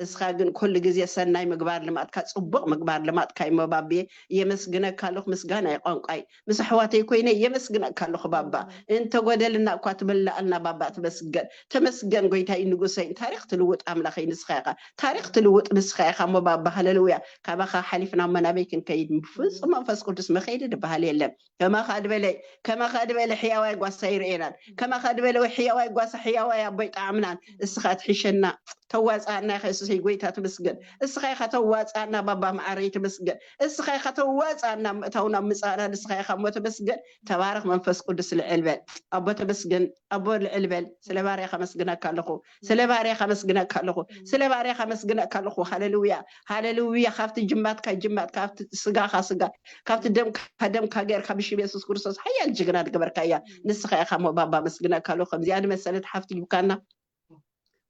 ንስኻ ግን ኩሉ ግዜ ሰናይ ምግባር ልማድካ፣ ጽቡቕ ምግባር ልማድካ እዩ። መባብየ፣ የመስግነካ ኣለኹ። ምስጋና እዩ ቋንቋይ። ምስ ኣሕዋተይ ኮይነ የመስግነካ ኣለኹ ባባ። እንተጎደልና እኳ ትመልኣልና ባባ፣ ተመስገን። ተመስገን ጎይታይ ንጉሰይ። ታሪኽ ትልውጥ ኣምላኸይ ንስኻ ኢኻ። ታሪኽ ትልውጥ ንስኻ ኢኻ እሞ ባባ። ሃሌሉያ። ካባኻ ሓሊፍና እሞ ናበይ ክንከይድ? ብፍጹም መንፈስ ቅዱስ መኸይዲ ዝበሃል የለን። ከማኻ ድበለ፣ ከማኻ ድበለ ሕያዋይ ጓሳ ይርእየናን። ከማኻ ድበለ ወይ ሕያዋይ ጓሳ፣ ሕያዋይ ኣቦይ ጣዕምናን። እስኻ ትሕሸና፣ ተዋጻኣና ኢኻ የሱሰይ ጎይታ፣ ተመስገን። እስኻ ኢኻ ተዋጻኣና ባባ መዓረይ፣ ተመስገን። እስኻ ኢኻ ተዋጻኣና ምእታውና ምጻእና፣ ንስኻ ኢኻ እሞ ተመስገን። ተባረኽ መንፈስ ቅዱስ፣ ልዕል በል ኣቦ፣ ተመስገን ኣቦ፣ ልዕል በል። ስለ ባርያኻ መስግነካ ኣለኹ፣ ስለ ባርያኻ መስግነካ ኣለኹ፣ ስለ ባርያኻ መስግነካ ኣለኹ። ሃሌሉያ፣ ሃሌሉያ። ካብቲ ጅማትካ ጅማት፣ ካብቲ ስጋኻ ስጋ፣ ካብቲ ደምካ ደምካ ጌርካ ብሽም የሱስ ክርስቶስ ሓያል ጅግና ዝገበርካያ ንስኻ ኢኻ እሞ ባባ፣ መስግነካ ኣለኹ። ከምዚኣ ንመሰለት ሓፍቲ ሂብካና፣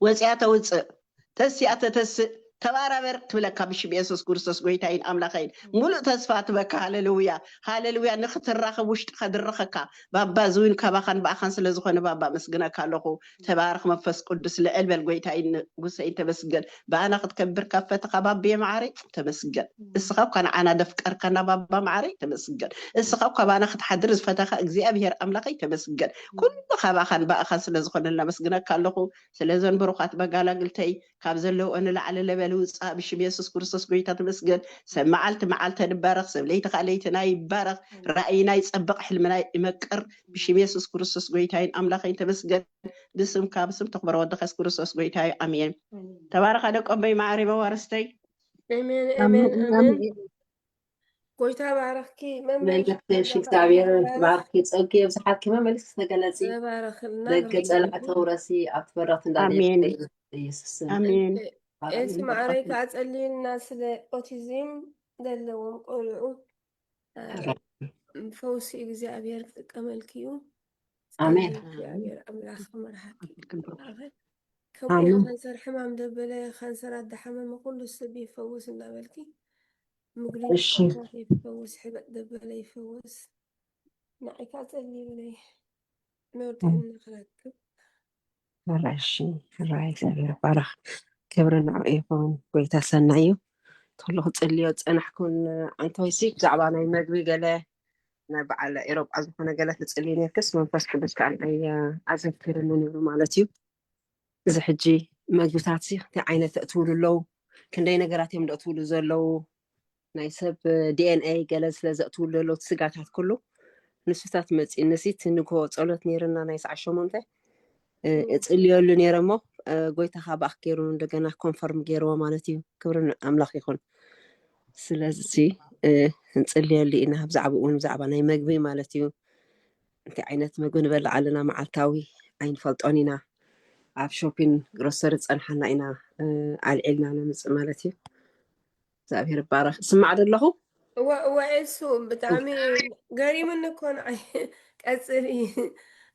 ወፂኣ ተውፅእ፣ ተሲኣ ተተስእ፣ ተባራበር ትብለካ ብሽም የሱስ ክርስቶስ ጎይታይን ኣምላኸይን። ሙሉእ ተስፋ ትበካ። ሃሌሉያ፣ ሃሌሉያ። ንክትራኸብ ውሽጥኻ ድረኸካ ባባ፣ ዝውን ካባኻን ብኣኻን ስለ ዝኾነ ባባ፣ መስግነካ ኣለኹ። ተባረኽ መንፈስ ቅዱስ፣ ልዕል በል ጎይታይን ንጉሰይን፣ ተመስገን። ብኣና ክትከብር ካብ ፈተኻ ባብየ መዓረይ፣ ተመስገን። እስኻ እኳ ንዓና ደፍቀርካና ባባ መዓረይ፣ ተመስገን። እስኻ እኳ ባና ክትሓድር ዝፈተኻ እግዚኣብሔር ኣምላኸይ፣ ተመስገን። ኩሉ ካባኻን ብኣኻን ስለ ዝኾነ፣ እናመስግነካ ኣለኹ። ስለዘን ብሩኻት መጋላግልተይ፣ ካብ ዘለውኦ ንላዕሊ ለበል ውፃእ ብሽም የሱስ ክርስቶስ ጎይታ፣ ተመስገን። ሰብ መዓልቲ መዓልተን ይባረኽ፣ ሰብ ለይቲ ከዓ ለይትና ይባረኽ። ራእይና ይፀብቕ፣ ሕልምና ይመቅር ብሽም የሱስ ክርስቶስ ጎይታይን ኣምላኸይን፣ ተመስገን። ብስምካ ብስም ተኽብረ ወድኻ የሱስ ክርስቶስ ጎይታዩ፣ ኣሜን። ተባረኻ ደቆ እምበይ ማዕሪ መዋርስተይ። ኣሜን፣ ኣሜን፣ ኣሜን። ጎይታ ባረኽኪ መመልሽ መልእክትሽ እግዚኣብሔር ባርኪ፣ ጸጉ የብዝሓልኪ። መመልስ ተገለጺ ተባረኽልና። ደገ ጸላእቲ ውረሲ ኣብቲ በረኽቲ እንዳደየበ ኣሜን። ኢየሱስ ስም። ኣሜን። ኤልሲ ማዕረይ ከዓ ጸልዩልና ስለ ኦቲዝም ዘለዎም ቆልዑ እ፣ ፈውሲ እግዚኣብሔር ክጥቀመልኪ እዩ። ኣሜን። ጸልዩ እግዚኣብሔር ኣምላኽ ክመርሓኪ። ኣሜን። ኣሜን። ካንሰር ሕማም ደበለ ካንሰር ኣዳሓመመ ኩሉ ሰብ ይፈውስ እናበልኪ ምግሪ እሺ። ይፈውስ፣ ሕበጥ ደበለ ይፈውስ። ንዓይ ከዓ ጸልዩለይ መርድእና ክረክብ። ሕራይ እሺ፣ ሕራይ እግዚኣብሔር ይባረኽ። ክብሪ ንዕኡ ይኹን። ጎይታ ሰናይ እዩ። ትኽሉ ክጽልዮ ዝጸናሕኩን ኣንቶይሲ ብዛዕባ ናይ መግቢ ገለ ናይ በዓል ኤሮጳ ዝኾነ ገለ ትጽልዩ ነርክስ መንፈስ ቅዱስ ከዓ ኣዘኪርኒ ነይሩ ማለት እዩ። እዚ ሕጂ መግብታት ሲ እንታይ ዓይነት እትውሉ ኣለዉ? ክንደይ ነገራት እዮም እትውሉ ዘለዉ? ናይ ሰብ ዲኤንኤ ገለ ስለ ዘእትውሉ ዘለዉ እቲ ስጋታት ኩሉ ንሱታት መፂእኒ ሲ እቲ ንግሆ ፀሎት ነይርና ናይ ሰዓት ሸሞንተ እ፣ እፅልየሉ ነይረ እሞ እ፣ ጎይታ ካባክ ገይሩ እንደገና ኮንፈርም ገይርዎ ማለት እዩ። ክብሪ ንኣምላኽ ይኹን። ስለዚ እ፣ እንፅልየሉ ኢና ብዛዕባኡ እውን ብዛዕባ ናይ መግቢ ማለት እዩ። እንታይ ዓይነት መግቢ ንበልዕ ኣለና መዓልታዊ ኣይንፈልጦን ኢና። ኣብ ሾፒን ግሮሰሪ ዝፀንሓና ኢና እ፣ ኣልዒልና ነምፅእ ማለት እዩ። እግዚኣብሔር ይባረክ። ስማዕ ዶ ኣለኹ? እወ እወ እሱ ብጣዕሚ ገሪሙኒ እኮ ንዓይ። ቀፅሊ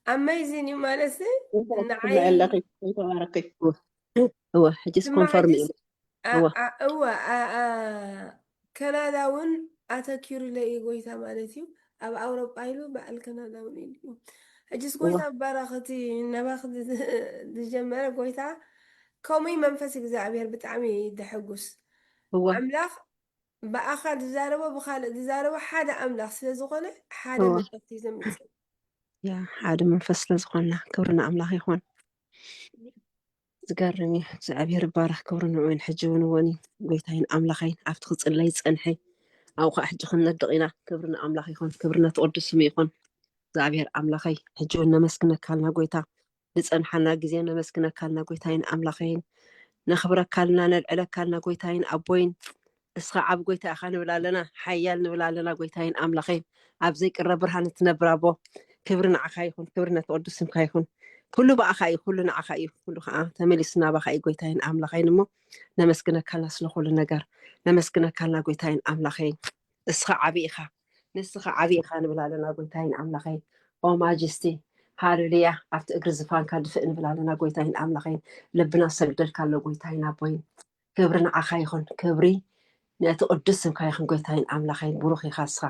ኣመይዚን እዩ ማለት ንዓይ ኣለኺ ተባረኪ። እወ ሕጂስ ስማዕ ኮንፈርም እዩ። ሕጂስ ኣ- እወ። ኣ- እወ ኣ- ኣ- ከናዳ እውን ኣተኪሩለይ እዩ ጎይታ ማለት እዩ። ኣብ ኣውሮጳ ኢሉ በዓል ከናዳ እውን ኢሉ እዩ። ሕጂስ ጎይታ ባራኸቲ ነባኽ ዝጀመረ ጎይታ ከምኡ መንፈስ እግዚኣብሔር ብጣዕሚ ደሐጉስ እወ ኣምላኽ ብኣኻ ዝዛረቦ ብኻልእ ዝዛረቦ ሓደ ኣምላኽ ስለ ዝኾነ ሓደ እወ። መልእኽቲ እዩ ዘምፅእ። ያ ሓደ መንፈስ ስለ ዝኾንና ክብሪ ንኣምላኽ ይኹን። ዝገርም እዩ። እግዚኣብሔር ይባረክ። ክብሪ ንዑን ሕጂ እውን እውን እዩ። ጎይታይን ኣምላኸይን ኣብቲ ክፅለይ ዝፀንሐ ኣብኡ ከዓ ሕጂ ክንነድቕ ኢና። ክብሪ ንኣምላኽ ይኹን። ክብሪ ነቲ ቅዱስ ስሙ ይኹን። እግዚኣብሔር ኣምላኸይ ሕጂ እውን ነመስግነካልና ጎይታ፣ ዝፀንሓና ግዜ ነመስግነካልና ጎይታይን ኣምላኸይን፣ ነኽብረካልና ነልዕለካልና ጎይታይን ኣቦይን። እስኻ ዓብ ጎይታ ኢኻ ንብል ኣለና፣ ሓያል ንብል ኣለና ጎይታይን ኣምላኸይን። ኣብ ዘይቅረ ብርሃን እትነብር ኣቦ ክብሪ ንዓኻ ይኹን፣ ክብሪ ነቲ ቅዱስ ስምካ ይኹን። ኩሉ ብኣኻ እዩ፣ ኩሉ ንዓኻ እዩ፣ ኩሉ ከዓ ተመሊሱ ናባኻ እዩ ጎይታይን ኣምላኸይን። እሞ ነመስግነካልና ስለ ኩሉ ነገር፣ ነመስግነካልና ጎይታይን ኣምላኸይን። እስኻ ዓቢ ኢኻ፣ ንስኻ ዓቢ ኢኻ ንብል ኣለና ጎይታይን ኣምላኸይን። ኦ ማጀስቲ ሃሌሉያ፣ ኣብቲ እግሪ ዝፋንካ ድፍእ ንብል ኣለና ጎይታይን ኣምላኸይን። ልብና ሰግደልካ ኣሎ ጎይታይን ኣቦይን። ክብሪ ንዓኻ ይኹን፣ ክብሪ ነቲ ቅዱስ ስምካ ይኹን። ጎይታይን ኣምላኸይን ብሩኽ ኢኻ እስኻ፣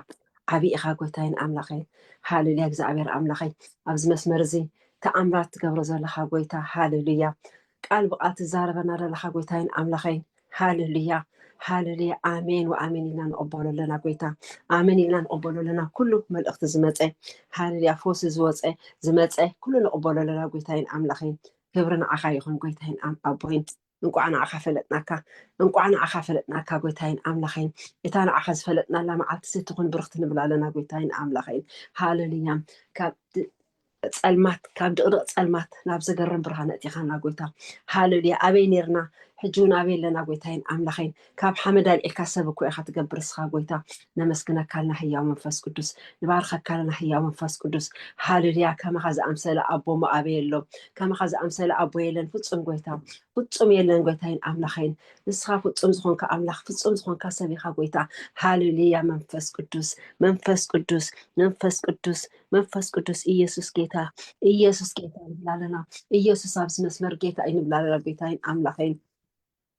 ዓቢ ኢኻ ጎይታይን ኣምላኸይን። ሃሌሉያ እግዚኣብሔር ኣምላኸይ፣ ኣብዚ መስመር እዚ ተኣምራት ትገብሮ ዘለኻ ጎይታ፣ ሃሌሉያ። ቃል ብቃል ትዛረበና ዘለኻ ጎይታይን ኣምላኸይን። ሃሌሉያ፣ ሃሌሉያ። ኣሜን ወኣሜን ኢልና ንቕበሎ ኣለና ጎይታ። ኣሜን ኢልና ንቕበሎ ኣለና። ኩሉ መልእኽቲ ዝመፀ፣ ሃሌሉያ፣ ፈውሲ ዝወፀ፣ ዝመፀ፣ ኩሉ ንቕበሎ ኣለና ጎይታይን ኣምላኸይን። ክብሪ ንዓኻ ይኹን ጎይታይን ኣም-፣ ኣቦይን። እንቋዕ ንዓኻ ፈለጥናካ፣ እንቋዕ ንዓኻ ፈለጥናካ ጎይታይን ኣምላኸይን። እታ ንዓኻ ዝፈለጥናላ መዓልቲ ትኹን ብርኽቲ ንብል ኣለና ጎይታይን ኣምላኸይን። ሃሌሉያ። ካብ ድ-፣ ጸልማት፣ ካብ ድቕድቕ ጸልማት ናብ ዘገርም ብርሃን ኣእቲኻና ጎይታ። ሃሌሉያ። ኣበይ ኔርና? ሕጂ እውን ኣበይ ኣለና ጎይታይን ኣምላኸይን? ካብ ሓመድ ኣልዒልካ ሰብ እኮ ኢኻ ትገብር እስኻ ጎይታ። ነመስግነካ ኣለና ህያው መንፈስ ቅዱስ፣ ንባርኸካ ኣለና ህያው መንፈስ ቅዱስ። ሃሌሉያ። ከማኻ ዝኣምሰለ ኣቦ እሞ ኣበይ ኣሎ? ከማኻ ዝኣምሰለ ኣቦ የለን ፍጹም ጎይታ፣ ፍጹም የለን ጎይታይን ኣምላኸይን። ንስኻ ፍጹም ዝኾንካ ኣምላኽ፣ ፍጹም ዝኾንካ ሰብ ኢኻ ጎይታ። ሃሌሉያ። መንፈስ ቅዱስ፣ መንፈስ ቅዱስ፣ መንፈስ ቅዱስ፣ መንፈስ ቅዱስ። ኢየሱስ ጌታ፣ ኢየሱስ ጌታ ንብል ኣለና። ኢየሱስ ኣብዚ መስመር ጌታ እዩ ንብል ኣለና ጎይታይን ኣምላኸይን።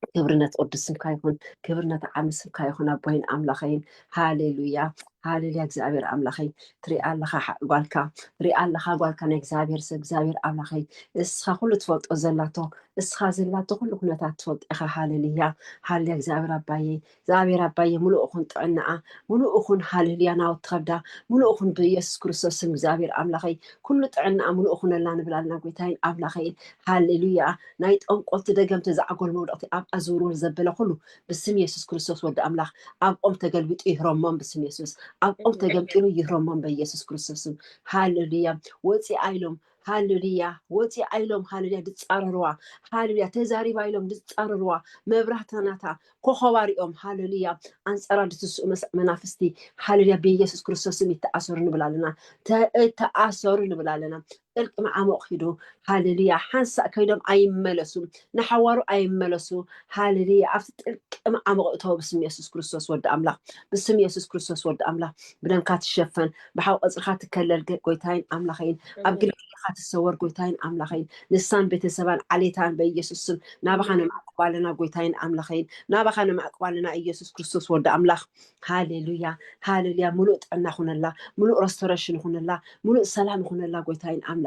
ክብሪ ነቲ ቅዱስ ስምካ ይኹን፣ ክብሪ ነቲ ዓሚ ስምካ ይኹን ኣቦይን ኣምላኸይን። ሃሌሉያ፣ ሃሌሉያ። እግዚኣብሔር ኣምላኸይ፣ ትሪኣ ኣለኻ ሓ-፣ ጓልካ፣ ትሪኣ ኣለኻ ጓልካ ናይ እግዚኣብሔር ሰብ፣ እግዚኣብሔር ኣምላኸይ፣ እስኻ ኩሉ ትፈልጦ ዘላቶ፣ እስኻ ዘላቶ ኩሉ ኩነታት ትፈልጦ ኢኻ። ሃሌሉያ፣ ሃሌሉያ። እግዚኣብሔር ኣባየይ፣ እግዚኣብሔር ኣባየ፣ ምሉእ ኹን ጥዕናኣ፣ ምሉእ ኹን። ሃሌሉያ። ናውቲ ከብዳ ምሉእ ኹን ብኢየሱስ ክርስቶስ ስም። እግዚኣብሔር ኣምላኸይ፣ ኩሉ ጥዕናኣ ምሉእ ኹነላ ንብል ኣለና ጎይታይን ኣምላኸይን። ሃሌሉያ። ናይ ጠንቆልቲ ደገምቲ ዛዕጎል መውደቕቲ ኣብ ኣዝውርወር ዘበለ ኩሉ ብስም የሱስ ክርስቶስ ወዲ ኣምላኽ ኣብ ኦም ተገልቢጡ ይህረሞም ብስም የሱስ። ኣብ ኦም ተገምጢሉ ይህረሞም በኢየሱስ ክርስቶስ ስም። ሃሌሉያ። ወፂኣ ኢሎም፣ ሃሌሉያ። ወፂኣ ኢሎም፣ ሃሌሉያ፣ ድፃረርዋ። ሃሌሉያ። ተዛሪባ ኢሎም ድፃረርዋ። መብራህታ ናታ ኮኸባ ሪኦም፣ ሃሌሉያ፣ ኣንፃራ ድትስኡ መስ-፣ መናፍስቲ፣ ሃሌሉያ፣ ብኢየሱስ ክርስቶስ ስም ይተኣሰሩ ንብል ኣለና። ተ-፣ ተኣሰሩ ንብል ኣለና። ጥልቂ መዓሙቕ ሂዱ፣ ሃሌሉያ። ሓንሳእ ከይዶም ኣይመለሱ፣ ንሓዋሩ ኣይመለሱ። ሃሌሉያ። ኣብቲ ጥልቂ መዓሙቕ እተወ ብስም የሱስ ክርስቶስ ወዲ ኣምላኽ፣ ብስም የሱስ ክርስቶስ ወዲ ኣምላኽ። ብደምካ ትሸፈን፣ ብሓው ቀጽርኻ ትከለል ገ-፣ ጎይታይን ኣምላኸይን። ኣብ ኣሜን። ግልጋሎትካ ትሰወር ጎይታይን ኣምላኸይን። ንሳን ቤተሰባን ዓሌታን በኢየሱስ ስም ናባኻ ኣሜን። ነማዕቁብ ኣለና ጎይታይን ኣምላኸይን። ናባኻ ነማዕቁብ ኣለና ኢየሱስ ክርስቶስ ወዲ ኣምላኽ። ሃሌሉያ፣ ሃሌሉያ። ምሉእ ጥዕና ይኹነላ፣ ምሉእ ረስቶሬሽን ይኹነላ፣ ምሉእ ሰላም ይኹነላ ጎይታይን ኣምላኸይን።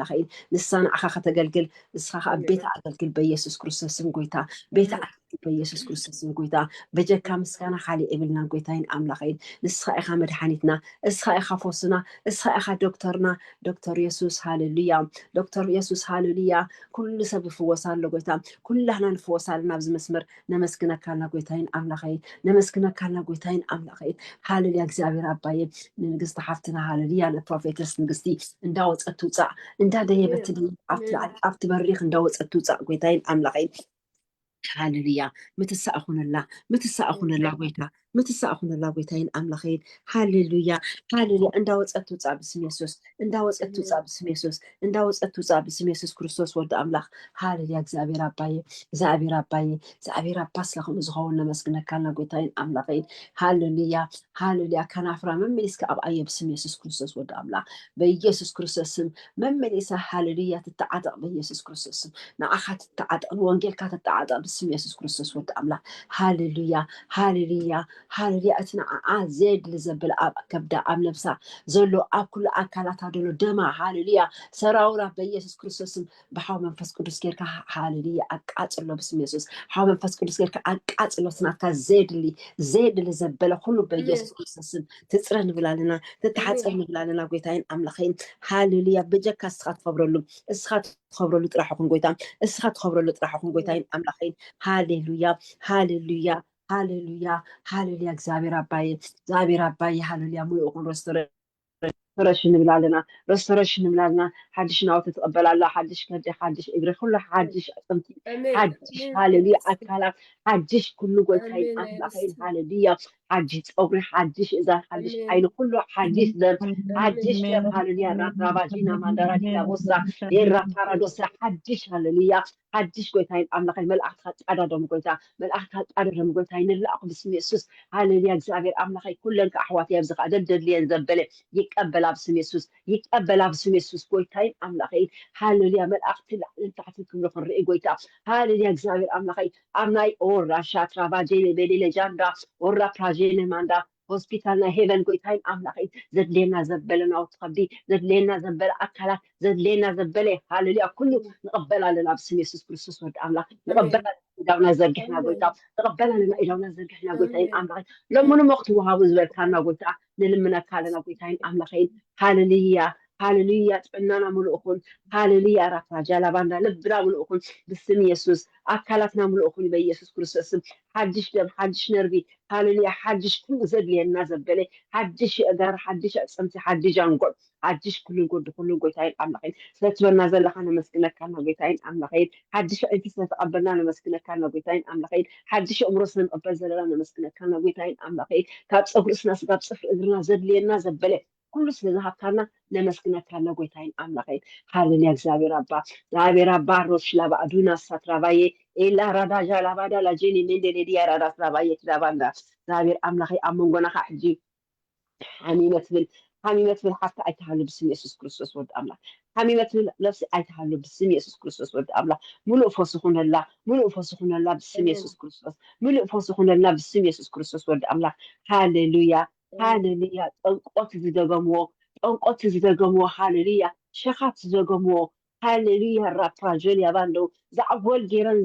ንሳ ንዓኻ ከተገልግል፣ ንስኻ ኸዓ ኣሜን። ቤታ ኣገልግል በኢየሱስ ክርስቶስ ስም ጎይታ። ቤታ ኣሜን። ኣገልግል በኢየሱስ ክርስቶስ ስም ጎይታ። በጀካ ምስጋና ካሊእ የብልናን ጎይታይን ኣምላኸይን። ንስኻ ኢኻ መድሓኒትና፣ እስኻ ኢኻ ፈውስና፣ እስኻ ኢኻ ዶክተርና። ዶክተር የሱስ ሃሌሉያ፣ ዶክተር የሱስ ሃሌሉያ። ኩሉ ሰብ ይፍወስ ኣሎ ጎይታ፣ ኩላህና ንፍወስ ኣለና ኣብዚ መስመር። ነመስግነካ ኣለና ጎይታይን ኣምላኸይን፣ ነመስግነካ ኣለና ጎይታይን ኣምላኸይን። ሃሌሉያ እግዚኣብሔር ኣባየ፣ ንንግስቲ ሓፍትና ሃሌሉያ፣ ንፕሮፌተስ ንግስቲ እንዳወፀት ትውፃእ፣ እንዳደየበት ኣሜን። ትደይብ፣ ኣብቲ ኣሜን። ላዕሊ ኣብቲ በሪኽ እንዳወፀት ትውፃእ ጎይታይን ኣምላኸይን። ሃሌሉያ። ምትሳእ ኹነላ፣ ምትሳእ ኹነላ ኣሜን። ጎይታ፣ ምትሳእ ኹነላ ጎይታይን ኣምላኸይን። ሃሌሉያ፣ ሃሌሉያ። እንዳወፀት ትውፃእ ብስም የሱስ፣ እንዳወፀት ትውፃእ ብስም የሱስ፣ እንዳወፀት ትውፃእ ብስም የሱስ ክርስቶስ ወዲ ኣምላኽ። ሃሌሉያ። እግዚኣብሔር ኣባየ፣ እግዚኣብሔር ኣባየ፣ እግዚኣብሔር ኣባ ስለ ከምኡ ዝኸውን ነመስግነካ ኣለና ጎይታይን ኣምላኸይን። ሃሌሉያ፣ ሃሌሉያ። ከናፍራ መመሊስካ ኣብኣየ ብስም የሱስ ክርስቶስ ወዲ ኣምላኽ። በኢየሱስ ክርስቶስ ስም መመሊሳ ሃሌሉያ ትተዓጠቕ በኢየሱስ ክርስቶስ ስም። ንዓኻ ትተዓጠቕ፣ ንወንጌልካ ትተዓጠቕ ብስም የሱስ ክርስቶስ ወዲ ኣምላኽ። ሃሌሉያ፣ ሃሌሉያ፣ ሃሌሉያ። እቲ ንዓኣ ዘየድሊ ዘብል ኣብ ከብዳ፣ ኣብ ነብሳ ዘሎ፣ ኣብ ኩሉ ኣካላታ ዘሎ ደማ፣ ሃሌሉያ፣ ሰራውራ በኢየሱስ ክርስቶስ ስም ብሓው መንፈስ ቅዱስ ጌርካ፣ ሃሌሉያ፣ ኣቃጽሎ ብስም የሱስ። ሓው መንፈስ ቅዱስ ጌርካ ኣቃጽሎ፣ እቲ ናትካ ዘየድሊ፣ ዘየድሊ ዘበለ ኩሉ በኢየሱስ ኣሜን። ክርስቶስ ስም ትጽረ ንብል ኣለና፣ ትተሓጸብ ኣሜን። ንብል ኣለና፣ ጎይታይን ኣምላኸይን። ሃሌሉያ፣ በጀካ እስኻ ትኸብረሉ፣ እስኻ ትኸብረሉ ጥራሕ ይኹን ጎይታ፣ እስኻ ትኸብረሉ ጥራሕ ይኹን ጎይታይን ኣምላኸይን። ሃሌሉያ፣ ሃሌሉያ፣ ሃሌሉያ፣ ሃሌሉያ። እግዚኣብሔር ኣባየ፣ እግዚኣብሔር ኣባየ፣ ሃሌሉያ። ሙሉእ ይኹን ረስቶሬሽን ንብል ኣለና፣ ረስቶሬሽን ንብል ኣለና። ሓድሽ ናውቲ ትቕበል ኣላ፣ ሓድሽ ከብዲ፣ ሓድሽ እግሪ፣ ኩሉ ሓድሽ ኣጥንቲ፣ ኣሜን፣ ሓድሽ፣ ኣሜን። ሃሌሉያ፣ ኣካላት ሓድሽ፣ ኩሉ ጎይታይን ኣሜን፣ ኣምላኸይን፣ ኢየሱስ። ሃሌሉያ። ሓድሽ ፀጉሪ፣ ሓድሽ እዛን፣ ሓድሽ ኣሜን። ዓይኒ፣ ኩሉ ሓድሽ ደም፣ ኣሜን፣ ሓድሽ ደም፣ ኣሜን፣ ሃሌሉያ። ኣሜን፣ ራብራባጂና ኣሜን፣ ማንዳራዲና ኣሜን፣ ቦሳ፣ ኣሜን። ኤራ ፓራዶሳ፣ ሓድሽ፣ ሃሌሉያ። ሓድሽ ጎይታይን ኣምላኸይ፣ መልኣኽትኻ ቃዳዶም ጎይታ፣ መልኣኽትኻ ቃዳዶም ጎይታይ፣ ንላእኹ ብስም የሱስ። ሃሌሉያ፣ እግዚኣብሔር ኣምላኸይ፣ ኩለን ከኣ ኣሕዋት ኣብዚ ከኣ ደደድልየን ዘበለ ይቀበላ ብስም የሱስ፣ ይቀበላ ብስም የሱስ። ጎይታይን ኣምላኸይ፣ ሃሌሉያ፣ መልኣኽቲ ላዕልን ታሕትን ክብሉ ክንርኢ ጎይታ፣ ሃሌሉያ፣ እግዚኣብሔር ኣምላኸይ፣ ኣብ ናይ ኦራ ሻትራ ቫጄ ቤሌ ሌጃንዳ ኦራ ፕራጄ ነማንዳ ሆስፒታል ናይ ሄቨን ጎይታይን ኣምላኸይ ዘድልየና ዘበለ ናውቲ ከብዲ ዘድልየና ዘበለ ኣካላት ዘድልየና ዘበለ ሃሌሉያ ኩሉ ንቐበል ኣለና ብስም የሱስ ክርስቶስ ወዲ ኣምላኽ ንቐበል ኣለና ኢዳውና ዘርግሕና ጎይታ ንቐበል ኣለና ኢዳውና ዘርግሕና ጎይታይን ኣምላኸይ ሎምኑ ሞ ክትወሃቡ ዝበልካና ጎይታ ንልምነካ ኣለና ጎይታይን ኣምላኸይን ሃሌሉያ ሃሌሉያ ጥዕናና ምሉእ ኹን ሃሌሉያ ራፋ ጃላባንዳ ልብና ምሉእ ኹን ብስም የሱስ ኣካላትና ምሉእ ኹን በኢየሱስ ክርስቶስ ስም ሓድሽ ደም ሓድሽ ነርቪ ሃሌሉያ ሓድሽ ኩሉ ዘድልየና ዘበለ ሓድሽ የእጋር ሓድሽ ኣዕፅምቲ ሓድሽ ኣንጎል ሓድሽ ኩሉ ጎዲ ኩሉ ጎይታይን ኣምላኸይን ስለትበና ዘለኻ ነመስግነካና ጎይታይን ኣምላኸይን ሓድሽ ዕንቲ ስለተቐበልና ነመስግነካና ጎይታይን ኣምላኸይን ሓድሽ ኣእምሮ ስለንቐበል ዘለና ነመስግነካና ጎይታይን ኣምላኸይን ካብ ፀጉሪ እስና ስጋብ ፅፍሪ እግርና ዘድልየና ዘበለ ኩሉ ስለዝሃብካና ነመስግነካና ጎይታይን ኣምላኸይን ሃሌሉያ እግዚኣብሔር ኣባ እግዚኣብሔር ኣባ ሮሽ ላባ ኣዱና ሳትራባዬ ኤላ ራዳ ጃላባዳ ላጄኒ ሜንዴ ሌዲያ ራዳ ስራባዬ ትዳባንዳ እግዚኣብሔር ኣምላኸይ ኣብ መንጎና ከዓ ሕጂ ሓሚመ ትብል ሓሚመ ትብል ሓፍቲ ኣይትሃሉ ብስም የሱስ ክርስቶስ ወዲ ኣምላኽ ሓሚመ ትብል ነፍሲ ኣይትሃሉ ብስም የሱስ ክርስቶስ ወዲ ኣምላኽ ሙሉእ ፈስ ይኹነላ ሙሉእ ፈስ ይኹነላ ብስም የሱስ ክርስቶስ ሙሉእ ፈስ ይኹነልና ብስም የሱስ ክርስቶስ ወዲ ኣምላኽ ሃሌሉያ ሃሌሉያ ጠንቆት ዝደገምዎ ጠንቆት ዝደገምዎ ሃሌሉያ ሸኻት ዝደገምዎ ሃሌሉያ ራፕራጀል ያባንዶ ዛዕጎል ጌረን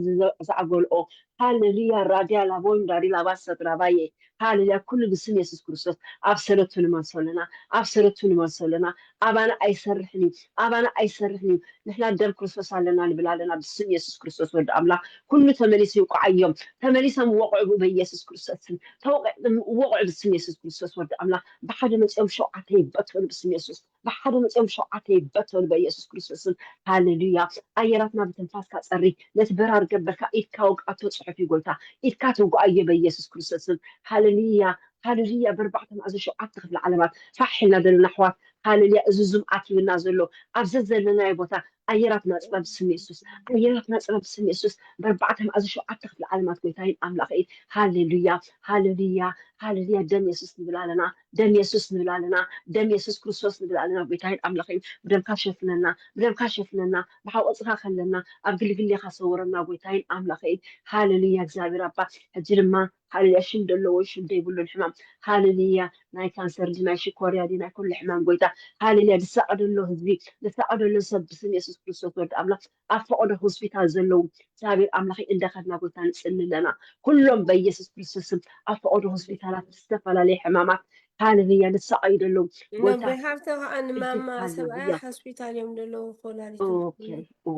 ዛዕጎልኦ ሃሌሉያ ራዲያ ላቦን ዳሪ ላባሰት ራባዬ ሃሌሉያ ኩሉ ብስም የሱስ ክርስቶስ ኣብ ሰለቱ ንመልሶ ኣለና ኣብ ሰለቱ ንመልሶ ኣለና ኣባና ኣይሰርሕን እዩ ኣባና ኣይሰርሕን እዩ ንሕና ደም ክርስቶስ ኣለና ንብል ኣለና ብስም የሱስ ክርስቶስ ወዲ ኣምላኽ ኩሉ ተመሊሱ ይውቃዓዮም ተመሊሶም ወቕዑ በኢየሱስ ክርስቶስ ስም ተወቂዖም ወቕዑ ብስም የሱስ ክርስቶስ ወዲ ኣምላኽ ብሓደ መፂኦም ሸውዓተ ይበተኑ ብስም የሱስ ብሓደ መፂኦም ሸውዓተ ይበተኑ በኢየሱስ ክርስቶስ ስም ሃሌሉያ ኣየራትና ብትንፋስካ ፀሪ ነቲ በራር ገበርካ ኢድካ ወግኣቶ ፅሑፍ እዩ ጎይታ ኢድካ ትውግኣዮ በኢየሱስ ክርስቶስ ስም ሃሌሉያ ሃሌሉያ በርባዕተ ማእዘን ሸውዓተ ክፍሊ ዓለማት ፋሕ ኢልና ዘለና ኣሕዋት ሃሌሉያ እዚ ዙም ኣኪብና ዘሎ ኣብ ዘዘለናዮ ቦታ ኣየራት ናፅና ብስም የሱስ ኣየራት ናፅና ብስም የሱስ በርባዕተ ማእዘን ሸውዓተ ክፍሊ ዓለማት ጎይታይን ኣምላኸይን ሃሌሉያ ሃሌሉያ ሃሌሉያ ደም የሱስ ንብል ኣለና ደም የሱስ ንብል ኣለና ደም የሱስ ክርስቶስ ንብል ኣለና ጎይታይን ኣምላኸይን ብደምካ ሸፍነና ብደምካ ሸፍነና ብሓቆፅኻ ከለና ኣብ ግልግሌኻ ሰውረና ጎይታይን ኣምላኸይን ሃሌሉያ እግዚኣብሔር ኣባ ሕጂ ድማ ሃሌሉያ ሽም ዘለዎ ሽም ዘይብሉን ሕማም ሃሌሉያ ናይ ካንሰር ዲ ናይ ሽኮርያ ዲ ናይ ኩሉ ሕማም ጎይታ ሃሌሉያ ዝሳቐ ደሎ ህዝቢ ዝሳቐ ደሎ ሰብ ብስም የሱስ ክርስቶስ ወዲ ኣምላኽ ኣብ ፈቐዶ ሆስፒታል ዘለዉ እግዚኣብሔር ኣምላኸይ እንደኸድና ጎይታ ንፅሊ ኣለና ኩሎም በኢየሱስ ክርስቶስም ኣብ ፈቐዶ ሆስፒታላት ዝተፈላለየ ሕማማት ሃሌሉያ ንሳቐዩ ዘለዉ ጎይታ ሃብተ ከዓ ንማማ ሰብኣያ ሆስፒታል እዮም ዘለዉ ኮላሊት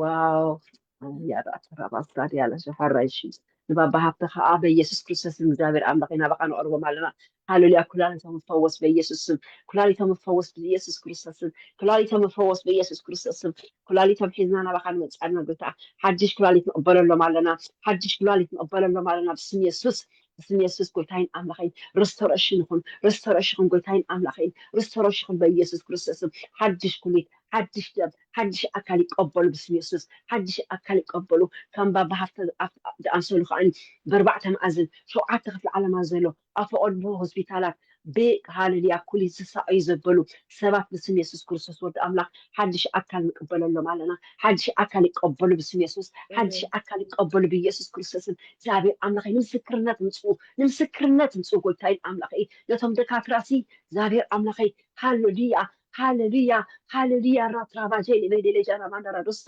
ዋው ያዳተራባስታዲያለ ሸሓራይሺ ንባባ ሃብተ ከዓ በኢየሱስ ክርስቶስ እግዚኣብሔር ኣምላኸይ ናባኻ ነቕርቦም ኣለና ሃሌሉያ ኩላሊቶም ፈወስ በኢየሱስ ስም ኩላሊቶም ፈወስ በኢየሱስ ክርስቶስ ስም ኩላሊቶም ፈወስ በኢየሱስ ክርስቶስ ስም ኩላሊቶም ሒዝና ናባኻ ንመፅእ ኣለና ጎይታ ሓድሽ ኩላሊት ንቕበለሎም ኣለና ሓድሽ ኩላሊት ንቕበለሎም ኣለና ብስም የሱስ ብስም የሱስ ጎይታይን ኣምላኸይን ርስቶረሽን ይኹን ርስቶረሽን ጎይታይን ኣምላኸይን ርስቶረሽን በኢየሱስ ክርስቶስ ስም ሓድሽ ኩሊት ሓድሽ ደም ሓድሽ ኣካል ይቀበሉ ብስም የሱስ ሓድሽ ኣካል ይቀበሉ ከም ባባ ሃብተ ዝኣምሰሉ ከዓ በርባዕተ መኣዝን ሸውዓተ ክፍሊ ዓለማ ዘሎ ኣብ ፈቐዶ ሆስፒታላት ብሃለልያ ኩሊት ዝሳቀዩ ዘበሉ ሰባት ብስም የሱስ ክርስቶስ ወዲ ኣምላኽ ሓድሽ ኣካል ንቀበለሎም ኣለና ሓድሽ ኣካል ይቀበሉ ብስም የሱስ ሓድሽ ኣካል ይቀበሉ ብኢየሱስ ክርስቶስን እግዚኣብሔር ኣምላኸይ ንምስክርነት ምፅኡ ንምስክርነት ምፅኡ ጎይታይን ኣምላኸይ ነቶም ደካትራሲ እግዚኣብሔር ኣምላኸይ ሃለሉያ ሃለሉያ ሃለሉያ ራትራባጀ ሊበይ ደለጃ ናማንዳራ ዶሳ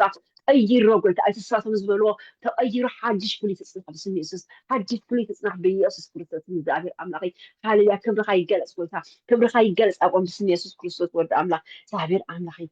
ቀይሮ ጎይታ ኣይትሳቶም ዝበልዎ ተቐይሩ ሓድሽ ፍሉይ ትፅናሕ ብስም የሱስ ሓድሽ ፍሉይ ትፅናሕ ብኢየሱስ ክርስቶስ እግዚኣብሔር ኣምላኸይ ሃለሉያ ክብርኻ ይገለፅ ጎይታ ክብርኻ ይገለፅ ኣቆም ብስም የሱስ ክርስቶስ ወዲ ኣምላኽ እግዚኣብሔር ኣምላኸይ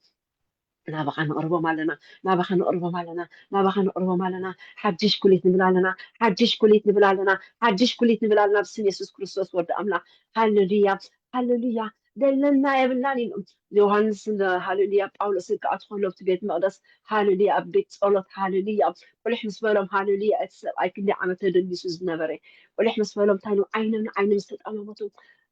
ናባኻ ንቕርቦም ኣለና ናባኻ ንቕርቦም ኣለና ናባኻ ንቕርቦም ኣለና ሓድሽ ኩሊት ንብል ኣለና ሓድሽ ኩሊት ንብል ኣለና ሓድሽ ኩሊት ንብል ኣለና ብስም የሱስ ክርስቶስ ወዲ ኣምላኽ ሃለሉያ ሃለሉያ ደለና የብልናን ኢሎም ዮሃንስ ሃለሉያ ጳውሎስ ክኣቱ ከሎ ኣብቲ ቤት መቅደስ ሃለሉያ ኣብ ቤት ጸሎት ሃለሉያ ቁልሕ ምስ በሎም ሃለሉያ እቲ ሰብኣይ ክንደይ ዓመት ተደንጊሱ ዝነበረ ቁልሕ ምስ በሎም እንታይ ነው ዓይኖም ንዓይኖም ዝተጠማመቱ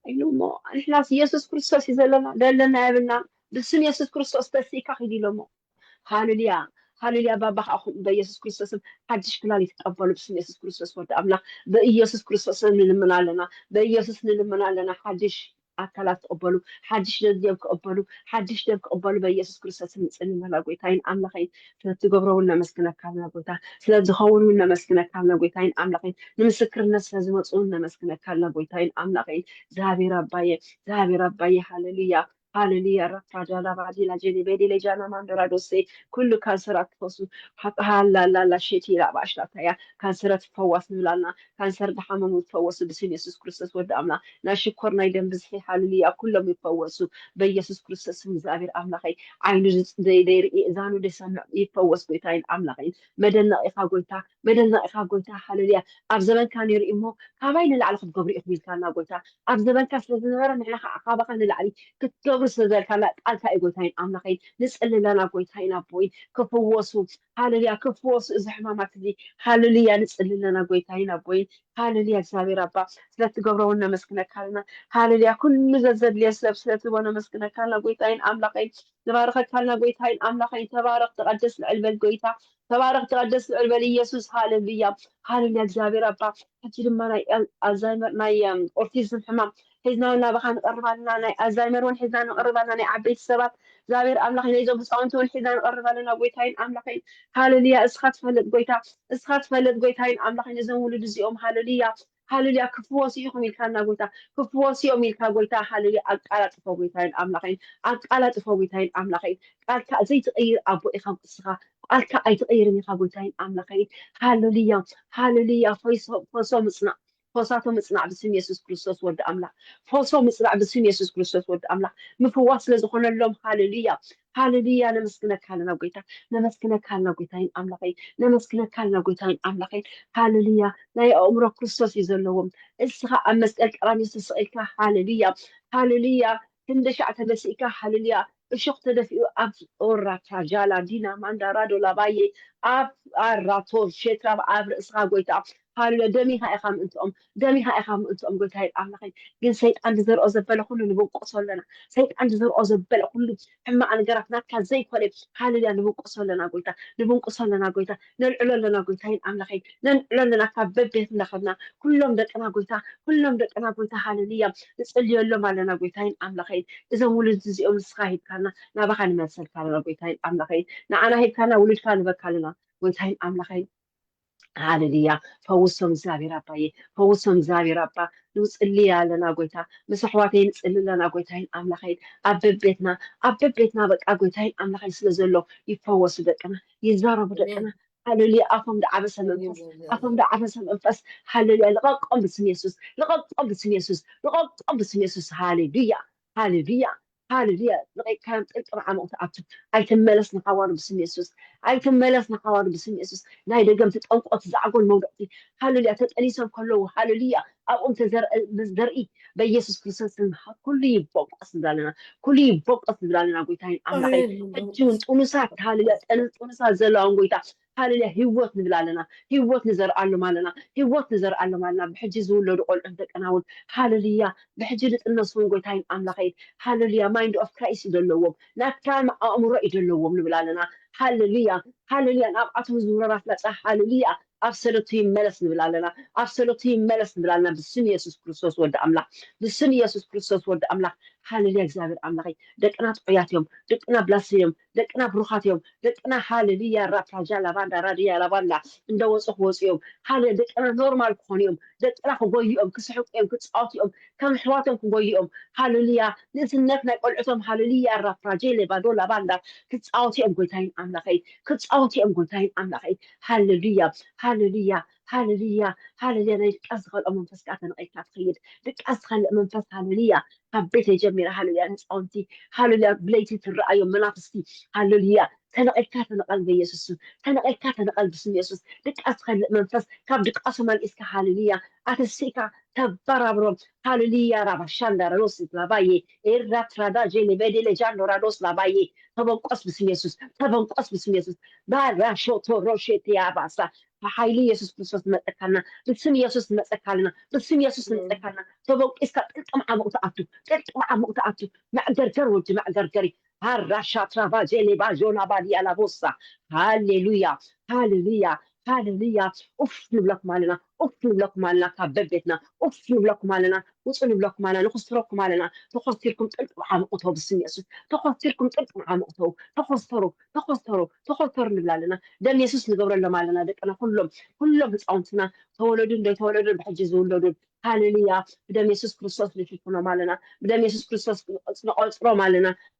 ኢሉ እሞ ንሕናስ ኢየሱስ ክርስቶስ እዩ ዘለና ደለና የብልናን ብስም የሱስ ክርስቶስ ተሲእካ ኪድ ኢሎሞ ሃሌሉያ ሃሌሉያ ባባ ከዓ ከምኡ በኢየሱስ ክርስቶስም ሓድሽ ኩላሊት ቀበሉ ብስም የሱስ ክርስቶስ ወዲ ኣምላኽ በኢየሱስ ክርስቶስም ንልምን ኣለና በኢየሱስ ንልምን ኣለና ሓድሽ ኣካላት ክቕበሉ፣ ሓድሽ ደም እዮም ክቕበሉ፣ ሓድሽ ደም ክቕበሉ በኢየሱስ ክርስቶስ ንጽሊ ኣለና። ጎይታይን ኣምላኸይን ስለትገብሮ እውን ነመስግነካ ኣለና ጎይታ፣ ስለዝኸውን እውን ነመስግነካ ኣለና። ጎይታይን ኣምላኸይን ንምስክርነት ስለዝመፁ እውን ነመስግነካ ኣለና። ጎይታይን ኣምላኸይን እግዚኣብሔር ኣባየ፣ እግዚኣብሔር ኣባየ፣ ሃሌሉያ፣ ሃሌሉያ። ራፋጃላ ባዲላ ጄኒ ቤዲ ሌጃና ማንዶራ ዶሴ፣ ኩሉ ካንሰራት ትፈሱ። ሃላላላ ሼቲ ላባሽላታያ፣ ካንሰራት ትፈዋስ ንብላልና። ካንሰር ዝሓመሙ ትፈወሱ ብስም የሱስ ክርስቶስ ወዲ ኣምላኽ። ናይ ሽኮር ናይ ደም ብዝሒ፣ ሃሌሉያ፣ ኩሎም ይፈወሱ በኢየሱስ ክርስቶስ ስም። እግዚኣብሔር ኣምላኸይ፣ ዓይኑ ዝጽ- ዘይ- ዘይርኢ፣ እዛኑ ዘይሰምዕ ይፈወስ ጎይታይን ኣምላኸይን። መደነቕ ኢኻ ጎይታ፣ መደነቕ ኢኻ ጎይታ። ሃሌሉያ። ኣብ ዘበንካ ነይሩ እሞ ካባይ ንላዕሊ ክትገብሩ ኢኹም ኢልካና ጎይታ። ኣብ ዘበንካ ስለ ዝነበረ ንሕና ከዓ ካባኻ ንላዕሊ ክትገብሩ ስለ ዘልካና ቃልካ እዩ ጎይታይን ኣምላኸይን። ንጽሊ ኣለና ጎይታይን ኣቦይን ክፍወሱ፣ ሃሌሉያ፣ ክፍወሱ እዚ ሕማማት እዚ፣ ሃሌሉያ፣ ንጽሊ ኣለና ጎይታይን ኣቦይን። ሃሌሉያ። እግዚኣብሔር ኣባ ስለትገብሮ እውን ነመስግነካ ኣለና። ሃሌሉያ። ኩሉ ዘዘድልየ ሰብ ስለትህቦ ነመስግነካ ኣለና ጎይታይን ኣምላኸይን። ንባርኸካ ኣለና ጎይታይን ኣምላኸይን። ተባረኽ፣ ተቐደስ፣ ልዕል በል ጎይታ። ተባረኽ፣ ተቐደስ፣ ልዕል በል ኢየሱስ። ሃሌሉያ፣ ሃሌሉያ። እግዚኣብሔር ኣባ ሕጂ ድማ ናይ ኣል- ኣልዛይመር፣ ናይ እም፣ ኦቲዝም ሕማም ሒዝና እውን ናባኻ ንቐርብ ኣለና። ናይ ኣልዛይመር እውን ሒዝና ንቐርብ ኣለና። ናይ ዓበይቲ ሰባት እግዚኣብሔር ኣምላኽ፣ ናይዞም ህፃውንቲ እውን ሒዝና ንቐርብ ኣለና። ጎይታይን ኣምላኸይን፣ ሃሌሉያ። እስኻ ትፈልጥ ጎይታ፣ እስኻ ትፈልጥ ጎይታይን ኣምላኸይን፣ እዞም ውሉድ እዚኦም፣ ሃሌሉያ፣ ሃሌሉያ፣ ክፍወሱ ኢኹም ኢልካና ጎይታ፣ ክፍወሱ እዮም ኢልካ ጎይታ፣ ሃሌሉያ። ኣቃላጥፎ ጎይታይን ኣምላኸይን፣ ኣቃላጥፎ ጎይታይን ኣምላኸይን። ቃልካ ዘይትቕይር ኣቦ ኢኻ እስኻ፣ ቃልካ ኣይትቕይርን ኢኻ ጎይታይን ኣምላኸይን። ሃሌሉያ፣ ሃሌሉያ። ፈይሶ- ፈሶ ምጽናዕ፣ ፈሳቶ ምጽናዕ ብስም የሱስ ክርስቶስ ወዲ ኣምላኽ። ፈሶ ምጽናዕ ብስም የሱስ ክርስቶስ ወዲ ኣምላኽ። ምፍዋስ ስለ ዝኾነሎም፣ ሃሌሉያ፣ ሃሌሉያ። ነመስግነካ ኣለና ጎይታ፣ ነመስግነካ ኣለና ጎይታይን ኣምላኸይን፣ ነመስግነካ ኣለና ጎይታይን ኣምላኸይን። ሃሌሉያ። ናይ ኣእምሮ ክርስቶስ እዩ ዘለዎም። እስኻ ኣብ መስቀል ቀራንዮ ተሰቒልካ፣ ሃሌሉያ፣ ሃሌሉያ። ክንዲ ሻዕ ተደሲእካ፣ ሃሌሉያ። እሾኽ ተደፊኡ ኣብ ኦራ ፕራጃላ ዲና ማንዳራ ዶላባዬ ኣብ ኣራቶ ሼትራ ኣብ ርእስኻ ጎይታ፣ ሃሌሉያ። ደሚኻ ኢኻ ምእንትኦም፣ ደሚኻ ኢኻ ምእንትኦም ጎይታይን ኣምላኸይን። ግን ሰይጣን ዝዘርኦ ዘበለ ኩሉ ንብንቆሶ ኣለና። ሰይጣን ዝዘርኦ ዘበለ ኩሉ ሕማቕ ነገራት ናትካ ዘይኮነ፣ ሃሌሉያ፣ ንብንቆሶ ኣለና ጎይታ፣ ንብንቆሶ ኣለና ጎይታ፣ ነልዕሎ ኣለና ጎይታይን ኣምላኸይን፣ ነልዕሎ ኣለና ካብ በቤት እንዳኸድና ኩሎም ደቅና ጎይታ፣ ኩሎም ደቅና ጎይታ፣ ሃሌሉያ፣ ንጽልየሎም ኣለና ጎይታይን ኣምላኸይን። እዞም ውሉድ እዚኦም ንስኻ ሂብካና፣ ናባኻ ንመልሰልካ ኣለና ጎይታይን ኣምላኸይን። ንዓና ሂብካና፣ ውሉድካ ንበካ ኣለና ጎይታይን ኣምላኸይን። ሃሌሉያ። ፈውሶም እግዚኣብሔር ኣባዬ፣ ፈውሶም እግዚኣብሔር ኣባ። ንጽሊ ኣለና ጎይታ፣ ምስ ኣሕዋተይ ንጽሊ ኣለና ጎይታይን ኣምላኸይን። ኣብ በቤትና፣ ኣብ በቤትና በቃ ጎይታይን ኣምላኸይን ስለ ዘሎ ይፈወሱ ደቅና፣ ይዛረቡ ደቅና። ሃሌሉያ። ኣፎም ደዓበሰ መንፈስ፣ ኣፎም ደዓበሰ መንፈስ። ሃሌሉያ። ልቐቆም ብስም የሱስ፣ ልቐቆም ብስም የሱስ፣ ልቐቆም ብስም የሱስ። ሃሌሉያ፣ ሃሌሉያ፣ ሃሌሉያ። ለቒቕካዮም ጥልቂ መዓሙቕ ትኣቱ። ኣይትመለስ ንሓዋሩ ብስም የሱስ። ኣይትመለስ ንሓዋሩ ብስም የሱስ። ናይ ደገምቲ ጠንቆት ዛዕጎል መውደቕቲ። ሃሌሉያ። ተጠኒሶም ከለዉ፣ ሃሌሉያ። ኣብኦም ተዘርእ ዘርኢ በኢየሱስ ክርስቶስ ስም ኩሉ ይቦቆስ ንብላለና። ኩሉ ይቦቆስ ንብላለና። ጎይታይን ኣምላኸይ፣ ሕጂ እውን ጥኑሳት፣ ሃሌሉያ። ጥኑ- ጥኑሳት ዘለዎም ጎይታ፣ ሃሌሉያ። ህይወት ንብል ኣለና። ህይወት ንዘርኣሎም ኣለና። ህይወት ንዘርኣሎም ኣለና። ብሕጂ ዝውለዱ ቆልዑት ደቅና እውን፣ ሃሌሉያ። ብሕጂ ዝጥነሱ እውን ጎይታይን ኣምላኸይን፣ ሃሌሉያ። ማይንድ ኦፍ ክራይስት እዩ ዘለዎም፣ ናትካ ኣእምሮ እዩ ዘለዎም ንብል ኣለና። ሃሌሉያ፣ ሃሌሉያ። ናብኣቶም ዝውረራ ፍላጻ፣ ሃሌሉያ፣ ኣብ ሰለቱ ይመለስ ንብል ኣለና። ኣብ ሰለቱ ይመለስ ንብል ኣለና። ብስም የሱስ ክርስቶስ ወዲ ኣምላኽ፣ ብስም የሱስ ክርስቶስ ወዲ ኣምላኽ። ሃሌሉያ። እግዚኣብሔር ኣምላኸይ፣ ደቅና ጥዑያት እዮም፣ ደቅና ብላስ እዮም፣ ደቅና ብሩኻት እዮም፣ ደቅና፣ ሃሌሉያ። ራፕራጃ ላባንዳ ራድያ ላባንዳ፣ እንደወፁ ክወፁ እዮም። ሃሌ ደቅና ኖርማል ክኾኑ እዮም። ደቅና ክጎዩ እዮም፣ ክስሕቁ እዮም፣ ክፃወቱ እዮም፣ ከም ኣሕዋቶም ክጎዩ እዮም። ሃሌሉያ። ንእስነት ናይ ቆልዑቶም፣ ሃሌሉያ። ራፕራጄ ሌባዶ ላባንዳ፣ ክፃወቱ እዮም ጎይታይን ኣምላኸይ፣ ክፃወቱ እዮም ጎይታይን ኣምላኸይ። ሃሌሉያ፣ ሃሌሉያ፣ ሃሌሉያ፣ ሃሌሉያ። ናይ ድቃስ ዝኸልኦ መንፈስ ከዓ ተነቒልካ ትኸይድ። ድቃስ ዝኸልእ መንፈስ፣ ሃሌሉያ። ካብ ቤተይ ጀሚረ፣ ሃሌሉያ። ንህፃውንቲ፣ ሃሌሉያ። ብለይቲ ትረኣዮም መናፍስቲ፣ ሃሌሉያ። ተነቒልካ ተነቐል በኢየሱስ ስም። ተነቒልካ ተነቐል ብስም የሱስ። ድቃስ ዝኸልእ መንፈስ ካብ ድቃሶም ኣልኢስካ፣ ሃሌሉያ። ኣተሲእካ ተበራብሮም፣ ሃሌሉያ። ራባሻንዳ ረዶስ ላባዬ ኤራ ትራዳ ጄሌ ቤዴ ሌጃንዶ ራዶስ ላባዬ። ተበንቆስ ብስም የሱስ። ተበንቆስ ብስም የሱስ። ባራ ሾቶ ሮሼ ቴያባሳ። ብሓይሊ የሱስ ክርስቶስ ዝመፀካልና፣ ብስም የሱስ ዝመፀካልና፣ ብስም የሱስ ዝመፀካልና። ተበቂስካ ጥልጥም ዓሙቕ ትኣቱ፣ ጥልጥም ዓሙቕ ትኣቱ። መዕገርገር ወዲ መዕገርገሪ። ሃራ ሻትራ ባጄሌ ባጆላ ባዲያ ላቦሳ። ሃሌሉያ፣ ሃሌሉያ፣ ሃሌሉያ። ኡፍ ንብለኩም ኣለና፣ ኡፍ ንብለኩም ኣለና፣ ካብ በቤትና ኡፍ ንብለኩም ኣለና፣ ውፁ ንብለኩም ኣለና፣ ንኹስትረኩም ኣለና። ተኾስቲርኩም ጥልቅ ዓምቑቶ ብስም የሱስ። ተኾስቲርኩም ጥልቅ ዓምቑቶ። ተኾስተሩ፣ ተኾስተሩ፣ ተኾስተሩ ንብል ኣለና። ደም የሱስ ንገብረሎም ኣለና። ደቅና ኩሎም፣ ኩሎም ህፃውንትና፣ ተወለዱን ዘይተወለዱን ብሕጂ ዝውለዱን፣ ሃሌሉያ። ብደም የሱስ ክርስቶስ ንሽፍኖም ኣለና። ብደም የሱስ ክርስቶስ ንቆፅሮም ኣለና።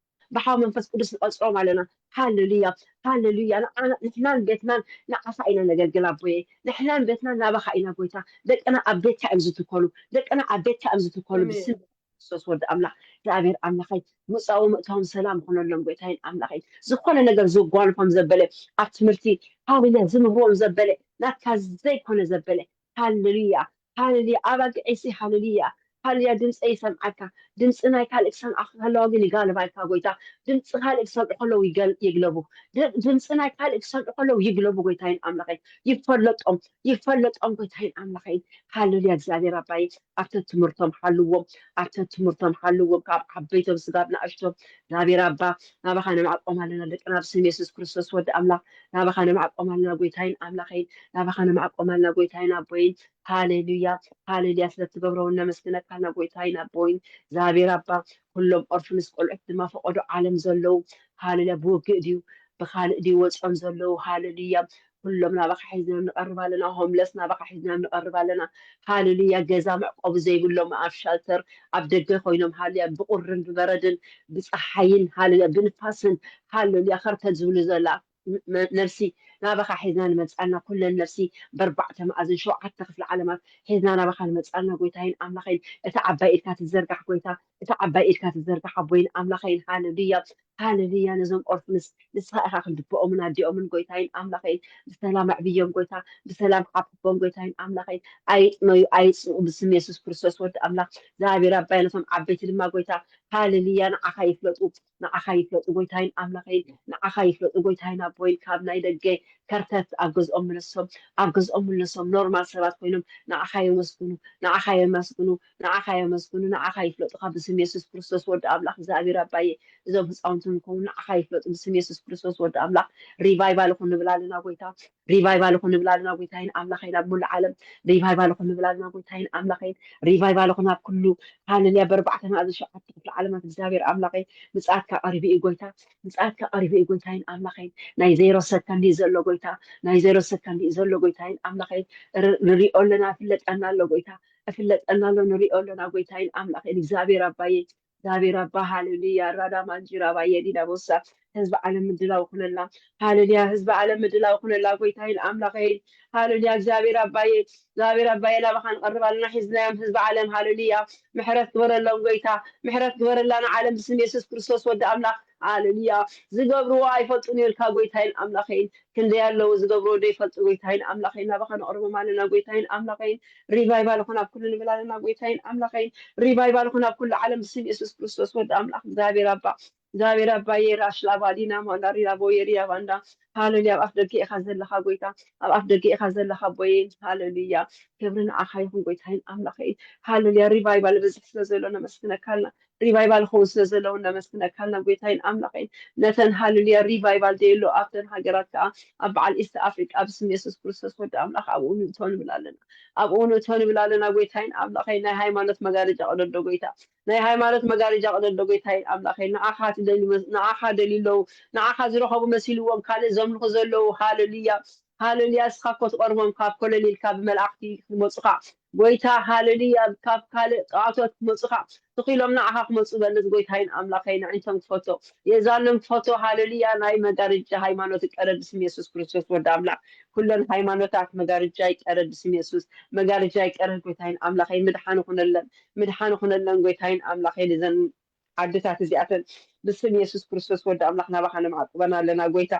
ብሓው መንፈስ ቅዱስ ንቆፅሮም ኣለና። ሃሌሉያ፣ ሃሌሉያ። ንዓና፣ ንሕናን ቤትናን ንዓኻ ኢና ነገልግል ኣቦየ። ንሕናን ቤትናን ናባኻ ኢና ጎይታ። ደቅና ኣብ ቤትካ እዮም ዝትከሉ። ደቅና ኣብ ቤትካ እዮም ዝትከሉ። ኣሜን። ብስም ክርስቶስ ወዲ ኣምላኽ እግዚኣብሔር ኣምላኸይ፣ ምፃኡ ምእታዎም ሰላም ይኾነሎም ጎይታይን ኣምላኸይ። ዝኾነ ነገር ዘጓንፎም ዘበለ፣ ኣብ ትምህርቲ ሃሌሉያ ዝምህርዎም ዘበለ፣ ናትካ ዘይኮነ ዘበለ፣ ሃሌሉያ፣ ሃሌሉያ። ኣባጊዐይሲ ሃሌሉያ፣ ሃሌሉያ። ድምፀይ ይሰምዓካ፣ ድምፂ ናይ ካልእ ክሰምዓ ከለዋ ግን ይጋልባልካ ጎይታ። ድምፂ ካልእ ክሰምዑ ከለዉ ይገል- ይግለቡ። ድ- ድምፂ ናይ ካልእ ክሰምዑ ከለዉ ይግለቡ ጎይታይን ኣምላኸይ። ይፈለጦም፣ ይፈለጦም ጎይታይን ኣምላኸይን። ሃሌሉያ እግዚኣብሔር ኣባይ፣ ኣብተ ትምህርቶም ሓልዎም፣ ኣብተ ትምህርቶም ሓልዎም፣ ካብ ዓበይቶም ስጋብ ንኣሽቶም። እግዚኣብሔር ኣባ፣ ናባኻ ነማዕቆም ኣለና። ደቅና ብስም የሱስ ክርስቶስ ወዲ ኣምላኽ ናባኻ ነማዕቆም ኣለና ጎይታይን ኣምላኸይን። ናባኻ ነማዕቆም ኣለና ጎይታይን ኣቦይን። ሃሌሉያ፣ ሃሌሉያ። ስለትገብሮ እውን ነመስግነካ ኣለና ጎይታይን ኣቦይን። እግዚኣብሔር ኣባ፣ ኩሎም ኦርፍንስ ቆልዑት ድማ ፈቆዶ ዓለም ዘለዉ፣ ሃሌሉያ። ብውግእ ድዩ ብካልእ ድዩ ወፂኦም ዘለዉ፣ ሃሌሉያ። ኩሎም ናባኻ ሒዝናም ንቐርብ ኣለና። ሆምለስ ናባኻ ሒዝናም ንቐርብ ኣለና። ሃሌሉያ። ገዛ መዕቆቢ ዘይብሎም ኣብ ሻልተር ኣብ ደገ ኮይኖም፣ ሃሌሉያ፣ ብቁርን ብበረድን ብፀሓይን፣ ሃሌሉያ፣ ብንፋስን፣ ሃሌሉያ፣ ከርተት ዝብሉ ዘላ ነ- ነፍሲ ናባኻ ሒዝና ንመፃና። ኩለን ነፍሲ በርባዕተ መኣዝን ሸውዓተ ክፍሊ ዓለማት ሒዝና ናባኻ ንመፃና ጎይታይን ኣምላኸይን። እቲ ዓባይ ኢድካ ትዘርጋሕ ጎይታ፣ እቲ ዓባይ ኢድካ ትዘርጋሕ ኣቦይን ኣምላኸይን። ሃሌሉያ፣ ሃሌሉያ። ነዞም ኦርፍንስ ንስኻ ኢኻ ክንድበኦምን ኣዲኦምን ጎይታይን ኣምላኸይን። ብሰላም ኣዕብዮም ጎይታ፣ ብሰላም ሓፍቦም ጎይታይን ኣምላኸይን። ኣይጥመዩ፣ ኣይፅምኡ ብስም የሱስ ክርስቶስ ወዲ ኣምላኽ። እግዚኣብሔር ኣባይ ነቶም ዓበይቲ ድማ ጎይታ፣ ሃሌሉያ፣ ንዓኻ ይፍለጡ፣ ንዓኻ ይፍለጡ ጎይታይን ኣምላኸይን። ንዓኻ ይፍለጡ ጎይታይን ኣቦይን። ካብ ናይ ደገ ከርተት ኣብ ገዝኦም ምለሶም፣ ኣብ ገዝኦም ምለሶም። ኖርማል ሰባት ኮይኖም ንዓኻ የመስግኑ፣ ንዓኻ የመስግኑ፣ ንዓኻ የመስግኑ። ንዓኻ ይፍለጡኻ ብስም የሱስ ክርስቶስ ወዲ ኣምላኽ። እግዚኣብሔር ኣባየ፣ እዞም ህፃውንቲ ንከውን ንዓኻ ይፍለጡ ብስም የሱስ ክርስቶስ ወዲ ኣምላኽ። ሪቫይቫል ይኹን ንብል ኣለና ጎይታ፣ ሪቫይቫል ይኹን ንብል ኣለና ጎይታይን ኣምላኸይን። ኣብ ሙሉእ ዓለም ሪቫይቫል ይኹን ንብል ኣለና ጎይታይን ኣምላኸይን። ሪቫይቫል ይኹን ኣብ ኩሉ፣ ሃሌሉያ። በርባዕተ መኣዝን ሸውዓተ ክፍሊ ዓለማት እግዚኣብሔር ኣምላኸይ፣ ምጽኣትካ ቀሪቡ እዩ ጎይታ፣ ምጽኣትካ ቀሪቡ እዩ ጎይታይን ኣምላኸይን። ናይ ዜሮ ሰከንድ እዩ ዘሎ ጎይታ፣ ናይ ዜሮ ሰከንድ እዩ ዘሎ ጎይታይን ኣምላኸይን። ር- ንሪኦ ኣለና፣ ፍለጠና ኣሎ ጎይታ፣ እፍለጠና ኣሎ፣ ንሪኦ ኣለና ጎይታይን ኣምላኸይን። እግዚኣብሔር ኣባየ፣ እግዚኣብሔር ኣባ፣ ሃሌሉያ። ራዳ ማንጂራ ባየ ዲዳ ቦሳ። ህዝቢ ዓለም ምድላው ኩነላ፣ ሃሌሉያ። ህዝቢ ዓለም ምድላው ኩነላ ጎይታይን ኣምላኸይን። ሃሌሉያ። እግዚኣብሔር ኣባየ፣ እግዚኣብሔር ኣባየ፣ ናባኻ ንቐርብ ኣለና፣ ሒዝናዮም ህዝቢ ዓለም። ሃሌሉያ። ምሕረት ግበረሎም ጎይታ፣ ምሕረት ግበረላ ንዓለም ብስም የሱስ ክርስቶስ ወዲ ኣምላኽ። ሃሌሉያ። ዝገብርዎ ኣይፈልጡን ኢልካ ጎይታይን ኣምላኸይን። ክንደይ ኣለዉ ዝገብርዎ ዘይፈልጡ ጎይታይን ኣምላኸይን። ናባኻ ነቕርቦም ኣለና ጎይታይን ኣምላኸይን። ሪቫይቫል ይኹን ኣብ ኩሉ ንብል ኣለና ጎይታይን ኣምላኸይን። ሪቫይቫል ይኹን ኣብ ኩሉ ዓለም ብስም የሱስ ክርስቶስ ወዲ ኣምላኽ። እግዚኣብሔር ኣባ፣ እግዚኣብሔር ኣባየ፣ ራሽላ ባዲና ማንዳሪራ ቦየሪያ ባንዳ። ሃሌሉያ። ኣብ ኣፍ ደገ ኢኻ ዘለኻ ጎይታ፣ ኣብ ኣፍ ደገ ኢኻ ዘለኻ ኣቦየ። ሃሌሉያ። ክብሪ ንዓኻ ይኹን ጎይታይን ኣምላኸይን። ሃሌሉያ። ሪቫይቫል በዝሕ ስለ ዘሎ ነመስግነካ ኣለና። ሪቫይቫል ክኸውን ስለ ዘለውን ነመስግነካ ኣለና ጎይታይን ኣምላኸይን። ነተን ሃሌሉያ ሪቫይቫል ደየሎ ኣብተን ሃገራት ከዓ ኣብ በዓል ኢስት ኣፍሪቃ ብስም የሱስ ክርስቶስ ወዲ ኣምላኽ ኣብኡ ንእቶ ንብል ኣለና። ኣብኡ ንእቶ ንብል ኣለና ጎይታይን ኣምላኸይን። ናይ ሃይማኖት መጋረጃ ቅደዶ ጎይታ፣ ናይ ሃይማኖት መጋረጃ ቅደዶ ጎይታይን ኣምላኸይን። ንዓኻ ትደልዩ መስ- ንዓኻ ደልዩ ኣለዉ፣ ንዓኻ ዝረኸቡ መሲልዎም ካልእ ዘምልኹ ዘለዉ። ሃሌሉያ፣ ሃሌሉያ። እስኻ እኮ ትቐርቦም ካብ ኮለል ኢልካ ብመላእኽቲ ክመፁኻ ጎይታ። ሃሌሉያ። ካብ ካልእ ጣዖታት ክመፁኻ ትኽኢሎም ንዓኻ ክመፁ በልት ጎይታይን ኣምላኸይን። ኣዒንቶም ክፈቶ፣ የዛኖም ክፈቶ። ሃሌሉያ። ናይ መጋረጃ ሃይማኖት ይቀደድ ብስም የሱስ ክርስቶስ ወዲ ኣምላኽ። ኩለን ሃይማኖታት መጋረጃ ይቀደድ ብስም የሱስ። መጋረጃ ይቀደድ ጎይታይን ኣምላኸይን። ምድሓን ይኹነለን፣ ምድሓን ይኹነለን ጎይታይን ኣምላኸይን። እዘን ዓድታት እዚኣተን ብስም የሱስ ክርስቶስ ወዲ ኣምላኽ ናባኻ ነማዕቁበን ኣለና ጎይታ።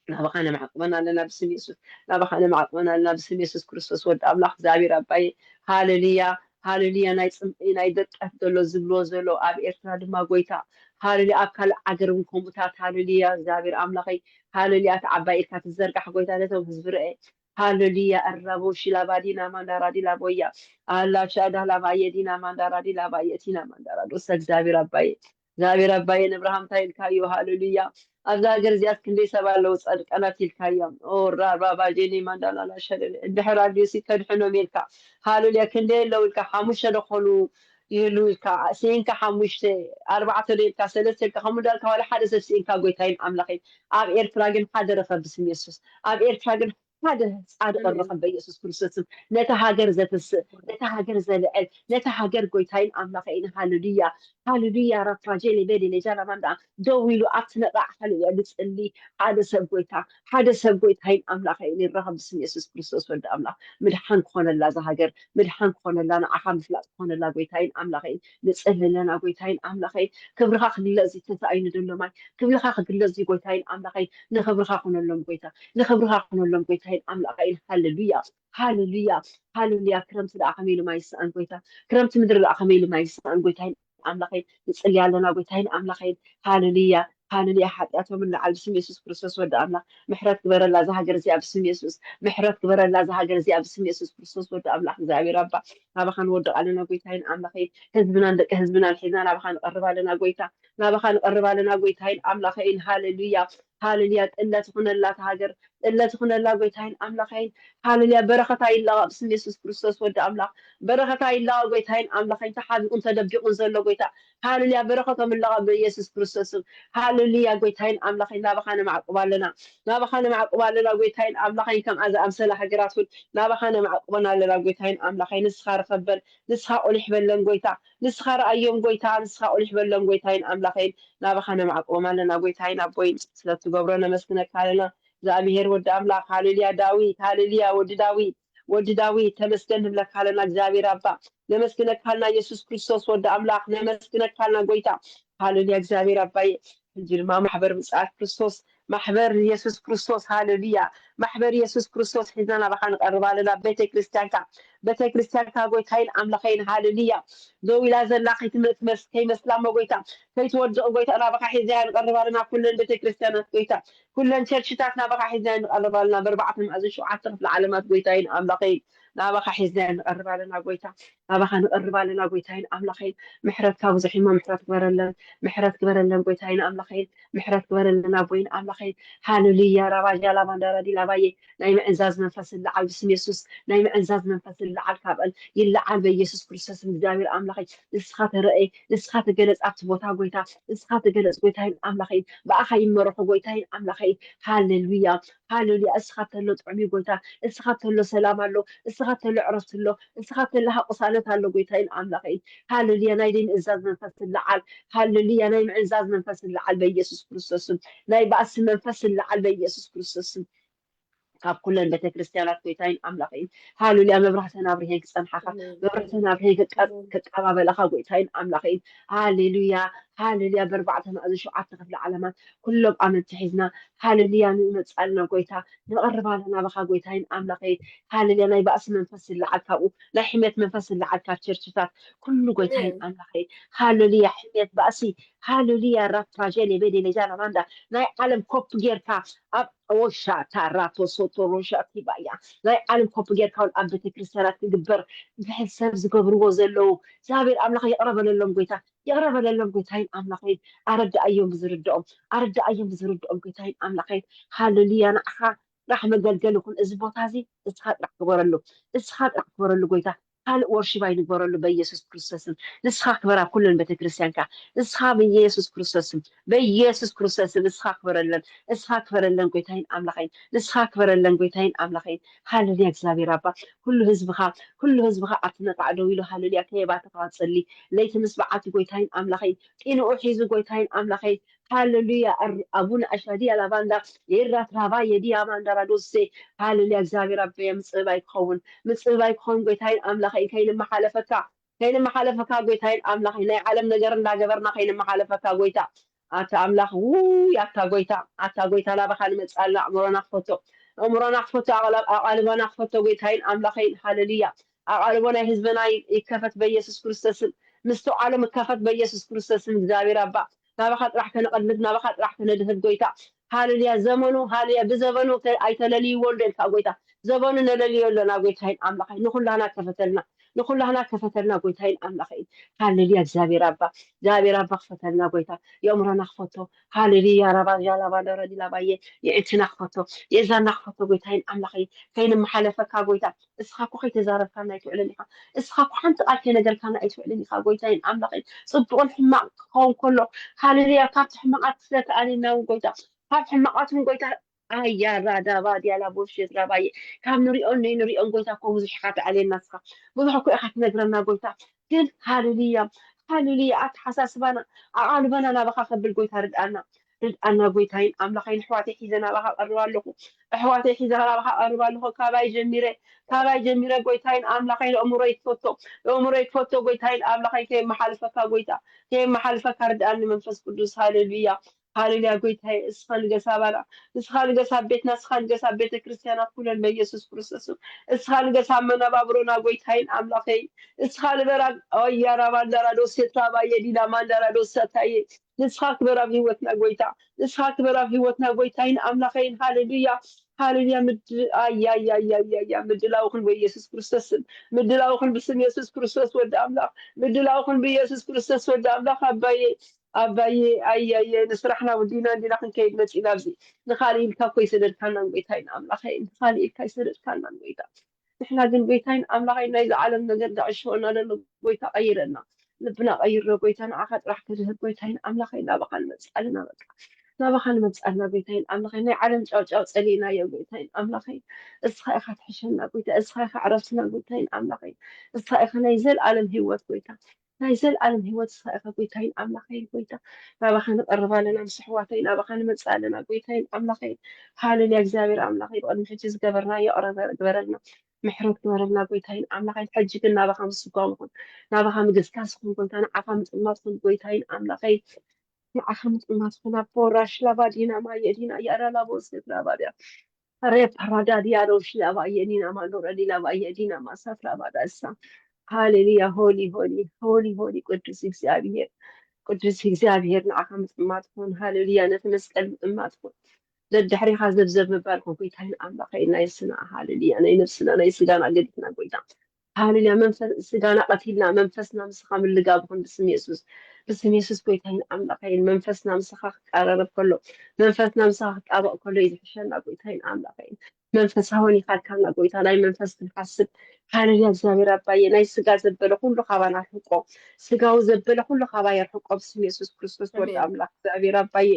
ናባኻ ነማዕቁበን ኣለና ብስም የሱስ። ናባኻ ነማዕቁበን ኣለና ብስም የሱስ ክርስቶስ ወዲ ኣምላኽ። እግዚኣብሔር ኣባይ፣ ሃሌሉያ፣ ሃሌሉያ። ናይ ፅምኢ ናይ ድርቀት ዘሎ ዝብልዎ ዘሎ ኣብ ኤርትራ ድማ ጎይታ፣ ሃሌሉያ። ኣብ ካልእ ዓገር እውን ከምኡታት፣ ሃሌሉያ። እግዚኣብሔር ኣምላኸይ፣ ሃሌሉያ። እቲ ዓባይ ኢድካ ትዘርጋሕ ጎይታ ነቶም ህዝቢ ርአ። ሃሌሉያ። ኣራቦ ሺላባዲና ማንዳራዲላ ቦያ፣ ኣላ ሻዳ ላባየዲና ማንዳራዲላ ባየቲና ማንዳራዶስ። እግዚኣብሔር ኣባይ፣ እግዚኣብሔር ኣባየ ንኣብርሃም እንታይ ኢልካዮ? ሃሌሉያ። ኣብዛ ሃገር እዚኣስ ክንደይ ሰብ ኣለዉ ጸድቀናት ኢልካዮም። ኦ ራባባ ጄኔ ማንዳላላ ሸለለ እንድሕር ኣልዩሲ ከድሕኖም ኢልካ። ሃሌሉያ። ክንደይ ኣለዉ ኢልካ? ሓሙሽተ ደኾኑ ይህሉ ኢልካ። ስኢንካ ሓሙሽተ፣ ኣርባዕተ ዶ ኢልካ፣ ሰለስተ ኢልካ፣ ከምኡ እንዳልካ ዋላ ሓደ ሰብ ስኢንካ ጎይታይን ኣምላኸይ። ኣብ ኤርትራ ግን ሓደ ረኸብ ብስም የሱስ። ኣብ ኤርትራ ግን ሓደ ጻድቕ ኣሜን። ረኸብ በኢየሱስ ክርስቶስ ስም። ነታ ሃገር ዘትስእ፣ ነታ ሃገር ዘልዕል፣ ነታ ሃገር ጎይታይን ኣምላኸይን። ሃሌሉያ፣ ሃሌሉያ። ራፋጄል ቤዴ ሌጃና ማንዳ ደው ኢሉ ኣብቲ ነቓዕ። ሃሌሉያ። ልጽሊ ሓደ ሰብ ጎይታ፣ ሓደ ሰብ ጎይታይን ኣምላኸይን ይረኸብ ብስም የሱስ ክርስቶስ ወዲ ኣምላኽ። ምድሓን ክኾነላ እዛ ሃገር፣ ምድሓን ክኾነላ፣ ንዓኻ ምፍላጥ ክኾነላ ጎይታይን ኣምላኸይን። ንጽሊ ኣለና ጎይታይን ኣምላኸይን። ክብርኻ ክግለጽ እዩ ተሳኢኑ ዘሎ ማይ። ክብርኻ ክግለጽ እዩ ጎይታይን ኣምላኸይን። ንኽብርኻ ኩነሎም ጎይታ፣ ንኽብርኻ ኩነሎም ጎይታይን ኣምላኸይን። ሃሌሉያ፣ ሃሌሉያ፣ ሃሌሉያ። ክረምቲ ደኣ ከመይ ኢሉ ማይ ይስኣን ጎይታ፣ ክረምቲ ምድሪ ደኣ ከመይ ኢሉ ማይ ይስኣን ጎይታይን ኣምላኸይን። ንጽሊ ኣለና ጎይታይን ኣምላኸይን። ሃሌሉያ፣ ሃሌሉያ። ሓጢኣቶም ንለዓል ብስም የሱስ ክርስቶስ ወዲ ኣምላኽ ምሕረት ግበረላ እዛ ሃገር እዚኣ ብስም የሱስ። ምሕረት ግበረላ እዛ ሃገር እዚኣ ብስም የሱስ ክርስቶስ ወዲ ኣምላኽ። እግዚኣብሔር ኣባ፣ ናባኻ ንወድቕ ኣለና ጎይታይን ኣምላኸይን። ህዝብናን ደቂ ህዝብናን ሒዝና ናባኻ ንቐርብ ኣለና ጎይታ፣ ናባኻ ንቐርብ ኣለና ጎይታይን ኣምላኸይን። ሃሌሉያ፣ ሃሌሉያ። ጥለት ይኹነላ እታ ሃገር፣ ጥለት ይኹነላ ጎይታይን ኣምላኸይን። ሃሌሉያ። በረኸታ ይለቐቕ ብስም የሱስ ክርስቶስ ወዲ ኣምላኽ። በረኸታ ይለቐቕ ጎይታይን ኣምላኸይን። ተሓቢኡን ተደቢቑን ዘሎ ጎይታ፣ ሃሌሉያ። በረኸቶም ይለቐቕ ብኢየሱስ ክርስቶስ ስም። ሃሌሉያ። ጎይታይን ኣምላኸይን፣ ናባኻ ነማዕቁብ ኣለና፣ ናባኻ ነማዕቁብ ኣለና ጎይታይን ኣምላኸይን። ከምኣ ዝኣምሰላ ሃገራት እውን ናባኻ ነማዕቁበን ኣለና ጎይታይን ኣምላኸይን። ንስኻ ርኸበን፣ ንስኻ ቁሊሕ በለን ጎይታ፣ ንስኻ ረኣዮም ጎይታ፣ ንስኻ ቁሊሕ በለን ጎይታይን ኣምላኸይን። ናባኻ ነማዕቁቦም ኣለና ጎይታይን ኣቦይን። ስለትገብሮ ነመስግነካ ኣለና። እግዚኣብሔር ወዲ ኣምላኽ። ሃሌሉያ። ዳዊት፣ ሃሌሉያ። ወዲ ዳዊት፣ ወዲ ዳዊት፣ ተመስገን ንብለካ ኣለና እግዚኣብሔር ኣባ። ነመስግነካ ኣለና ኢየሱስ ክርስቶስ ወዲ ኣምላኽ፣ ነመስግነካ ኣለና ጎይታ። ሃሌሉያ። እግዚኣብሔር ኣባይ፣ ሕጂ ድማ ማሕበር ምጽኣት ክርስቶስ፣ ማሕበር ኢየሱስ ክርስቶስ፣ ሃሌሉያ። ማሕበር ኢየሱስ ክርስቶስ ሒዝና ናባኻ ንቐርብ ኣለና። ቤተ ክርስቲያንካ፣ ቤተ ክርስቲያንካ ጎይታይን ኣምላኸይን፣ ሃሌሉያ። ደው ኢላ ዘላ ከይትመ-፣ ትመስ-፣ ከይመስላ እሞ ጎይታ፣ ከይትወድቕ ጎይታ፣ ናባኻ ሒዝና ንቐርብ ኣለና። ኩለን ቤተ ክርስቲያናት ጎይታ፣ ኩለን ቸርችታት ናባኻ ሒዝና ንቐርብ ኣለና። ብኣርባዕተ ማዕዝን ሸውዓተ ክፍለ ዓለማት ጎይታይን ኣምላኸይን፣ ናባኻ ሒዝና ንቐርብ ኣለና ጎይታ። ናባኻ ንቐርብ ኣለና ጎይታይን ኣምላኸይን። ምሕረትካ ብዙሕ እሞ ምሕረት ግበረለን፣ ምሕረት ግበረለን ጎይታይን ኣምላኸይን። ምሕረት ግበረለን ኣቦይን ኣምላኸይን። ሃሌሉያ። ራባጃ ላባንዳራ ዲላባዬ፣ ናይ ምዕንዛዝ መንፈስ ይለዓል ብስም የሱስ። ናይ ምዕንዛዝ መንፈስ ይለዓል ካብአን፣ ይለዓል በኢየሱስ ክርስቶስ። እግዚኣብሔር ኣምላኸይ፣ ንስኻ ተረኣይ፣ ንስኻ ተገለጽ ኣብቲ ቦታ ጎይታ፣ ንስኻ ተገለጽ ጎይታይን ኣምላኸይን። ብኣኻ ይመረኹ ጎይታይን ኣምላኸይን። ሃሌሉያ፣ ሃሌሉያ። እስኻ ተሎ ጥዑም እዩ ጎይታ፣ እስኻ ተሎ ሰላም ኣሎ፣ እስኻ ተሎ ዕረፍቲ ኣሎ፣ እስኻ ተሎ ሃቁሳነት ኣሎ ጎይታይን ኣምላኸይን። ሃሌሉያ። ናይ ደይ ምእዛዝ መንፈስ ይለዓል፣ ሃሌሉያ። ናይ ምዕንዛዝ መንፈስ ይለዓል በኢየሱስ ክርስቶስ ስም። ናይ ባእሲ መንፈስ ይለዓል በኢየሱስ ክርስቶስ ስም። ካብ ኩለን ቤተክርስትያናት ጎይታይን ኣምላኸይን። ሃሌሉያ። መብራህተን ኣብርሄን ክጸንሓኻ፣ ኣሜን። መብራህተን ኣብርሄን ክቀ-፣ ኣሜን። ክቀባበለኻ ጎይታይን ኣምላኸይን። ሃሌሉያ፣ ሃሌሉያ። በርባዕተ ማእዝን ሸውዓተ ክፍለ ዓለማት ኩሎም ኣመንቲ ሒዝና፣ ሃሌሉያ፣ ንመጽእ ኣለና ጎይታ፣ ንቐርብ ኣለና ናባኻ ጎይታይን ኣምላኸይን። ሃሌሉያ። ናይ ባእሲ መንፈስ ይለዓል ካብኡ፣ ናይ ሕሜት መንፈስ ይለዓል ካብ ቸርችታት ኩሉ ጎይታይን ኣሜን። ኣምላኸይን። ሃሌሉያ። ሕሜት፣ ባእሲ፣ ሃሌሉያ። ራፕራጀል የቤዴ ሌጃ ናማንዳ ናይ ዓለም ኮፕ ጌርካ ኣብ ኦሻ ታራቶ ሶቶ ሮሻ ቲባያ ናይ ዓለም ኮፕ ጌርካ እውን ኣብ ቤተክርስትያናት ክግበር ብሕሰብ ዝገብርዎ ዘለዉ እግዚኣብሔር ኣምላኽ ይቕረ በለሎም ጎይታ፣ ይቕረ በለሎም ጎይታይን ኣምላኸይን። ኣረዳኣዮም ብዝርድኦም፣ ኣረዳኣዮም ብዝርድኦም ጎይታይን ኣምላኸይን። ሃሌሉያ። ንዓኻ ጥራሕ መገልገሊ ይኹን እዚ ቦታ እዚ፣ እስኻ ጥራሕ ክበረሉ፣ እስኻ ጥራሕ ክበረሉ ጎይታ። ካልእ ወርሺፕ ኣይንግበረሉ በኢየሱስ ክርስቶስም። ንስኻ ክበር ኣብ ኩለን ቤተክርስትያንካ፣ ንስኻ በኢየሱስ ክርስቶስም፣ በኢየሱስ ክርስቶስም ንስኻ ክበረለን፣ ንስኻ ክበረለን ጎይታይን ኣምላኸይን፣ ንስኻ ክበረለን ጎይታይን ኣምላኸይን። ሃሌሉያ። እግዚኣብሔር ኣባ፣ ኩሉ ህዝብኻ፣ ኩሉ ህዝብኻ ኣብቲ ነቃዕ ደው ኢሉ ሃሌሉያ ከየባተኻ ጸሊ። ለይቲ ምስ በዓልቲ ጎይታይን ኣምላኸይን፣ ጢንኡ ሒዙ ጎይታይን ኣምላኸይን፣ ሃሌሉያ። ኣር-፣ ኣቡነ ኣሻዲ ኣላባንዳ ኤራ ትራባ የዲ ኣማንዳራ ዶሴ። ሃሌሉያ። እግዚኣብሔር ኣበየ ምጽባይ ክኸውን፣ ምጽባይ ክኸውን ጎይታይን ኣምላኸይን ከይንመሓለፈካ፣ ከይንመሓለፈካ ጎይታይን ኣምላኸይን ናይ ዓለም ነገር እንዳገበርና ከይንመሓለፈካ ጎይታ። ኣታ ኣምላኽ ውይ ኣታ ጎይታ፣ ኣታ ጎይታ ናባኻ ንመጽእ ኣለና። ኣእምሮና ክፈቶ፣ ኣእምሮና ክፈቶ፣ ኣቕላ-፣ ኣቓልቦና ክፈቶ ጎይታይን ኣምላኸይን። ሃሌሉያ። ኣቓልቦ ናይ ህዝብና ይ-፣ ይከፈት በኢየሱስ ክርስቶስን፣ ምስትውዓሎም ይከፈት በኢየሱስ ክርስቶስን። እግዚኣብሔር ኣባ ናባኻ ጥራሕ ከነቐልብ፣ ናባኻ ጥራሕ ከነድህብ ጎይታ። ሃሌሉያ። ዘመኑ፣ ሃሌሉያ፣ ብዘበኑ ተ-፣ ኣይተለልይዎ እንዶ ኢልካ ጎይታ። ዘበኑ ነለልዮ ኣለና ጎይታይን ኣምላኸይ። ንኹላና ከፈተልና። ንኩላህና ክፈተልና ጎይታይን ኣምላኸይን። ሃሌሉያ እግዚኣብሔር ኣባ፣ እግዚኣብሔር ኣባ ክፈተልና ጎይታ፣ የእምሮና ክፈቶ። ሃሌሉያ ራባ ጃላባ ደረዲ ላባየ፣ የእንትና ክፈቶ፣ የእዛና ክፈቶ ጎይታይን ኣምላኸይን። ከይንመሓለፈካ ጎይታ፣ እስኻ እኮ ከይተዛረብካና ኣይትውዕልን ኢኻ። እስኻ እኮ ሓንቲ ቃል ከይነገርካና ኣይትውዕልን ኢኻ ጎይታይን ኣምላኸይን። ጽቡቕን ሕማቕ ክኸውን ከሎ፣ ሃሌሉያ ካብቲ ሕማቓት ስለተኣልየና እውን ጎይታ፣ ካብ ሕማቓት እውን ጎይታ ኣያ ራዳባ ዲያላ ቦሼት ራባዬ፣ ካብ ንሪኦን ነይንሪኦን ጎይታ እኮ ብዙሕ ኢኻ ትኣልየና እስኻ። ብዙሕ እኮ ኢኻ ትነግረና ጎይታ። ግን ሃሌሉያ፣ ሃሌሉያ ኣተሓሳስባና፣ ኣቓልቦና ናባኻ ከብል ጎይታ ርድኣና። ርድኣና ጎይታይን ኣምላኸይን። ኣሕዋተይ ሒዘ ናባኻ ቀርብ ኣለኹ። ኣሕዋተይ ሒዘ ናባኻ ቀርብ ኣለኹ። ካባይ ጀሚረ፣ ካባይ ጀሚረ ጎይታይን ኣምላኸይን። ኣእምሮይ ትፈቶ፣ ኣእምሮይ ትፈቶ ጎይታይን ኣምላኸይን። ከየመሓልፈካ ጎይታ፣ ከየመሓልፈካ ርድኣኒ መንፈስ ቅዱስ። ሃሌሉያ፣ ሃሌሉያ ጎይታዬ። እስኻ ንገስ ኣባና፣ እስኻ ንገስ ኣብ ቤትና፣ እስኻ ንገስ ኣብ ቤተ ክርስቲያናት ኩለን በኢየሱስ ክርስቶስ ስም። እስኻ ንገስ ኣብ መነባብሮና ጎይታይን ኣምላኸይ። እስኻ ንበር ኣብ ኣያ ራባ እንዳራ ዶሴት ራባ የዲና ማንዳራ ዶሰታዬ። ንስኻ ክበር ኣብ ህይወትና ጎይታ፣ ንስኻ ክበር ኣብ ህይወትና ጎይታይን ኣምላኸይን። ሃሌሉያ፣ ሃሌሉያ። ምድ-፣ ኣያያያያያ፣ ምድላውኽን በኢየሱስ ክርስቶስ ስም፣ ምድላውኽን ብስም የሱስ ክርስቶስ ወዲ ኣምላኽ፣ ምድላውኽን ብኢየሱስ ክርስቶስ ወዲ ኣምላኽ። ኣባዬ፣ ኣባዬ፣ ኣያየ፣ ንስራሕና ውዲና እንዲና ክንከይድ መጺና ኣብዚ። ንኻልእ ኢልካ እኮ ይሰደድካናን ጎይታይን ኣምላኸይን፣ ንኻልእ ኢልካ ይሰደድካናን ጎይታ። ንሕና ግን ጎይታይን ኣምላኸይን ናይዚ ዓለም ነገር ዳዕሽወና ዘሎ ጎይታ ቀይረና። ልብና ቀይሮ ጎይታ፣ ንዓኻ ጥራሕ ክድህብ ጎይታይን ኣምላኸይን ናባኻ ንመጽእ ኣለና። በቃ ናባኻ ንመጽእ ኣለና ጎይታይን ኣምላኸይን። ናይ ዓለም ጫውጫው ጸሊእናዮ ጎይታይን ኣምላኸይን። እስኻ ኢኻ ትሕሸና ጎይታ፣ እስኻ ኢኻ ዕረፍትና ጎይታይን ኣምላኸይን። እስኻ ኢኻ ናይ ዘልኣለም ህይወት ጎይታ፣ ናይ ዘልኣለም ህይወት እስኻ ኢኻ ጎይታይን ኣምላኸይን ጎይታ። ናባኻ ንቐርብ ኣለና ምስ ኣሕዋተይ፣ ናባኻ ንመጽእ ኣለና ጎይታይን ኣምላኸይን። ሃሌሉያ እግዚኣብሔር ኣምላኸይ፣ ብቕድሚ ሕጂ ዝገበርናዮ ይቕረ ግበረልና። ምሕረት ግበረልና ጎይታይን ኣምላኸይን። ሕጂ ግን ናባኻ ምስጓም ይኹን፣ ናባኻ ምግስጋስ ይኹን ጎይታ፣ ንዓኻ ምጥማት ይኹን ጎይታይን ኣምላኸይን። ንዓኻ ምጥማት ይኹን ኣቦ። ራሽ ላባዲና ማየዲና ያራ ላቦ ሴት ላባዲያ ሬ ፓራዳዲያ ሮሽ ላባየዲና ማንዶረዲ ላባየዲና ማሳት ላባዳሳ። ሃሌሉያ። ሆሊ ሆሊ ሆሊ ሆሊ ቅዱስ እግዚኣብሔር፣ ቅዱስ እግዚኣብሔር ንዓኻ ምጥማት ይኹን። ሃሌሉያ። ነቲ መስቀል ምጥማት ይኹን። ደድሕሪኻ ዘብዘብ ምባል እኮ ጎይታይን ኣምላኸይ ናይ ስና፣ ሃሌሉያ፣ ናይ ነብስና ናይ ስጋና ገዲፍና ጎይታ። ሃሌሉያ። መንፈስ ስጋና ቀቲልና መንፈስና ምስኻ ምልጋብ ይኹን ብስም የሱስ። ብስም የሱስ ጎይታይን ኣምላኸይን። መንፈስና ምስኻ ክቀራረብ ከሎ፣ መንፈስና ምስኻ ክጣበቕ ከሎ እዩ ዝሕሸና ጎይታይን ኣምላኸይን። መንፈሳውን ይኻልካና ጎይታ፣ ናይ መንፈስ ክንሓስብ። ሃሌሉያ እግዚኣብሔር ኣባዬ፣ ናይ ስጋ ዘበለ ኩሉ ካባና ኣርሕቆ፣ ስጋዊ ዘበለ ኩሉ ካባ የርሕቆ ብስም የሱስ ክርስቶስ ወዲ ኣሜን። ኣምላኽ እግዚኣብሔር ኣባዬ፣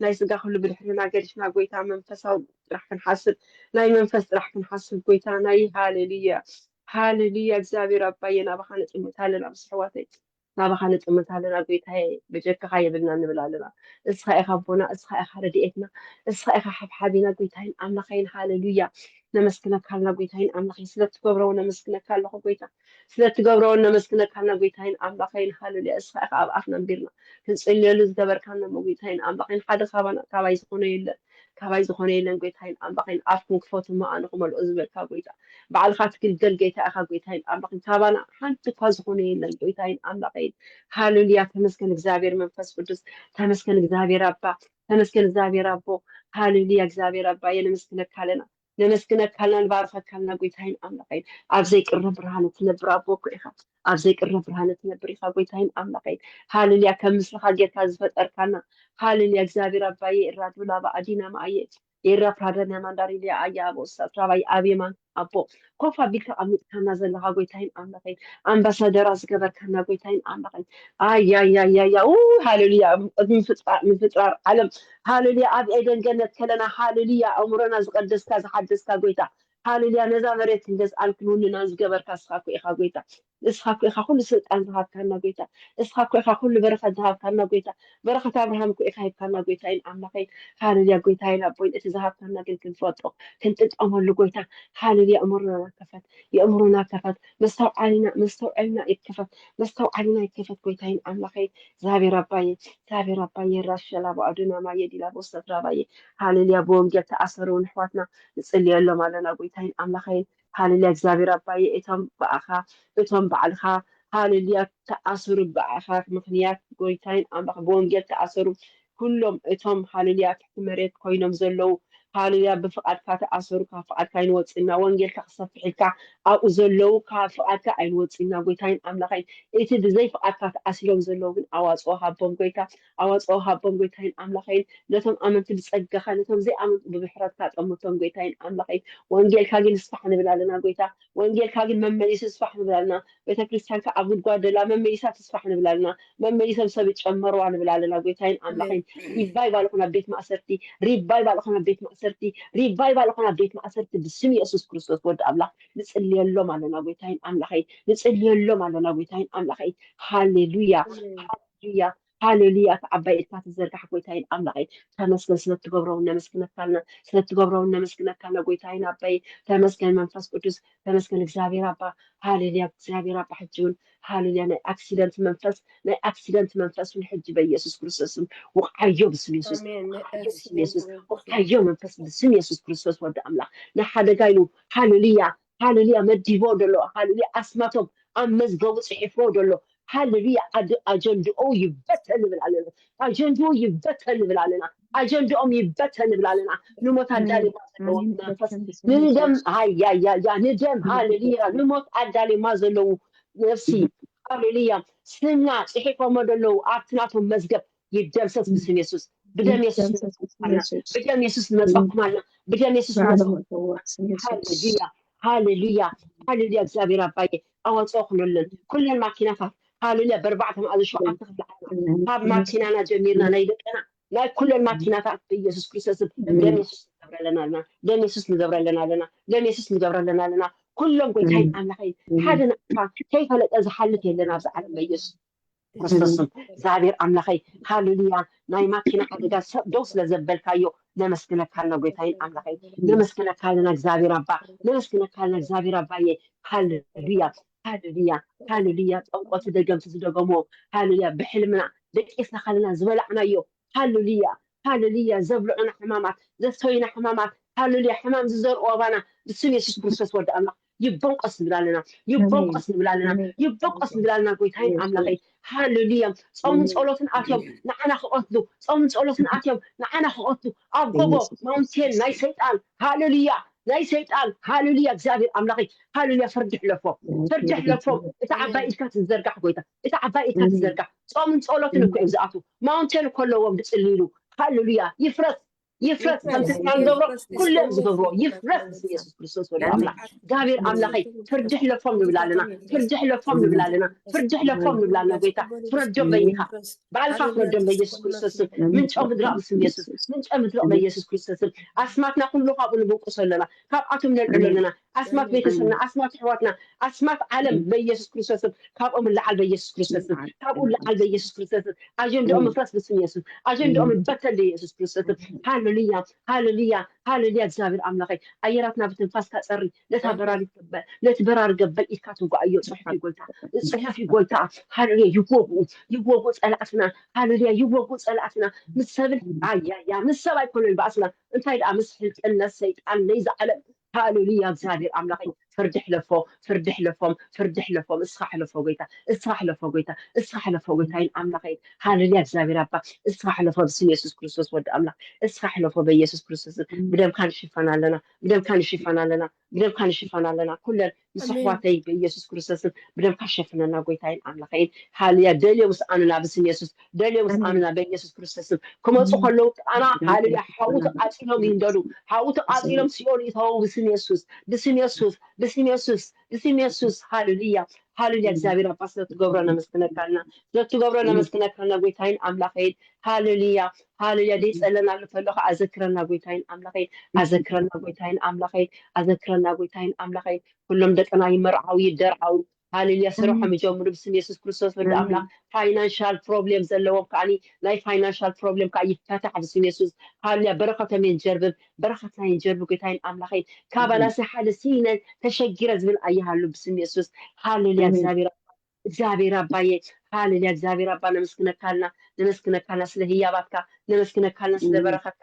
ናይ ስጋ ኩሉ ብድሕርና ገዲፍና ጎይታ መንፈሳዊ ጥራሕ ክንሓስብ፣ ናይ መንፈስ ጥራሕ ክንሓስብ ጎይታ። ናይ ሃሌሉያ፣ ሃሌሉያ እግዚኣብሔር ኣባዬ፣ ናባኻ ንጥምት ኣለና ምስ ኣሕዋተይ፣ ናባኻ ንጥምት ኣለና ጎይታዬ። በጀካኻ የብልና ንብል ኣለና። እስኻ ኢኻ ኣቦና፣ እስኻ ኢኻ ረድኤትና፣ እስኻ ኢኻ ሓብሓቢና ጎይታይን ኣምላኸይን። ሃሌሉያ። ነመስግነካ ኣለና ጎይታይን ኣምላኸይን፣ ስለ ትገብሮ እውን ነመስግነካ ኣለኹ ጎይታ። ስለ ትገብሮ እውን ነመስግነካ ኣለና ጎይታይን ኣምላኸይን። ሃሌሉያ። እስኻ ኢኻ ኣብ ኣፍና ኣንቢርና ክንጽልየሉ ዝገበርካና እሞ ጎይታይን ኣምላኸይን፣ ሓደ ካባና፣ ካባይ ዝኾነ የለን፣ ካባይ ዝኾነ የለን ጎይታይን ኣምላኸይን። ኣፍኩም ክፈቱ እሞ ኣነ ክመልኦ ዝበልካ ጎይታ፣ ባዕልኻ ትግልገል ጌታ ኢኻ ጎይታይን ኣምላኸይን። ካባና ሓንቲ እኳ ዝኾነ የለን ጎይታይን ኣምላኸይን። ሃሌሉያ። ተመስገን እግዚኣብሔር መንፈስ ቅዱስ፣ ተመስገን እግዚኣብሔር ኣባ፣ ተመስገን እግዚኣብሔር ኣቦ። ሃሌሉያ። እግዚኣብሔር ኣባ የነመስግነካ ኣለና፣ ነመስግነካ ኣለና፣ ንባርኸካ ኣለና ጎይታይን ኣምላኸይን። ኣብ ዘይቅረብ ብርሃን እትነብር ኣቦ እኮ ኢኻ፣ ኣብ ዘይቅረብ ብርሃን እትነብር ኢኻ ጎይታይን ኣምላኸይን። ሃሌሉያ። ከም ምስልኻ ጌርካ ዝፈጠርካና፣ ሃሌሉያ። እግዚኣብሔር ኣባዬ እራዱ ላባ ኣዲና ማኣየ ኤራ ፕራዳና ማንዳሪልያ ኣያ ኣቦ ሳትራባይ ኣብ የማን ኣቦ ኮፍ ኣቢልካ ኣሚጥካና ዘለኻ ጎይታይን ኣምላኸይን፣ ኣምባሳደራ ዝገበርካና ጎይታይን ኣምላኸይን። ኣያያያያ ኡ ሃሌሉያ። ቅድሚ ምፍጣር ዓለም ሃሌሉያ፣ ኣብ ኤደን ገነት ከለና ሃሌሉያ፣ ኣእምሮና ዝቀደስካ ዝሓደስካ ጎይታ ሃሌሉያ። ነዛ መሬት ክንገዝኣን ክንውንናን ዝገበርካ እስኻ እኮ ኢኻ ጎይታ። እስኻ እኮ ኢኻ ኩሉ ስልጣን ዝሃብካና ጎይታ። እስኻ እኮ ኢኻ ኩሉ በረኸት ዝሃብካና ጎይታ። በረኸት ኣብርሃም እኮ ኢኻ ሂብካና ጎይታይን ኣምላኸይን። ሃሌሉያ ጎይታይን ኣቦይን፣ እቲ ዝሃብካና ግን ክንፈልጦ ክንጥቀመሉ ጎይታ። ሃሌሉያ። ኣእምሮና ከፈት፣ የእምሮና ከፈት፣ መስተውዓሊና መስተውዓሊና ይከፈት፣ መስተውዓሊና ይከፈት ጎይታይን ኣምላኸይን። እግዚኣብሔር ኣባዬ፣ እግዚኣብሔር ኣባዬ ራሸላ ባዕዱና ማየ ዲላ ቦሰት ራባዬ። ሃሌሉያ። ብወንጌል ተኣሰሩ እውን ኣሕዋትና ንጽልየሎም ኣለና ጎይታይን ኣምላኸይን። ሃሌሉያ እግዚኣብሔር ኣባዬ፣ እቶም ብኣኻ፣ እቶም ባዕልኻ፣ ሃሌሉያ፣ ተኣስሩ ብኣኻ ምኽንያት ጎይታይን ኣምላኽ፣ ብወንጌል ተኣሰሩ ኩሎም እቶም ሃሌሉያ ትሕቲ መሬት ኮይኖም ዘለዉ ሃሌሉያ። ብፍቓድካ ተኣሰሩ፣ ካብ ፍቓድካ ኣይንወፅእና። ወንጌልካ ክሰፍሕ ኢልካ ኣብኡ ዘለዉ ካብ ፍቓድካ ኣይንወፅእና። ጎይታይን ኣምላኸይን፣ እቲ ብዘይ ፍቓድካ ተኣሲሮም ዘለዉ ግን ኣዋፅኦ ሃቦም ጎይታ፣ ኣዋፅኦ ሃቦም ጎይታይን ኣምላኸይን። ነቶም ኣመንቲ ብፀጋኻ፣ ነቶም ዘይኣመንቲ ብምሕረትካ ጠምቶም ጎይታይን ኣምላኸይን። ወንጌልካ ግን ንስፋሕ ንብል ኣለና ጎይታ፣ ወንጌልካ ግን መመሊሱ ስፋሕ ንብል ኣለና። ቤተክርስትያንካ ኣብ ጉድጓድ ደላ መመሊሳ ትስፋሕ ንብል ኣለና። መመሊሶም ሰብ ይጨመርዋ ንብል ኣለና። ጎይታይን ኣምላኸይን፣ ሪቫይቫል ኹን ኣብ ቤት ማእሰርቲ፣ ሪቫይቫል ኹን ኣብ ቤት ማእሰርቲ፣ ሪቫይቫል ኹን ኣብ ቤት ማእሰርቲ ብስም የሱስ ክርስቶስ ወዲ ኣምላኽ ንጽልየሎም ኣለና። ጎይታይን ኣምላኸይን ንጽልየሎም ኣለና። ጎይታይን ኣምላኸይን፣ ሃሌሉያ፣ ሃሌሉያ፣ ሃሌሉያ። እቲ ዓባይ ኢድካ ትዘርጋሕ ጎይታይን ኣምላኸይን፣ ተመስገን ስለትገብረውን ነመስግነካልና፣ ስለትገብረውን ነመስግነካልና። ጎይታይን ኣባይ፣ ተመስገን መንፈስ ቅዱስ፣ ተመስገን እግዚኣብሔር ኣባ። ሃሌሉያ፣ እግዚኣብሔር ኣባ። ሕጂ እውን ሃሌሉያ፣ ናይ ኣክሲደንት መንፈስ፣ ናይ ኣክሲደንት መንፈስ እውን ሕጂ በኢየሱስ ክርስቶስም ወቃዮ ብስም የሱስ፣ ወቃዮ ብስም የሱስ፣ ወቃዮ መንፈስ ብስም የሱስ ክርስቶስ ወዲ ኣምላኽ። ናይ ሓደጋ ኢሉ፣ ሃሌሉያ፣ ሃሌሉያ፣ መዲቦ ደሎ፣ ሃሌሉያ፣ ኣስማቶም ኣብ መዝገቡ ጽሒፍዎ ደሎ፣ ሃሌሉያ፣ ኣድ-፣ ኣጀንድኦ ይበተን ንብል ኣለና። ኣጀንድኡ ይበተን ንብል ኣለና። ኣጀንድኦም ይበተን ንብል ኣለና። ንሞት ኣዳልማ ዘለዎም መንፈስ፣ ንደም፣ ሃያያያ፣ ንደም፣ ሃሌሉያ፣ ንሞት ኣዳልማ ዘለዉ ነፍሲ፣ ሃሌሉያ፣ ስምና ጽሒፎሞ ዘለዉ ኣብቲ ናቶም መዝገብ ይደምሰስ ብስም የሱስ። ብደም የሱስ ንመጻኩም ኣለና። ብደም የሱስ ንመጻኩም ኣለና። ብደም የሱስ ንመጻኩም። ሃሌሉያ፣ ሃሌሉያ፣ ሃሌሉያ። እግዚኣብሔር ኣባዬ ኣዋጽኦ ኩነለን፣ ኩለን ማኪናታት፣ ሃሌሉያ፣ በርባዕተ መኣዝን ሸውዓተ ክፍሊ ዓለም፣ ካብ ማኪናና ጀሚርና ናይ ደቀና ናይ ኩለን ማኪናታት ብኢየሱስ ክርስቶስም ደም የሱስ ንገብረለን ኣለና። ደም የሱስ ንገብረለን ኣለና። ደም የሱስ ንገብረለን ኣለና። ኩሎም ጎይታይን ኣምላኸይን ሓደ ናቕፋ ከይፈለጠ ዝሓልፍ የለን ኣብዚ ዓለም በኢየሱስ ክርስቶስም። እግዚኣብሔር ኣምላኸይ፣ ሃሌሉያ። ናይ ማኪና ሓደጋ ሰብ ደው ስለ ዘበልካዮ ነመስግነካልና ጎይታይን ኣምላኸይ፣ ነመስግነካልና እግዚኣብሔር ኣባ፣ ነመስግነካልና እግዚኣብሔር ኣባዬ። ሃሌሉያ፣ ሃሌሉያ፣ ሃሌሉያ። ጠንቆቲ ደገምቲ ዝደገሞ፣ ሃሌሉያ። ብሕልምና ደቂስና ካልና ዝበላዕናዮ፣ ሃሌሉያ፣ ሃሌሉያ። ዘብልዑና ሕማማት፣ ዘስተዩና ሕማማት፣ ሃሌሉያ። ሕማም ዝዘርኡ ኣባና ብስም የሱስ ክርስቶስ ወዲ ኣምላኽ ይበንቆስ ንብል ኣለና፣ ይበንቆስ ንብል ኣለና፣ ይበንቆስ ንብል ኣለና። ጎይታይን ኣምላኸይ፣ ሃሌሉያ። ጾምን ጸሎትን ኣትዮም ንዓና ክቐትሉ፣ ጾምን ጸሎትን ኣትዮም ንዓና ክቐትሉ፣ ኣብ ጎቦ ማውንቴን ናይ ሰይጣን፣ ሃሌሉያ፣ ናይ ሰይጣን፣ ሃሌሉያ። እግዚኣብሔር ኣምላኸይ፣ ሃሌሉያ። ፍርዲ ሕለፎ፣ ፍርዲ ሕለፎ። እቲ ዓባይ ኢድካ ትዘርጋሕ ጎይታ፣ እቲ ዓባይ ኢድካ ትዘርጋሕ። ጾምን ጸሎትን እኮ እዮም ዝኣትዉ። ማውንቴን እኮ ኣለዎም ዝጽልይሉ። ሃሌሉያ። ይፍረስ፣ ይፍረስ። ከምቲ ንሕና ንገብሮ ኩሎም ዝገብርዎ ይፍረስ ብስም የሱስ ክርስቶስ ወዲ ኣምላኽ። እግዚኣብሔር ኣምላኸይ፣ ፍርዲ ሕለፎም ንብል ኣለና፣ ፍርዲ ሕለፎም ንብል ኣለና፣ ፍርዲ ሕለፎም ንብል ኣለና። ጎይታ ፍረዶም በይኻ፣ ባዕልኻ ፍረዶም በኢየሱስ ክርስቶስም። ምንጮም ምድራቕ ብስም የሱስ፣ ምንጮም ምድራቕ በኢየሱስ ክርስቶስም። ኣስማትና ኩሉ ካብኡ ንብንቁሶ ኣለና፣ ካብኣቶም ነልዕሎ ኣለና። ኣስማት ቤተሰብና፣ ኣስማት ኣሕዋትና፣ ኣስማት ዓለም በኢየሱስ ክርስቶስም ካብኦም ንለዓል በኢየሱስ ክርስቶስም፣ ካብኡ ንለዓል በኢየሱስ ክርስቶስም። ኣጀንድኦም ምፍራስ ብስም የሱስ፣ ኣጀንድኦም ይበተን በኢየሱስ ክርስቶስም። ሃሌሉያ፣ ሃሌሉያ፣ ሃሌሉያ። እግዚኣብሔር ኣምላኸይ፣ ኣየራትና ብትንፋስካ ጸሪ፣ ነታ በራሪት ገበል፣ ነቲ በራሪ ገበል ኢድካ ትጓዓዮ። ጽሑፍ እዩ ጎይታ፣ ጽሑፍ እዩ ጎይታ። ሃሌሉያ። ይወግኡ፣ ይወግኡ ጸላእትና፣ ሃሌሉያ። ይወግኡ ጸላእትና። ምስ ሰብን ኣያያ፣ ምስ ሰብ ኣይኮነን ባእስና፣ እንታይ ደኣ ምስ ሕልቅነት ሰይጣን ነይዚ ዓለም። ሃሌሉያ። እግዚኣብሔር ኣምላኸይ፣ ፍርዲ ሕለፎ፣ ፍርዲ ሕለፎም፣ ፍርዲ ሕለፎም። እስኻ ሕለፎ ጎይታ፣ እስኻ ሕለፎ ጎይታ፣ እስኻ ሕለፎ ጎይታይን ኣምላኸይ። ሃሌሉያ። እግዚኣብሔር ኣባ፣ እስኻ ሕለፎ ብስም የሱስ ክርስቶስ ወዲ ኣምላኽ፣ እስኻ ሕለፎ በኢየሱስ ክርስቶስ። ብደምካ ንሽፈን ኣለና፣ ብደምካ ንሽፈን ኣለና፣ ብደምካ ንሽፈን ኣለና። ኩለን ምስ ኣሕዋተይ በኢየሱስ ክርስቶስን ብደምካ ሸፍነና ጎይታይን ኣምላኸይን። ሃሌሉያ። ደልዮም ስኣኑና ብስም የሱስ፣ ደልዮም ስኣኑና በኢየሱስ ክርስቶስን። ክመፁ ከለዉ ኣና፣ ሃሌሉያ፣ ሓዊ ተቃፂሎም ይንደዱ፣ ሓዊ ተቃፂሎም ሲኦል ይተዉ ብስም የሱስ፣ ብስም የሱስ፣ ብስም የሱስ፣ ብስም የሱስ። ሃሌሉያ፣ ሃሌሉያ። እግዚኣብሔር ኣባ ስለትገብሮ ነመስግነካልና፣ ስለትገብሮ ነመስግነካልና ጎይታይን ኣምላኸይን። ሃሌሉያ፣ ሃሌሉያ። ደይ ጸለና ልፈለኹ ኣዘክረና ጎይታይን ኣምላኸይን፣ ኣዘክረና ጎይታይን ኣምላኸይን፣ ኣዘክረና ጎይታይን ኣምላኸይን። ኩሎም ደቅና ይመርዓው ይደርዓው። ሃሌሉያ። ስርሖም ይጀምሩ ብስም የሱስ ክርስቶስ ወዲ ኣምላኽ። ፋይናንሻል ፕሮብሌም ዘለዎም ከዓኒ ናይ ፋይናንሻል ፕሮብሌም ከዓ ይፈታሕ ብስም የሱስ። ሃሌሉያ። በረኸቶም የንጀርብብ፣ በረኸትና የንጀርብብ ጎይታይን ኣምላኸይን። ካባላሲ ሓደ ሲነ ተሸጊረ ዝብል ኣይሃሉ ብስም የሱስ። ሃሌሉያ። እግዚኣብሔር ኣባ፣ እግዚኣብሔር ኣባዬ፣ ሃሌሉያ። እግዚኣብሔር ኣባ ነመስግነካልና፣ ነመስግነካልና ስለ ህያባትካ፣ ነመስግነካልና ስለ በረኸትካ፣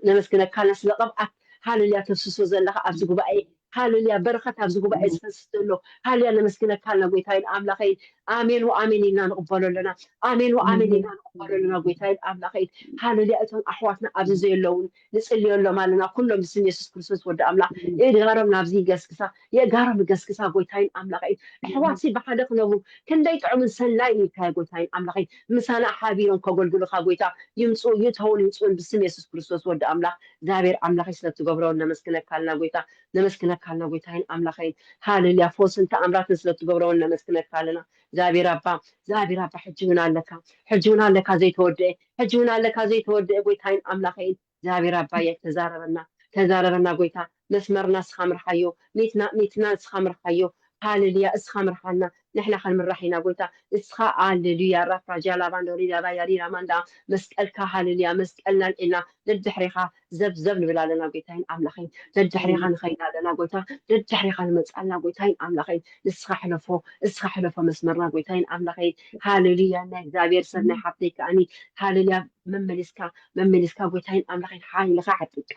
ነመስግነካልና ስለ ቅብኣት፣ ሃሌሉያ፣ ተፍስሶ ዘለኻ ኣብዚ ጉባኤ ሃሌሉያ። በረኸት ኣብዚ ጉባኤ ዝፈስስ ዘሎ፣ ሃሌሉያ፣ ነመስግነካ ኣለና ጎይታይን ኣምላኸይን። ኣሜን ወኣሜን ኢልና ንቕበሎ ኣለና። ኣሜን ወኣሜን ኢልና ንቕበሎ ኣለና ጎይታይን ኣምላኸይን። ሃሌሉያ። እቶም ኣሕዋትና ኣብዚ ዘየለውን ንጽልየሎም ኣለና። ኩሎም ብስም የሱስ ክርስቶስ ወዲ ኣምላኽ የእጋሮም ናብዚ ይገስግሳ፣ የእጋሮም ይገስግሳ ጎይታይን ኣምላኸይን። ኣሕዋትሲ ብሓደ ክነብሩ ክንደይ ጥዑምን ሰናይን ኢልካዮ ጎይታይን ኣምላኸይን። ምሳና ሓቢሮም ከገልግሉኻ ጎይታ ይምፁ፣ ይእተውን ይምፁን ብስም የሱስ ክርስቶስ ወዲ ኣምላኽ። እግዚኣብሔር ኣምላኸይ ስለትገብሮ ነመስግነካ ኣለና ጎይታ፣ ነመስግነካ ኣለና ጎይታይን ኣምላኸይን። ሃሌሉያ። ፈውስን ተኣምራትን ስለትገብሮ ነመስግነካ ኣለና። እግዚኣብሔር ኣባ፣ እግዚኣብሔር ኣባ፣ ሕጂ እውን ኣለካ፣ ሕጂ እውን ኣለካ ዘይተወደአ፣ ሕጂ እውን ኣለካ ዘይተወደአ ጎይታይን ኣምላኸይን። እግዚኣብሔር ኣባየ ተዛረበና፣ ተዛረበና ጎይታ። መስመርና እስኻ ምርሓዮ፣ ሚትና፣ ሚትና እስኻ ምርሓዮ። ሃሌሉያ፣ እስኻ ምርሓና። ንሕና ክንምራሕ ኢና ጎይታ። እስኻ፣ ሃሌሉያ፣ ራፋ ጃላባንዶ ሪዳባ ያሪራ ማንዳ፣ መስቀልካ፣ ሃሌሉያ፣ መስቀልና ልዒልና ደድሕሬኻ ዘብዘብ ንብል ኣለና ጎይታይን ኣምላኸይን። ደድሕሬኻ ንኸይድ ኣለና ጎይታ፣ ደድሕሬኻ ንመጽእ ኣለና ጎይታይን ኣምላኸይን። ንስኻ ሕለፎ፣ እስኻ ሕለፎ መስመርና ጎይታይን ኣምላኸይን። ሃሌሉያ፣ ናይ እግዚኣብሔር ሰብ ናይ ሓፍተይ ከኣኒ፣ ሃሌሉያ፣ መመሊስካ፣ መመሊስካ ጎይታይን ኣምላኸይን ሓይልኻ ኣጥቃ፣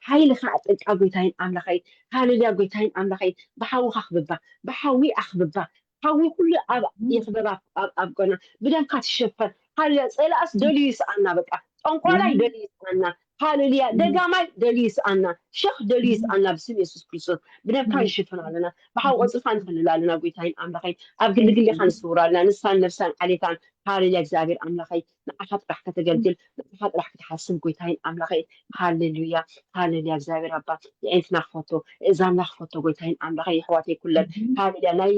ሓይልኻ ኣጥቃ ጎይታይን ኣምላኸይን። ሃሌሉያ፣ ጎይታይን ኣምላኸይን። ብሓውኻ ኣኽብባ፣ ብሓዊ ኣኽብባ። ሓዊ ኩሉ ኣብ ይኽበባ፣ ኣብ፣ ኣብ ጎና ብደምካ ትሸፈን። ሃሌሉያ፣ ጸላእስ ደልዩ ይስኣና፣ በቃ ጠንቋላይ ደልዩ ይስኣና። ሃሌሉያ፣ ደጋማይ ደልዩ ይስኣና፣ ሸኽ ደልዩ ይስኣና። ብስም የሱስ ክርስቶስ ብደምካ ንሽፍን ኣለና፣ ብሓዊ ቆጽልካ ንኽልል ኣለና። ጎይታይን ኣምላኸይን ኣብ ግልግሌኻ ንስውር ኣለና፣ ንሳን ነፍሳን ዓሌታን። ሃሌሉያ፣ እግዚኣብሔር ኣምላኸይ ንዓኻ ጥራሕ ከተገልግል፣ ንዓኻ ጥራሕ ክትሓስብ ጎይታይን ኣምላኸይ። ሃሌሉያ፣ ሃሌሉያ፣ እግዚኣብሔር ኣባ የዒንትና ክፈቶ፣ እዛና ክፈቶ ጎይታይን ኣምላኸይ። የሕዋተይ ኩለን፣ ሃሌሉያ፣ ናይ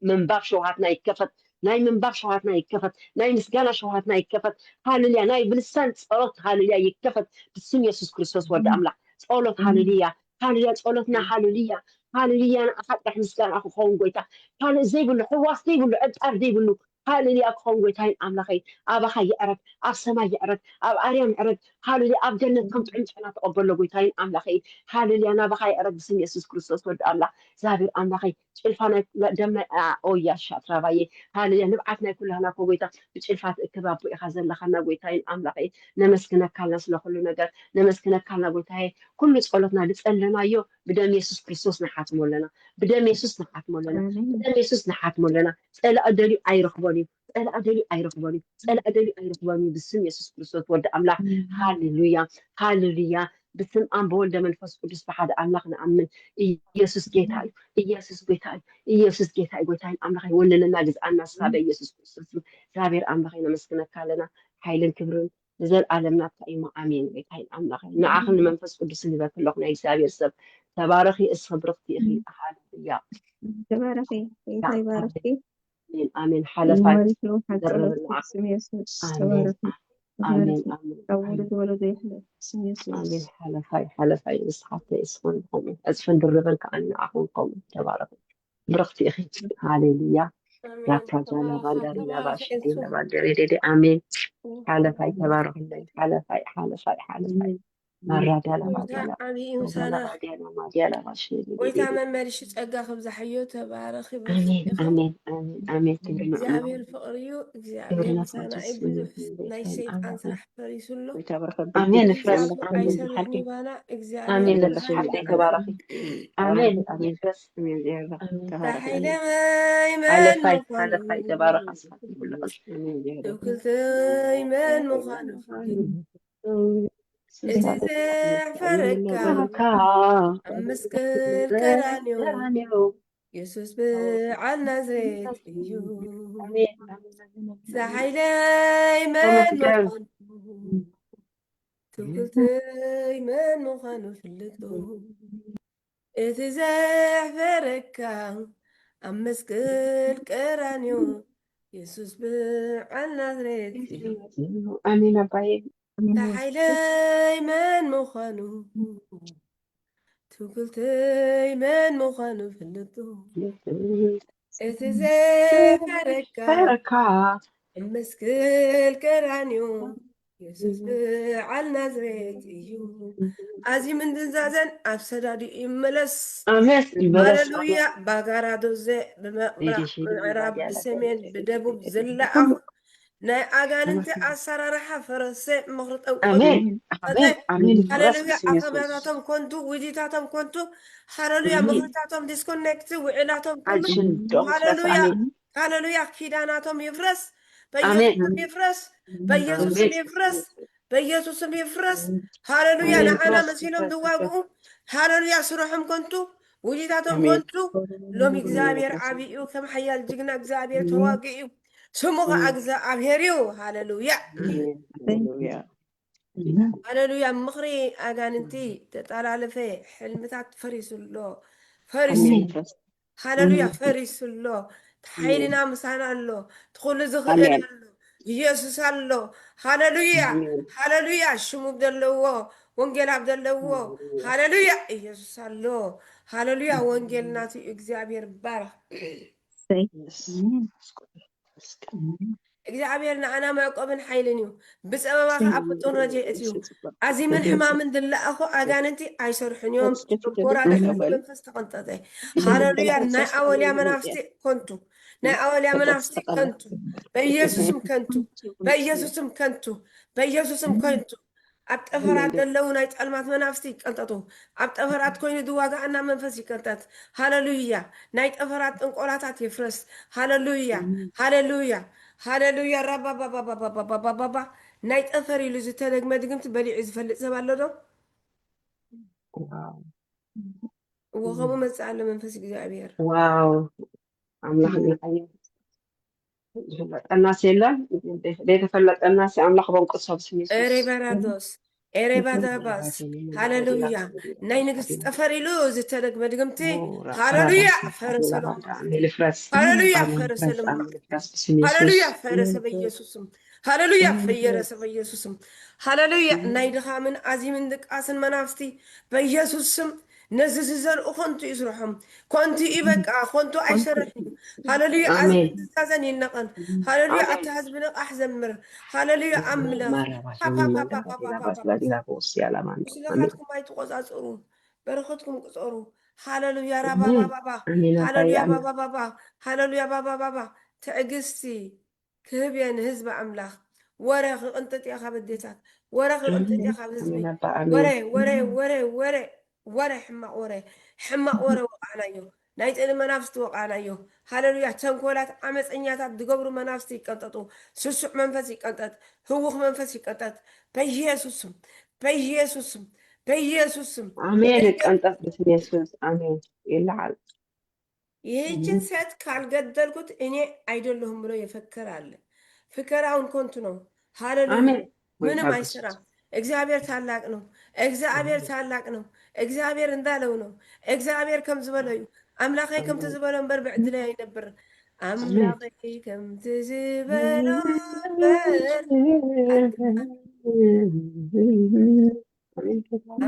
ምንባብ ሸውሃትና ይከፈት፣ ናይ ምንባብ ሸውሃትና ይከፈት፣ ናይ ምስጋና ሸውሃትና ይከፈት። ሃሌሉያ፣ ናይ ብልሳን ጸሎት ሃሌሉያ ይከፈት ብስም የሱስ ክርስቶስ ወዲ ኣምላኽ። ጸሎት ሃሌሉያ፣ ሃሌሉያ፣ ጸሎትና ሃሌሉያ፣ ሃሌሉያ፣ ንዓኻ ጥራሕ ምስጋና ክኸውን ጎይታ። ካልእ ዘይብሉ፣ ሕዋስ ዘይብሉ፣ ዕጣር ዘይብሉ፣ ሃሌሉያ ክኸውን ጎይታይን ኣምላኸይ። ኣባኻ ይዕረግ፣ ኣብ ሰማይ ይዕረግ፣ ኣብ ኣርያም ይዕረግ። ሃሌሉያ፣ ኣብ ገነት ከም ጥዑም ጨና ተቐበሎ ጎይታይን ኣምላኸይ። ሃሌሉያ፣ ናባኻ ይዕረግ ብስም የሱስ ክርስቶስ ወዲ ኣምላኽ። እግዚኣብሔር ኣምላኸይ፣ ጭልፋ ናይ ደም ናይ፣ ኣ፣ ኦያ ሻትራባዬ። ሃሌሉያ፣ ንብዓት ናይ ኩላህና እኮ ጎይታ ብጭልፋ ትእክብ ኣቦ ኢኻ ዘለኻና ጎይታይን ኣምላኸይ። ነመስግነካ ኣለና ስለ ኩሉ ነገር፣ ነመስግነካ ኣለና ጎይታዬ። ኩሉ ጸሎትና ዝጸለናዮ ብደም የሱስ ክርስቶስ ንሓትሞ ኣለና፣ ብደም የሱስ ንሓትሞ ኣለና፣ ኣሜን። ብደም የሱስ ንሓትሞ ኣለና። ጸላእ ደልዩ ኣይረኽቦን እዩ፣ ጸላእ ደልዩ ኣይረኽቦን እዩ፣ ጸላእ ደልዩ ኣይረኽቦን እዩ። ብስም የሱስ ክርስቶስ ወዲ ኣምላኽ። ኣሜን። ሃሌሉያ፣ ሃሌሉያ። ብስም ኣብ ብወልደ መንፈስ ቅዱስ ብሓደ ኣምላኽ ንኣምን። ኢየሱስ ጌታ እዩ፣ ኢየሱስ ጌታ እዩ፣ ኢየሱስ ጌታ እዩ። ጎይታይን ኣምላኸይ ወነነና ግዝኣና ስኻ በኢየሱስ ክርስቶስ ስም። እግዚኣብሔር ኣምላኸይ ነመስግነካ ኣለና። ሓይልን ክብርን ንዘለኣለም ናትካ እዩ። ኣሜን። ጎይታይን ኣምላኸይ ንዓኽን ንመንፈስ ቅዱስን ይበክ ኣለኹ። ናይ እግዚኣብሔር ሰብ ተባረኺ፣ እስኺ ብርኽቲ ኢኺ። ሃሌሉያ። ተባረኺ፣ ጌታ ይባርኽኪ። ኣሜን፣ ኣሜን። ሓለፋይ ይባርክ ነው። ሓቂ ዘርብና። ስም የሱስ ኣሜን፣ ተባረኺ። ኣሜን፣ ተባረኺ። ኣሜን፣ ካብ ኣሜን። ወለዶ ወለዶ ይሕለፍ ስም የሱስ። ኣሜን። ሓለፋይ፣ ሓለፋይ ንስኻትኪ እስኹን ከምኡ ዕጽፍን ድርብን ከኣ ንዓኹም ከምኡ ተባረኹ። ብርኽቲ ኢኺ። ሃሌሉያ። ኣሜን። ራካ ጃላ ተባረኺ። ባንዳሪ ተባረኺ። ላባሽ ላባንደሪ ዴዴ። ኣሜን። ሓለፋይ ተባረኽለይ። ሓለፋይ፣ ሓለፋይ፣ ሓለፋይ። ኣሜን። ማራዳላ ጎይታ ማዲያላ ዓብዪ እዩ ምሳና። ማዲያላ ማዲያላ ማሽ ጎይታ መመልሺ ጸጋ ክብዛሓዮ። ተባረኺ፣ ኣሜን፣ ብርኽቲ ኢኺ። ኣሜን፣ ኣሜን፣ ኣሜን። ክብሪ ንዓና እግዚኣብሔር ፍቕሪ እዩ። እግዚኣብሔር ክብሪ ምሳና ናቱ እዩ። ስም ብዙሕ ይሁን። ናይ ኣሜን። ሰይጣን ስራሕ ፈሪሱ ኣሎ። ጎይታ በረኸት ኣሜን። በርትዕ። ፍረስ ኣሜን። ኣሜን። ኣይሰምዕን ሓቂ። ይባና። እግዚኣብሔር ኣሜን። ብርሃን ለለሽ ሓቂ ይባና። ተባረኺ። ኣሜን። ኣሜን። ፍረስ ኣሜን። ኣሜን። ተባረኺ። ሓይለይ መን ሓለፋይ፣ ምዃኑ ሓለፋይ ተባረኽ። ኣስፋት ይብለኽ። ኣሜን። ትውክልተይ መን ምዃኑ ፍልጥ። እቲ ዘሕፈረካ ኣብ መስቀል ቀራንዮ የሱስ በዓል ናዝሬት እዩ። ዝሓይለይ መን ምዃኑ ትውክልተይ መን ምዃኑ ፍልጦ። እቲ ዘሕፈረካ ኣብ መስቀል ቀራንዮ የሱስ በዓል ናዝሬት እዩ። ኣሜን ኣባዬ። ዝሓይለይ መን ምዃኑ ትውክልተይ መን ምዃኑ ፍልጦ። እቲ ዘሕፈረካ ፈረካ ኣብ መስቀል ቀራንዮ የሱስ በዓል ናዝሬት እዩ። ኣዝዩ ምንዝንዛዘን ኣብ ሰዳዱ ይመለስ። ኣሜን። ይመለስ። ሃሌሉያ። ባጋራዶ ዘ-፣ ብምዕራብ፣ ብሰሜን፣ ብደቡብ ዝለኣኹ ናይ ኣጋንንቲ ኣሰራርሓ ፈረሰ፣ ምኽሪ ጠንቆል ኣሜን፣ ኣሜን፣ ኣሜን። ሃሌሉያ። ኣኸባታቶም ኮንቱ፣ ውዲታቶም ኮንቱ። ሃሌሉያ። ምኽርታቶም ዲስኮኔክት፣ ውዕላቶም ኩሉ። ሃሌሉያ። ሃሌሉያ። ኪዳናቶም ይፍረስ፣ በኢየሱስም ይፍረስ፣ በኢየሱስም ይፍረስ፣ በኢየሱስም ይፍረስ። ሃሌሉያ። ንዓና መሲሎም ዝዋግኡ፣ ሃሌሉያ። ስርሖም ኮንቱ፣ ውዲታቶም ኮንቱ። ሎሚ እግዚኣብሔር ዓብዩ፣ ከም ሓያል ጅግና እግዚኣብሔር ተዋጊኡ። ስሙ ኸዓ እግዚኣብሔር እዩ። ሃሌሉያ። ሃሌሉያ። ምኽሪ ኣጋንንቲ ተጠላለፈ፣ ሕልምታት ፈሪሱ ኣሎ፣ ፈሪሱ። ሃሌሉያ። ፈሪሱ ኣሎ። ሓይልና ምሳና ኣሎ። ትኹሉ ዝኽእል ኣሎ። ኢየሱስ ኣሎ። ሃሌሉያ። ሃሌሉያ። ሽሙ ዘለዎ፣ ወንጌል ኣብ ዘለዎ። ሃሌሉያ። ኢየሱስ ኣሎ። ሃሌሉያ። ወንጌል ናቱ እዩ። እግዚኣብሔር ይባረኽ። እግዚኣብሔር ንዓና መዕቆብን ሓይልን እዩ። ብጸበባ ኸዓ ፍጡር ረድኤት እዩ። ኣዚምን ሕማምን ዝለኣኹ ኣጋንንቲ ኣይሰርሑን እዮም። ጎራደ ሕዚ መንፈስ ተቐንጠጠ። ሃሌሉያ። ናይ ኣወልያ መናፍስቲ ከንቱ፣ ናይ ኣወልያ መናፍስቲ ከንቱ፣ በኢየሱስም ከንቱ፣ በኢየሱስም ከንቱ፣ በኢየሱስም ከንቱ። ኣብ ጠፈራት ዘለዉ ናይ ጸልማት መናፍስቲ ይቀንጠጡ። ኣብ ጠፈራት ኮይኑ ዝዋጋኣና መንፈስ ይቀንጠጥ። ሃሌሉያ። ናይ ጠፈራት ጥንቆላታት ይፍረስ። ሃሌሉያ። ሃሌሉያ። ሃሌሉያ። ራባባባባባባባባባ። ናይ ጠፈር ኢሉ ዝተደግመ ድግምቲ በሊዑ ዝፈልጥ ሰብ ኣሎ ዶ? እዎ፣ ከምኡ መጽእ ኣሎ መንፈስ እግዚኣብሔር። ዋው። ኣምላኽ ንዓይ ዝፍለጠናስ የለን። ዘይተፈለጠናስ ኣምላኽ በንቁሶ ብስም የሱስ። ኤሬባራዶስ፣ ኤሬባዳባስ። ሃሌሉያ። ናይ ንግስቲ ጠፈር ኢሉ ዝተደግመ ድግምቲ። ሃሌሉያ። ፈረሰሎም። ይፍረስ። ሃሌሉያ። ፈረሰሎም። ይፍረስ ብስም የሱስ። ሃሌሉያ። ፈረሰ በኢየሱስም። ሃሌሉያ። ፈየረሰ በኢየሱስም። ሃሌሉያ። ናይ ድኻምን ኣዚምን ድቃስን መናፍስቲ በኢየሱስ ስም ነዚ ዝዘርኡ ኮንቱ እዩ ስርሖም። ኮንቱ እዩ በቃ፣ ኮንቱ ኣይሰርሕን እዩ። ሃሌሉያ። ኣዝዩ ትእዛዘን ይነቐል። ሃሌሉያ። ኣታ ህዝቢ ንቓሕ ዘምር። ሃሌሉያ። ኣምላኽ ምስለ ቃልኩም ኣይትቆጻጽሩ፣ በረኸትኩም ቅጸሩ። ሃሌሉያ። ራባባባባ። ሃሌሉያ። ባባባባ። ሃሌሉያ። ባባባባ። ትዕግስቲ ክህብ እየ ንህዝቢ ኣምላኽ። ወረ ክቕንጥጥ እየ ካብ ኣዴታት፣ ወረ ክቕንጥጥ እየ ካብ ህዝቢ። ወረ፣ ወረ፣ ወረ፣ ወረ፣ ወረ፣ ሕማቕ ወረ፣ ሕማቕ ወረ ወቓዕናዮ። ናይ ጽልኢ መናፍስቲ ወቓዕናዮ። ሃሌሉያ። ተንኮላት፣ ዓመፀኛታት ዝገብሩ መናፍስቲ ይቀንጠጡ። ስሱዕ መንፈስ ይቀንጠጥ። ህውኽ መንፈስ ይቀንጠጥ። በኢየሱስ ስም፣ በኢየሱስ ስም፣ በኢየሱስ ስም። ኣሜን። ይቀንጠጥ ብስም የሱስ። ኣሜን። ይለዓል። ይህችን ሴት ካልገደልኩት እኔ አይደለሁም ብሎ የፈከረ አለ። ፍከራውን ኮንቱ ነው። ሃሌሉያ። ምንም አይሰራም። እግዚአብሔር ታላቅ ነው። እግዚአብሔር ታላቅ ነው። እግዚአብሔር እንዳለው ነው። እግዚአብሔር ከም ዝበለው እዩ። ኣምላኸይ ከምቲ ዝበሎ እምበር ብዕድለይ ኣይነብር። ኣምላኸይ ከምቲ ዝበሎ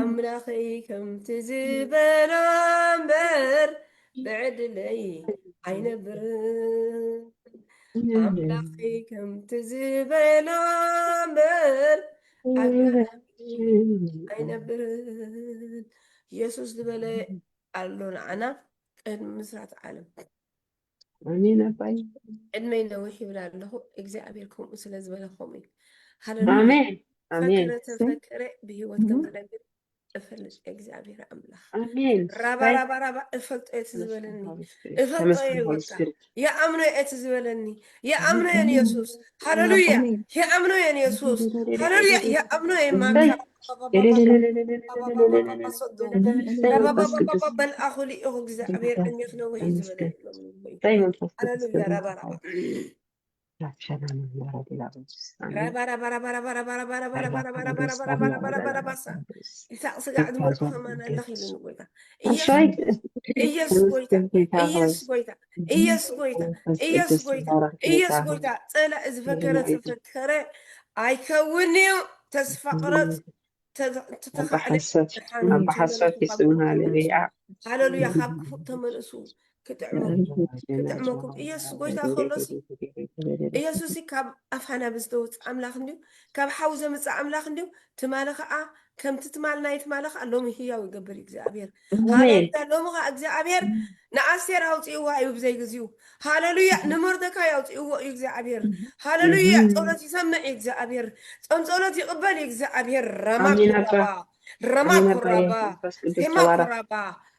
እምበር ኣምላኸይ ከምቲ ዝበሎ እምበር ብዕድለይ ኣይነብርን። ኣምላኸይ ከምቲ ዝበሎ እምበር ኣጋጣሚ ኣይነብርን። ኢየሱስ ዝበለ ኣሎ ንዓና ቅድሚ ምስራት ዓለም። ኣሜን ኣባይ። ዕድመይ ነዊሕ ይብል ኣለኹ። እግዚኣብሔር ከምኡ ስለ ዝበለ ከምኡ እዩ። ሃሌሉያ። ኣሜን። ኣሜን። ፈከረ ተፈከረ ብህይወት ከም ዝነብር እፈልጥ እግዚኣብሔር ኣምላኽ። ኣሜን። ራባ ራባ ራባ እፈልጦ እቲ ዝበለኒ። እፈልጦ እየ በቃ። ይኣምኖ እቲ ዝበለኒ። ይኣምኖ እየ ንየሱስ። ሃሌሉያ። ይኣምኖ እየ ንየሱስ። ሃሌሉያ። ይኣምኖ እየ ማካ። መልኣኹ ልኢኹ እግዚኣብሔር ዕድሜ ክነውሕ እዩ ዝበለ። ሃሌሉያ። ራባ ራባ። ይሳቅ ስጋዕ ዝመልኩ ከማን ኣለኽ ኢሉኒ ጎይታ። ኢየሱስ ጎይታ፣ ኢየሱስ ጎይታ፣ ኢየሱስ ጎይታ፣ ኢየሱስ ጎይታ፣ ኢየሱስ ጎይታ። ጸላኢ ዝፈከረ ዝፈከረ ኣይከውን እዩ። ተስፋ ቅረጽ። ተተኻዕለ ሓሰት፣ ኣብ ሓሰት ይስምሃለያ። ሃሌሉያ። ካብ ክፉእ ተመልሱ። ክጥዕመኩም፣ ክጥዕመኩም። ኢየሱስ ጎይታ ከሎሲ፣ ኢየሱስ ካብ ኣፍ ኣናብስ ዘውፅእ ኣምላኽ እንድዩ፣ ካብ ሓዊ ዘምፅእ ኣምላኽ እንድዩ። ትማሊ ከዓ ከምቲ ትማል ናይ ትማሊ ኸዓ ሎሚ ህያው ይገብር እዩ እግዚኣብሔር። ሃሌሉያ። ሎሚ ኸዓ እግዚኣብሔር ንኣስቴር ኣውፅእዋ እዩ ብዘይ ግዚኡ። ሃሌሉያ። ንመርደካይ ኣውፅእዎ እዩ እግዚኣብሔር። ሃሌሉያ። ጸሎት ይሰምዕ እዩ እግዚኣብሔር። ጾም ጸሎት ይቕበል እዩ እግዚኣብሔር። ረማ ኩራባ፣ ረማ ኩራባ፣ ሄማ ኩራባ።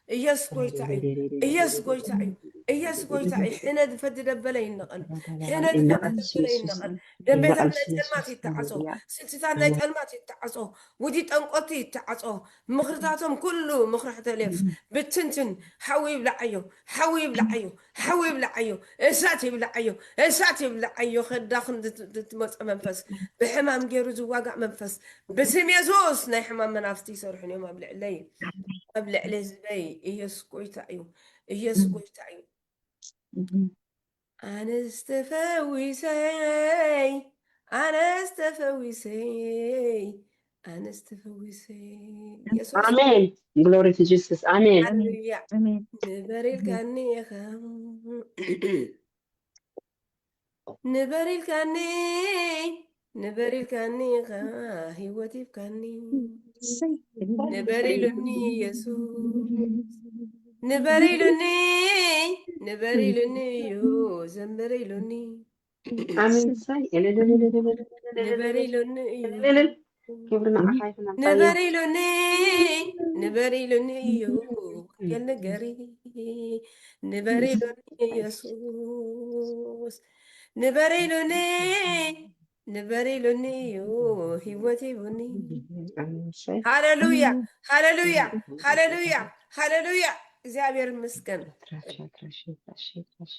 ኢየሱስ ጎይታ እዩ። ኢየሱስ ጎይታ እዩ። ኢየሱስ ጎይታ እዩ። ሕነ ዝፈዲ ደበለ ይነቐል። ሕነ ዝፈዲ ደበለ ይነቐል። ደንቤታት ናይ ጸልማት ይተዓጾ። ስልትታት ናይ ጸልማት ይተዓጾ። ውዲ ጠንቆቲ ይተዓጾ። ምኽርታቶም ኩሉ ምኽሪ ሕተሌፍ ብትንትን። ሓዊ ይብላዓዮ፣ ሓዊ ይብላዓዮ፣ ሓዊ ይብላዓዮ፣ እሳት ይብላዓዮ፣ እሳት ይብላዓዮ። ከዳኽም ዝት- ዝትመፀ መንፈስ፣ ብሕማም ገይሩ ዝዋጋእ መንፈስ፣ ብስም የሱስ ናይ ሕማም መናፍስቲ ይሰርሑን እዮም ኣብ ልዕለይ፣ ኣብ ልዕሊ ህዝበይ። ኢየሱስ ጎይታ እዩ። ኢየሱስ ጎይታ እዩ። ኣነስ ተፈዊሰይ፣ ኣነስ ተፈዊሰይ፣ ኣነስ ተፈዊሰይ። ኢየሱስ ኣሜን። ግሎሪ ቱ ጂሰስ። ኣሜን። ሃሌሉያ። ኣሜን። ንበር ኢልካኒ ኢኻ፣ ንበር ኢልካኒ፣ ንበር ኢልካኒ ኢኻ፣ ህይወት ሂብካኒ። ንበር ኢሉኒ ኢየሱስ፣ ንበር ኢሉኒ፣ ንበር ኢሉኒ እዩ፣ ዘምር ኢሉኒ። ኣሜን። ሳይ ንበር ኢሉኒ እዩ። ክብሪ ንዓኻ ይኹን ኣባዬ። ንበር ኢሉኒ፣ ንበር ኢሉኒ እዩ፣ ወንጌል ንገሪ። ንበር ኢሉኒ ኢየሱስ፣ ንበር ኢሉኒ፣ ንበር ኢሉኒ እዩ፣ ህይወት ሂቡኒ። ኣሜን። ሳይ ሃሌሉያ፣ ሃሌሉያ፣ ሃሌሉያ፣ ሃሌሉያ። እግዚኣብሔር ይመስገን። ትራሽ፣ ትራሽ፣ ትራሽ፣ ትራሽ።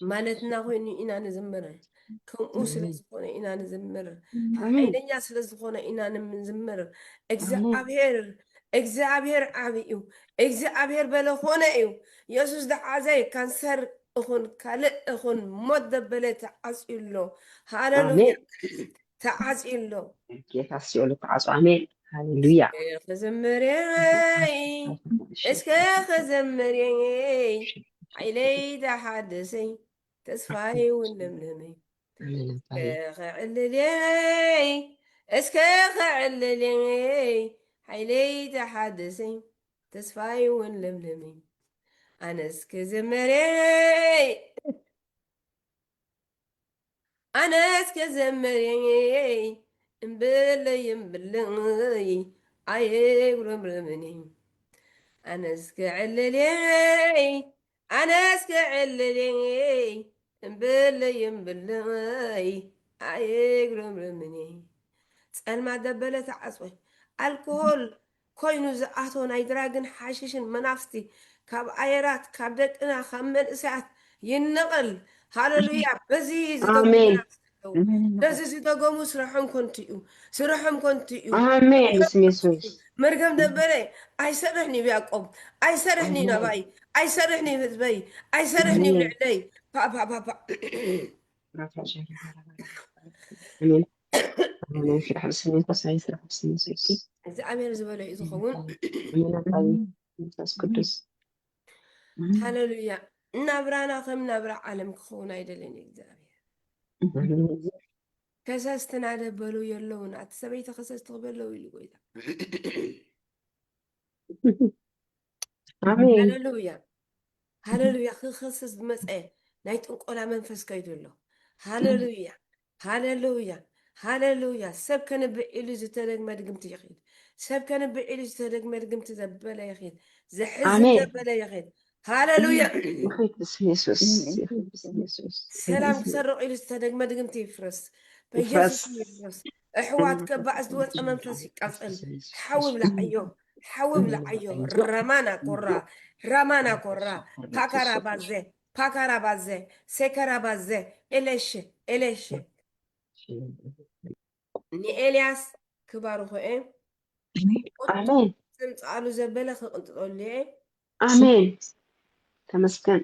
ማለትና ኮይኑ ኢና ንዝምር። ከምኡ ስለ ዝኾነ ኢና ንዝምር። ሓይለኛ ስለ ዝኾነ ኢና ንዝምር። እግዚኣብሔር እግዚኣብሔር ዓቢ እዩ። እግዚኣብሔር በለ ኾነ እዩ። የሱስ ዝሓዘ ካንሰር እኹን ካልእ እኹን ሞት ዘበለ ተዓጽዩ ኣሎ። ሃሌሉያ። ተዓጽዩ ኣሎ። ጌታ ሲኦል ተዓጽዩ። ኣሜን። ሃሌሉያ። እስከ ከዘምርየይ፣ እስከ ከዘምርየይ፣ ሓይለይ ተሓደሰይ፣ ተስፋይ እውን ለምለመይ። ከዕልልየይ፣ እስከ ከዕልልየይ፣ ሓይለይ ተሓደሰይ፣ ተስፋይ እውን ለምለመይ። ኣነስ ከዘምርየይ፣ ኣነስ ከዘምርየይ፣ እምብለይ እምብለይ፣ ኣየጉረምረምኒ። ኣነስ ከዕልልየይ፣ ኣነስ ከዕልልየይ፣ እምብለይ እምብለይ፣ ኣየጉረምረምኒ። ጸልማት ዘበለ ተዓጽወ፣ ኣልኮሆል ኮይኑ ዝኣቶ ናይ ድራግን ሓሽሽን መናፍስቲ ካብ ኣየራት፣ ካብ ደቅና፣ ካብ መንእሰያት ይነቐል። ሃሌሉያ። በዚ ዝደግሙ ኣሜን። መናፍስቲ ኣለዉ። በዚ ዝደገሙ ስራሖም ከንቱ እዩ። ስራሖም ከንቱ እዩ። ኣሜን። ስም የሱስ። መርገም ዘበለ ኣይሰርሕን እዩ ያዕቆብ። ኣይሰርሕን እዩ ናባይ። ኣይሰርሕን እዩ ህዝበይ። ኣይሰርሕን እዩ ኣሜን። ልዕለይ። ፓ፣ ፓ፣ ፓ፣ ፓ። ኣሜን። ኣሜን። ስራሕ ብስም መንፈስ፣ ናይ ስራሕ ብስም መንፈስ። እግዚኣብሔር ዝበሎ እዩ ዝኸውን። ኣሜን። ኣባይ መንፈስ ቅዱስ። ሃሌሉያ። ናብራና ከም ናብራ ዓለም ክኸውን ኣይደልን እዩ እግዚኣብሔር። ከሰስትና ደበሉ የለውን፣ ኣቲ ሰበይቲ ከሰስቲ ክበለው ኢሉ ጎይታ። ኣሜን። ሃሌሉያ። ሃሌሉያ። ክኸስስ ዝመፀ ናይ ጥንቆላ መንፈስ ከይዱ ኣሎ። ሃሌሉያ። ሃሌሉያ። ሃሌሉያ። ሰብ ከንብዕ ኢሉ ዝተደግመ ድግምቲ ይኺድ። ሰብ ከንብዕ ኢሉ ዝተደግመ ድግምቲ ዘበለ ይኺድ። ዘሕዝን ኣሜን። ዘበለ ይኺድ። ሃሌሉያ። ይኺድ ብስም የሱስ። ይኺድ ብስም የሱስ። ሰላም ክሰርቕ ኢሉ ዝተደግመ ድግምቲ ይፍረስ። ይፍረስ። በኢየሱስ ይፍረስ። ኣሕዋት ከባእ ዝወፀ መንፈስ ይቃፀል። ሓዊ ብላዓዮ። ሓዊ ብላዓዮ። ራማና ኮራ። ራማና ኮራ። ፓካራ ባዘ። ፓካራ ባዘ። ሴከራ ባዘ። ኤሌሽ። ኤሌሽ። ንኤልያስ ክባርኾ እየ። ኣሜን። ዘምጽኣሉ ዘበለ ክቕንጥጠሉ እየ። ኣሜን። ተመስገን።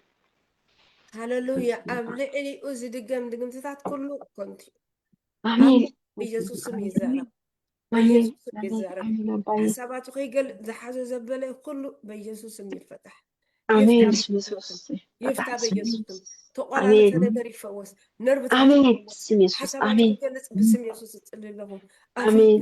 ሃሌሉያ። ኣብ ልዕሊኡ ዝድገም ድግምትታት ኩሉ ከንቱ እዩ። ኣሜን። ኣብ ኢየሱስ ስም ይዛረብ። ኣሜን። ኢየሱስ ስም ኣሜን። ይዛረብ። ኣሜን ኣባዬ። ሓሳባቱ ከይገልጽ ዝሓዞ ዘበለ ኩሉ በኢየሱስ ስም ይፈታሕ። ኣሜን። ይፍታ ብስም የሱስ። ይፍታ በኢየሱስ ስም። ተቆራረጸ ኣሜን። ነገር ይፈወስ። ነርቭታት ኣሜን። ይፈወስ። ብስም የሱስ። ሓሳባቱ ኣሜን። ክገልጽ ብስም የሱስ እጽሊ ኣለኹ። ኣሜን። ኣሜን።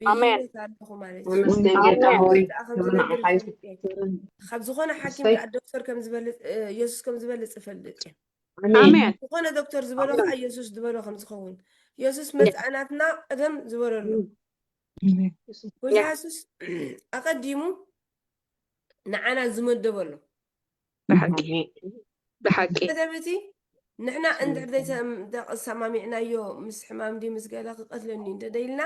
ኣሜን። ብህይወት ኣለኹ ማለት እዩ። ተመስገን ጌታ ሆይ ደኣ ከም ክብሪ ዝነብር ንዓኻ ይፈልጥ እየ። ካብ ዝኾነ ሓኪም እሰይ። ደኣ ዶክተር ከም ዝበልጽ እ፣ የሱስ ከም ዝበልጽ እፈልጥ እየ። ኣሜን ኣሜን። ዝኾነ ዶክተር ዝበሎ ከዓ የሱስ ዝበሎ ከም ዝኸውን፣ የሱስ መጽኣናትና ቅደም ዝበለሉ፣ ጎይታ የሱስ ኣቐዲሙ ንዓና ዝመደበሉ። ብሓቂ ብሓቂ መደብ እቲ ንሕና እንድሕር ዘይሰማሚዕናዮ፣ ምስ ሕማም ድዩ ምስ ገለ ክቀትለኒ እንተደይልና፣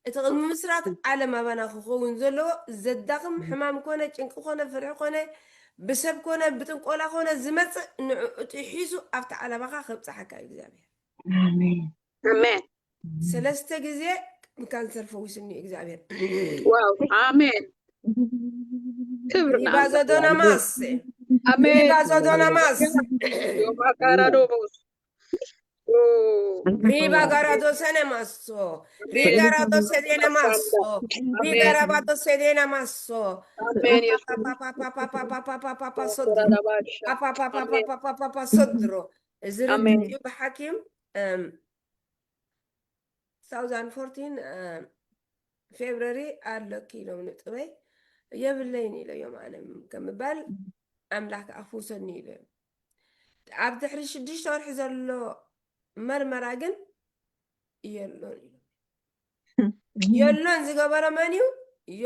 እቲ ቅድሚ ምስራት ዓለም ኣባና ክኸውን ዘለዎ ዘዳኽም ሕማም ኮነ ጭንቂ ኮነ ፍርሒ ኮነ ብሰብ ኮነ ብጥንቆላ ኮነ ዝመፅእ ንዕኡ ጥሒሱ ኣብቲ ዓለማኻ ከብፅሓካ እዩ እግዚኣብሔር። ኣሜን ኣሜን ሰለስተ ግዜ ብካንሰር ፈዊስኒ እዩ እግዚኣብሔር። ዋው ኣሜን ክብሪ ሪባ ዘዶና ማስ ኣሜን ሪባ ዘዶና ማስ ዮማካራዶቦስ ሪባ ጋራዶ ሰነ ማሶ ሪጋራዶ ሰዴነ ማሶ ሪጋራባዶ ሰዴነ ማሶ ኣሜን ፓፓፓፓፓፓፓፓፓፓፓ ሰድሮ እዚ ኣሜን። ርድኡ ብሓኪም two thousand fourteen ፌብረሪ ኣለኪ ኢሎም ንጥበይ የብለይን ኢለዮም ኣነ ከምባል ኣምላኽ ከዓ ክፍውሰኒ ኢለዮም ኣብ ድሕሪ ሽዱሽተ ወርሒ ዘሎ መርመራ ግን የሎን ኢሎም የሎን ዝገበረ መን እዩ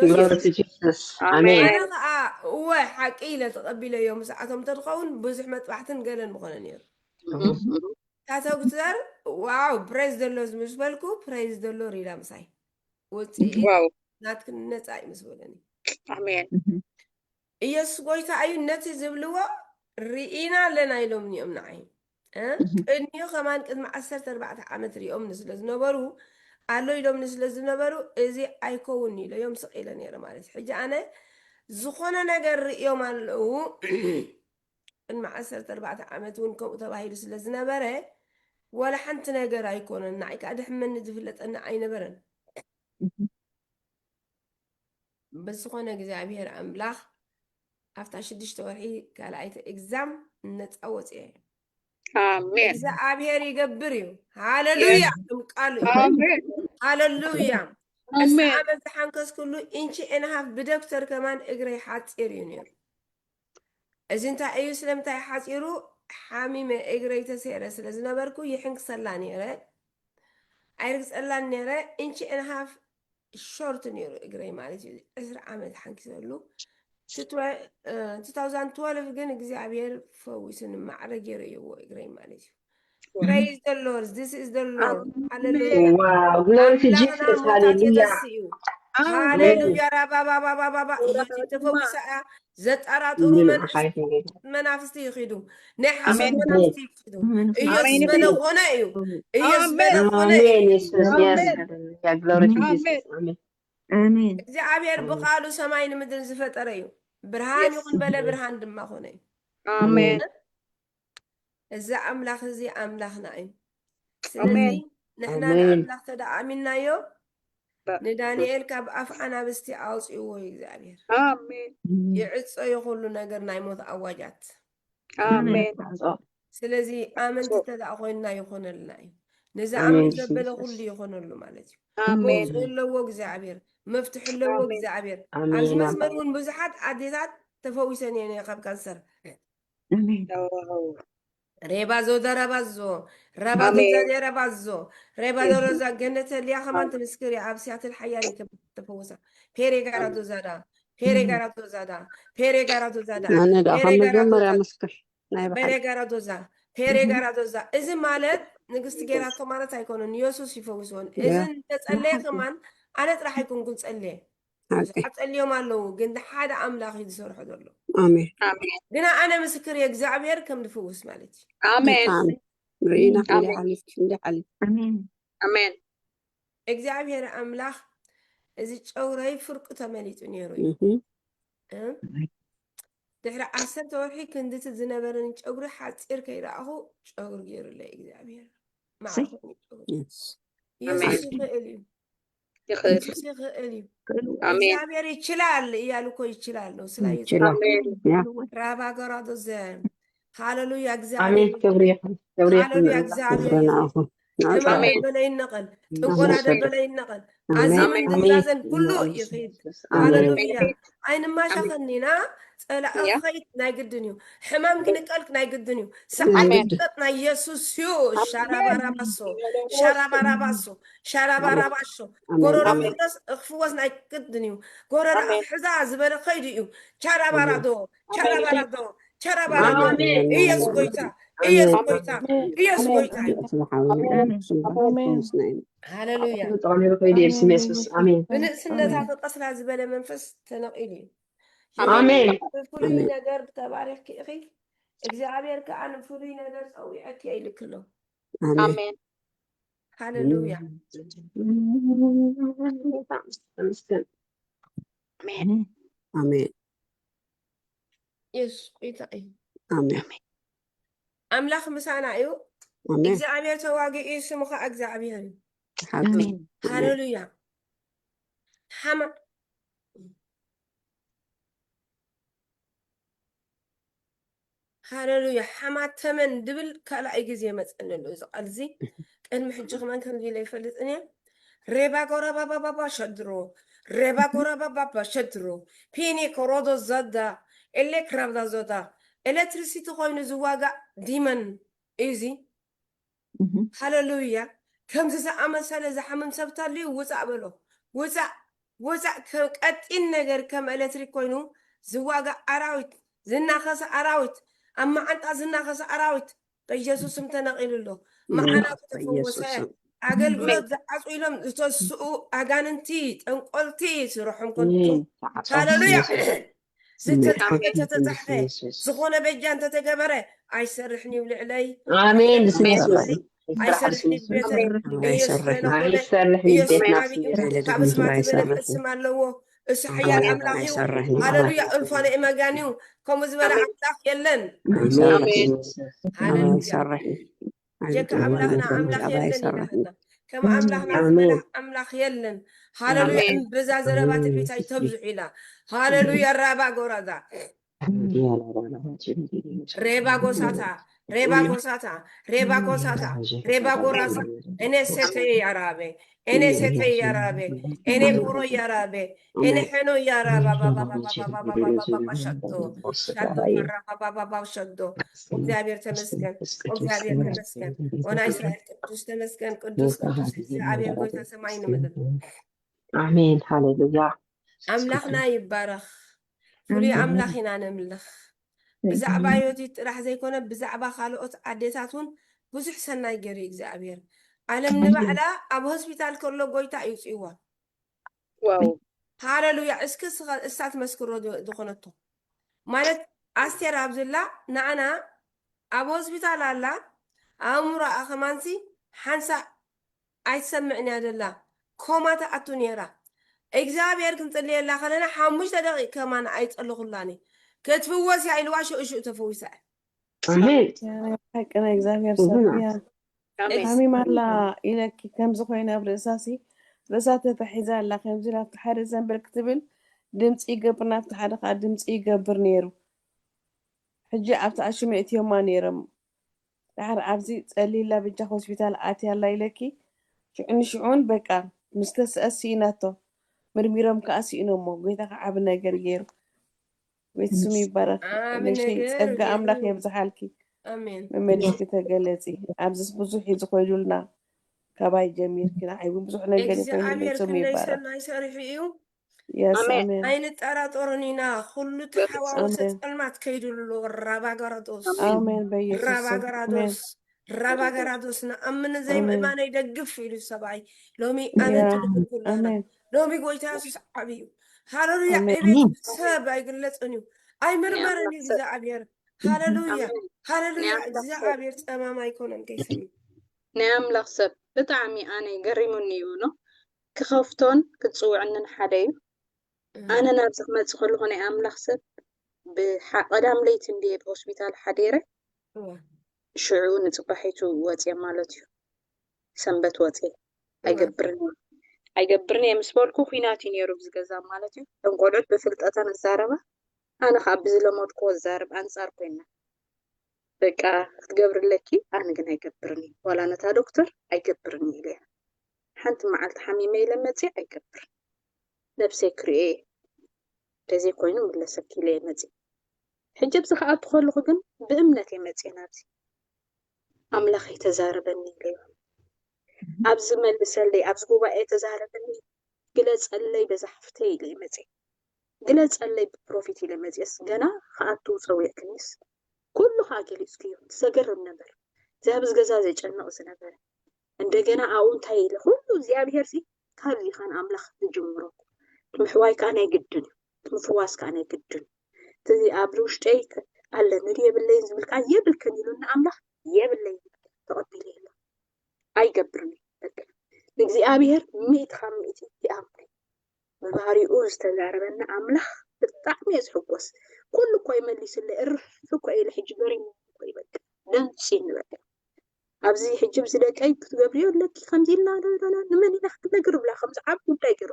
Glory to Jesus ኣሜን ኣነ ከዓ እወ ሓቂ ኢለ ተቐቢለዮ ምስኣቶም እንተዝኸውን ብዙሕ መጥባሕትን ገለን ምኾነ ነይሩ ታተጉተር ዋው ፕሬዝ ዘሎ ምስ በልኩ ፕሬዝ ዘሎ ሪዳ ምሳይ ወፅኢ ዋው ናትክን ነፃ እዩ ምስ በለኒ ኣሜን ኢየሱስ ጎይታ እዩ ነቲ ዝብልዎ ርኢና ኣለና ኢሎምኒ እዮም ንዓይ እ? ቅድሚኡ ከማን ቅድሚ ዓሰርተ ኣርባዕተ ዓመት ሪኦምኒ ስለ ዝነበሩ ኣሎ ኢሎምኒ ስለ ዝነበሩ እዚ ኣይከውን ኢለዮም ስቕ ኢለ ነይረ ማለት እዩ ሕጂ ኣነ ዝኾነ ነገር ርእዮም ኣለዉ ቅድሚ ዓሰርተ ኣርባዕተ ዓመት እውን ከምኡ ተባሂሉ ስለ ዝነበረ ዋላ ሓንቲ ነገር ኣይኮነን ንዓይ ከዓ ድሕመኒ ዝፍለጠኒ ኣይነበረን ብዝኾነ እግዚኣብሔር ኣምላኽ ኣብታ ሽዱሽተ ወርሒ ካልኣይቲ ኤግዛም ነፃ ወፅአ እዩ ኣሜን እግዚኣብሔር ይገብር እዩ ሃለሉያ ከም ቃሉ እዩ ኣሜን ሃለሉያ እስቲ ኣሜን ኣመት ዝሓንከስኩሉ ኢንቺ ኤንሃፍ ብደክተር ከማን እግረይ ሓፂር እዩ ነይሩ እዚ እንታይ እዩ ስለምንታይ ሓፂሩ ሓሚመ እግረይ ተሰይረ ስለ ዝነበርኩ ይሕንክሰላ ነይረ ኣይርግፀላን ነይረ ኢንቺ ኤንሃፍ ሾርት ነይሩ እግረይ ማለት እዩ ዕስራ ዓመት ሓንኪሰሉ two thousand twelve ግን እግዚኣብሔር ፈዊስኒ ማዕረ ገይሩ እየዎ እግረይ ማለት እዩ praise the lord this is the lord ሃሌሉያ Wow, glory to Jesus. Hallelujah. ሃሌሉያ ራባባባባባ ኢየሱስ ተፈዊሳ እያ ዘጠራጥሩ ምን መናፍስቲ ሓይት ንጌታ መናፍስቲ ይኺዱ ናይ ሓሶት ኣሜን። መናፍስቲ ይኺዱ ኢየሱስ ኣሜን። በለ ኾነ እዩ ኢየሱስ በለ ኾነ እዩ ኣሜን። የሱስ yes. ኣሜን። Hallelujah. Glory to Jesus. ኣሜን። ኣሜን። ኣሜን እግዚኣብሔር ብቓሉ ሰማይ ንምድርን ዝፈጠረ እዩ ብርሃን Yes. ይኹን በለ ብርሃን ድማ ኾነ እዩ ኣሜን እዚ ኣምላኽ እዚ ኣምላኽና እዩ ስለዚ ኣሜን። ንሕና ኣሜን። ንኣምላኽ ተደኣሚናዮ በ- ንዳንኤል ካብ ኣፍ ኣናብስቲ ኣውፅእዎ እዩ እግዚኣብሔር ኣሜን ይዕፀ ይኹሉ ነገር ናይ ሞት ኣዋጃት ኣሜን ስለዚ ኣመንቲ ተደኣ ኮይንና ይኾነልና እዩ ነዚ ኣሜን። ኣምር ዘበለ ኩሉ ይኾነሉ ማለት እዩ ኣሜን ፈውሲ ኣለዎ እግዚኣብሔር መፍትሒ ኣለዎ ኣሜን። እግዚኣብሔር ኣሜን። ኣብዚ መስመር እውን ብዙሓት ኣዴታት ተፈዊሰን እየን እየ ካብ ካንሰር ኣሜን ዋው። ሬባዞ ደረባዞ ረባዞ ኣሜን። ዛዴ ረባዞ ሬባዞ ረዛ ገነተ ሊያ ከማን ትምስክር እያ ኣብ ሲያትል ሓያል እየ ተፈወሳ ፔሬ ጋራ ዶዛዳ ፔሬ ጋራ ዶዛዳ ፔሬ ጋራ ዶዛዳ ኣነ ደኣ ፔሬ ካብ ጋራ መጀመርያ ዶዛዳ ምስክር ናይ ፔሬ ብሓቂ ጋራ ዶዛ ፔሬ ጋራ ዶዛ እዚ ማለት ንግስቲ ጌራቶ ማለት ኣይኮነን የሱስ ይፈውስዎን እዚ ያ። እንተጸለየ ከማን ኣነ ጥራሕ ኣይኮንኩን ጸልየ ሓቂ ብዙሓት ጸልዮም ኣለዉ ግን ሓደ ኣምላኽ እዩ ዝሰርሖ ዘሎ ኣሜን ኣሜን ግና ኣነ ምስክር እየ እግዚኣብሔር ከም ዝፍውስ ማለት እዩ ኣሜን ኣሜን ርኢና ክንደይ ኣሜን። ሓሊፍ ክንደይ ሓሊፍ ኣሜን ኣሜን እግዚኣብሔር ኣምላኽ እዚ ጨጉረይ ፍርቁ ተመሊጡ ነይሩ እዩ እህ እ? ድሕሪ ዓሰርተ ወርሒ ክንድቲ ዝነበረኒ ጨጉሪ ሓፂር ከይረኣኹ ጨጉሪ ገይሩለይ እግዚኣብሔር እሰይ። ማዕረ ኮይኑ ጨጉሪ yes ኢየሱስ ይኽእል እዩ ይኽእል ኢየሱስ ይኽእል እዩ ኣሜን እግዚኣብሔር ይችላል እያሉ እኮ ይችላል ነው ስላ ይችላል ኣሜን ያ ራባ ገራዶ ዘ ሃሌሉያ ኣሜን እግዚኣብሔር ክብሪ ይኹን ክብሪ ይኹን ሃሌሉያ እግዚኣብሔር ክብሪ ንኣኹም ሕማም ኣሜን። ደበለ ይነቐል ጥንቆላ ደበለ ይነቐል ኣዚምን ኣሜን። ድንዛዘን ኩሉ ኣሜን። ይኺድ። ኣሜን። ሃለሉያ። ኣይንማሻኸኒና። ጸላእ ክኸይድ ናይ ግድን እዩ። ሕማም ክንቀልክ ናይ ግድን እዩ። ሰዓል ኣሜን። ክጠጥ ናይ የሱስ እዩ። ሻራባራባሶ ሻራባራባሶ ሻራባራባሾ ኣሜን። ጎረሮ ኣሜን። ክፍወስ ክፍወስ ናይ ግድን እዩ። ጎረሮ ኣሜን። ሕዛ ዝበለ ከይዱ እዩ። ቻራባራዶ ቻራባራዶ ቻራባራዶ ኣሜን። ኢየሱስ ጎይታ ኢየሱስ ጎይታ ኢየሱስ ጎይታ እዩ። ዝሓወነ ስምካ ኣሜን። ምስናይ ሃለሉያ። ጥቕሚ ከይዱ የብስም የሱስ ኣሜን። ብንእስነታ ክቀስላ ዝበለ መንፈስ ተነቒሉ እዩ። ኣሜን። ብፍሉይ ኣሜን። ነገር ተባሪኽኪ ኢኺ። እግዚኣብሔር ከዓ ንፍሉይ ነገር ፀዊዐኪ እየ ኢልኪ ኣሎ። ኣሜን። ኣሜን። ሃለሉያ። ኣሜን። ኣሜን። የሱስ ጎይታ እዩ። ኣሜን። ኣምላኽ ምሳና እዩ። ኣሜን። እግዚኣብሔር ተዋጊኡ እዩ። ስሙ ከዓ እግዚኣብሔር እዩ። ሓቂ። ሃለሉያ። ሓማ ሃለሉያ። ሓማ ተመን ድብል ካልኣይ ግዜ መፀኒ ኣሎ እዚ ቃል እዚ። ቅድሚ ሕጂ ክመን ከምዚ ኢለ ይፈልጥን እየ። ሬባ ጎራባባባባ ሸድሮ ሬባ ጎራባባባ ሸድሮ ፒኒ ኮሮዶ ዘዳ ኤሌክራብዳ ዞዳ ኤሌክትሪሲቲ ኮይኑ ዝዋጋእ ዲመን እዩ እዚ። ሃለሉያ። ከምዚ ዝኣመሰለ ዝሓምም ሰብ ተልዩ ውፃእ በሎ። ውፃእ ውፃእ። ከም ቀጢን ነገር ከም ኤሌክትሪክ ኮይኑ ዝዋጋእ ኣራዊት ዝናኸሰ ኣራዊት ኣብ መዓንጣ ዝናኸሰ ኣራዊት በኢየሱስ ስም ተነቒሉ ኣሎ። መዓናቱ ተፈወሰ። ኣገልግሎት ዝዓፁ ኢሎም ዝተስኡ ኣጋንንቲ ጠንቆልቲ ስርሖም ከንቱ። ሃለሉያ። ዝተፃሕፈ እንተተፃሕፈ ዝኾነ በጃ እንተተገበረ ኣይሰርሕን እዩ ልዕለይ ኣሜን። ብስም የሱስ ኣይሰርሕን እዩ ቤተይ። ኢየሱስ ኣይሰርሕን። ፈለኾነ ኣይሰርሕን ኢየሱስ ቤትና ዓብዩ ካብ ስማት ዝበለፀ ስም ኣለዎ። እሱ ሓያል ኣምላኽ እዩ። ሃለሉያ። እልፋነ መጋን እዩ። ከምኡ ዝበለ ኣምላኽ የለን። ኣሜን። ሃለሉያ። ኣይሰርሕን። ጀካ ኣምላኽና ኣምላኽ የለን ኢና። ከም ኣምላኽና ዝበለ ኣምላኽ የለን። ሃለሉያ። እምብዛ ዘረባ ትዕቢት ኣይተብዝሑ ኢላ። ሃለሉያ። ራባ ጎራዛ ሬባ ጎሳታ ሬባ ጎሳታ ሬባ ጎሳታ ሬባ ጎራሳ እኔ ሴቴ ያራቤ እኔ ሴቴ ያራቤ እኔ ኮሮ ያራቤ እኔ ሄኖ ያራባ ሸዶ ሸዶ ያራባ ሸዶ። እግዚአብሔር ተመስገን። እግዚአብሔር ተመስገን። ወና እስራኤል ቅዱስ ተመስገን። ቅዱስ ቅዱስ እግዚአብሔር ጎይታ ሰማይ ንምድር። ኣሜን። ሃሌሉያ። ኣምላኽና ይባረኽ። ፍሉይ ኣምላኽ ኢና ነምልኽ። ብዛዕባ ዮዲት ጥራሕ ዘይኮነ ብዛዕባ ካልኦት ኣዴታት እውን ብዙሕ ሰናይ ገይሩ እዩ እግዚኣብሔር። ኣለም ንባዕላ ኣብ ሆስፒታል ከሎ ጎይታ እዩ ውፅእዋ። ዋው። ሃሌሉያ። እስኪ እሳ ትመስክሮ ዝኾነቶ ማለት ኣስቴር ኣብዝላ ንዓና ኣብ ሆስፒታል ኣላ። ኣእምሮኣ ከማንሲ ሓንሳእ ኣይትሰምዕን እያ ዘላ። ኮማ ትኣቱ ነይራ። እግዚኣብሔር ክንጽልየላ ከለና ሓሙሽተ ደቂቕ ከማን ኣይጸለኹላን እየ። ክትፍወስ እያ ኢልዋ ሽዑ ሽዑ ተፈዊሳ እያ። ኣሜን። ሓቂ ናይ እግዚኣብሔር እውነት። ሰብ እያ። ኣሜን። ሓሚማ ኣላ ኢለኪ ከምዚ ኮይነ ኣብ ርእሳሲ ርእሳ ተታሒዛ ኣላ ከምዚ ናብቲ ሓደ ዘንበል ክትብል ድምፂ ይገብር ናብቲ ሓደ ከዓ ድምፂ ይገብር ነይሩ። ሕጂ ኣብቲ ኣሽሙ እትዮማ ነይሮም። ድሓር ኣብዚ ጸሊላ ብጃ ሆስፒታል ኣትያ ኣላ ኢለኪ ሽዑ ንሽዑን በቃ ምስ ተስአ ስኢናቶ ምርሚሮም ከዓ ስኢኖሞ። ጎይታ ከዓ ዓቢ ነገር ገይሩ። ጎይታ ስሙ ይባረክ። ዓቢ ነሽተይ ነገር ጸጋ ኣምላክ ገይሩ። የብዝሓልኪ። ኣሜን። መመሊስኪ ተገለጺ። ኣብዚስ ብዙሕ እዩ ዝኮይዱልና ካባይ ጀሚርኪ ንዓይ እውን ብዙሕ ነገር ይኮይዱልና እግዚኣብሔር ስሙ ክንደይ ይባረክ። ሰናይ ሰሪሑ እዩ። የስ ኣሜን። ኣሜን ኣይንጠራጠሮን ኢና። ኩሉ ተሓዋወሰ ኣሜን። ጸልማት ከይዱ ኣሎ። ራባ ገራዶስ ኣሜን በኢየሱስ ራባ ስም። ኣሜን ገራዶስ ራባ ገራዶስ ንኣምን ዘይምእማነይ ደግፍ ኢሉ ሰብኣይ ሎሚ ኣነ ያ ትልኩም ኩላና ኣሜን ሎሚ ጎይታ የሱስ ዓቢ እዩ። ሃሌሉያ። ኣሜን። እቤት ሰብ ኣይግለጽን እዩ ኣይምርመርን እዩ እግዚኣብሔር። ሃሌሉያ ኣሜን። ሃሌሉያ። ናይ ኣምላኽ ሰብ። እግዚኣብሔር ጸማም ኣይኮነን ከይሰሚ ናይ ኣምላኽ ሰብ ብጣዕሚ ኣነ ገሪሙኒ እዩ ኖ ክኸፍቶን ክትጽውዕንን ሓደ እዩ። ኣነ ናብዚ ክመጽእ ከለኹ ናይ ኣምላኽ ሰብ ብሓ- ቀዳም ለይቲ እንድየ ብሆስፒታል ሓዲረ እዋ። ሽዑ ንጽባሒቱ ወፅየ ማለት እዩ። ሰንበት ወፅየ እዋ። ኣይገብርን እየ። ኣይገብርን እየ ምስ በልኩ ኩናት እዩ ነይሩ ኣብዚ ገዛ ማለት እዩ። እተን ቆልዑት ብፍልጠተን እዛረባ ኣነ ከዓ ብዝለመድኩዎ እዛረብ ኣንፃር ኮይና በቃ ክትገብርለኪ ኣነ ግን ኣይገብርን እየ ዋላ ነታ ዶክተር ኣይገብርን እየ ኢለያ። ሓንቲ መዓልቲ ሓሚመ ኢለ መፅየ ኣይገብር። ነብሰይ ክርእየ ተዘይኮይኑ ምለሰኪ ኢለ እየ መፅየ። ሕጂ ኣብዚ ክኣቱ ከለኹ ግን ብእምነት እየ መፅየ ናብዚ። ኣምላኽ ይተዛረበኒ ኢለዮ። ኣብዚ መልሰለይ፣ ኣብዚ ጉባኤ ተዛረበኒ፣ ግለፀለይ በዛ ሓፍተይ ኢለ እየ መፅየ። ግለፀለይ ብፕሮፊት ኢለ መፅየስ፣ ገና ክኣቱ ፀዊዕክኒስ ኩሉ ከዓ ገሊፅክዮ። ዘገርም ነበር። እዚ ኣብዚ ገዛ ዘጨንቕ ዝነበረ። እንደገና ኣብኡ እንታይ ኢለ፣ ኩሉ እግዚኣብሄር ሲ ካብዚ ኸን ኣምላኽ ዝጅምሮ። ምሕዋይ ከዓ ናይ ግድን እዩ። ምፍዋስ ከዓ ናይ ግድን እዩ። እቲ ኣብዚ ውሽጠይ ኣለኒ ድዩ የብለይን ዝብል ከዓ የብልክን ኢሉኒ ኣምላኽ፣ የብለይን፣ ተቐቢለ የለ። ኣይገብርን እዩ። በቃ ንእግዚኣብሔር ሚእቲ ካብ ሚእቲ ይኣምኑ። ብባህሪኡ ዝተዛረበና ኣምላኽ ብጣዕሚ እየ ዝሕጎስ። ኩሉ እኮ ይመሊስለይ፣ እርፍ እኮ ኢለ ሕጂ ገሪሙ እኮ እዩ በቃ ደንፂኒ በቃ። ኣብዚ ሕጂ ኣብዚ ደቀይ ክትገብርዮ ኣለኪ ከምዚ ኢልና ዶ ዶ ዶ ንመን ኢና ክትነግር ብላ ከምዚ ዓብ ጉዳይ ገይሩ።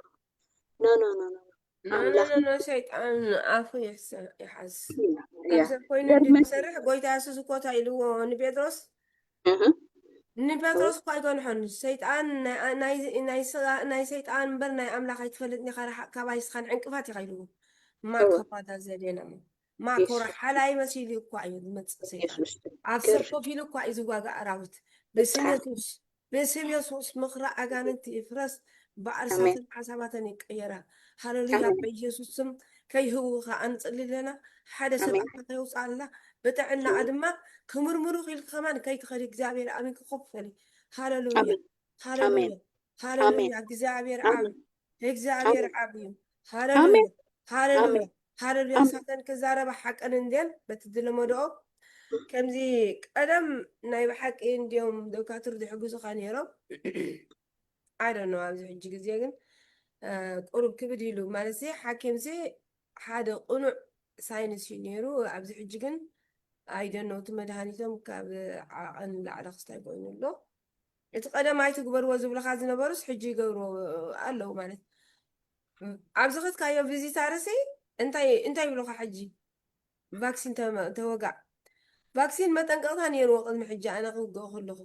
ኖ ኖ ኖ ኖ ኖ። ኣምላኽ ኖ ኖ ሰይጣን ኣፉ ይሕሰ- ይሓዝ። ኢና ካብ ሰብ ኮይኑ እንዲ ዝሰርሕ ጎይታ የሱስ እኮ እንታይ ኢልዎ ንጴጥሮስ? እህ ንጴጥሮስ እኮ ኣይገንሖን። ሰይጣን ናይ- ናይ- ናይ ስጋ- ናይ ሰይጣን እምበር ናይ ኣምላኽ ኣይትፈልጥን ኢኻ፣ ርሓቕ ካባይ ንስኻን ዕንቅፋት ኢኻ ኢልዎ። ማ እወ ከባዳ ዘዴና ማ ኮራ የሱስ ሓላይ መሲሉ እኳ እዩ ዝመጽእ ሰይጣን። የሱስ ኣብ ሰብ ገር ኮፍ ኢሉ እኳ እዩ ዝዋጋእ ኣራዊት። ብስም ብጣዕሚ የሱስ ብስም የሱስ ምኽሪ ኣጋንንቲ ይፍረስ። ኣሜን ባዕርሳትን ሓሳባትን ይቀየራ። ሃለሉያ። ኣሜን በኢየሱስ ስም ከይህውኻ ኣንጽሊ ኣለና። ሓደ ሰብ ኣሜን ኣታ ከየውፅኣልና ብጥዕናኣ ድማ ክምርምሩ ኢልክ ከማን ከይትኸዲ እግዚኣብሔር ኣሚን ክኸፈሊ። ሃለሉያ ኣሜን ሃለሉያ ኣሜን ሃለሉያ። እግዚኣብሔር ዓብ ኣሜን እግዚኣብሔር ኣሜን ዓብ እዩ። ሃለሉያ ኣሜን ሃለሉያ ኣሜን ሃለሉያ። ኣሜን ሳተን ክዛረባ ሓቀን እንድየን በቲ ዝለመድኦ ከምዚ ቀደም ናይ ብሓቂ እንዲዮም ደብካትር ዝሕግዙኻ ነይሮም። ኣይ ዶንት ኖ ኣብዚ ሕጂ ግዜ ግን እ፣ ቁሩብ ክብድ ኢሉ ማለት ሲ ሓኪም ሲ ሓደ ቅኑዕ ሳይንስ እዩ ነይሩ። ኣብዚ ሕጂ ግን ኣይ ዶንት ኖ እቲ መድሃኒቶም ካብ ዓቐን ላዕሊ ክስታይ ኮይኑ ኣሎ። እቲ ቀደም ኣይትግበርዎ ዝብልኻ ዝነበሩስ ሕጂ ይገብርዎ ኣለዉ ማለት ኣብዚ ኸትካዮ ቪዚታርሲ እንታይ እንታይ ይብሉኻ ሕጂ? ቫክሲን ተወጋእ። ቫክሲን መጠንቀቕታ ነይርዎ ቅድሚ ሕጂ ኣነ ክውግኦ ከለኹ።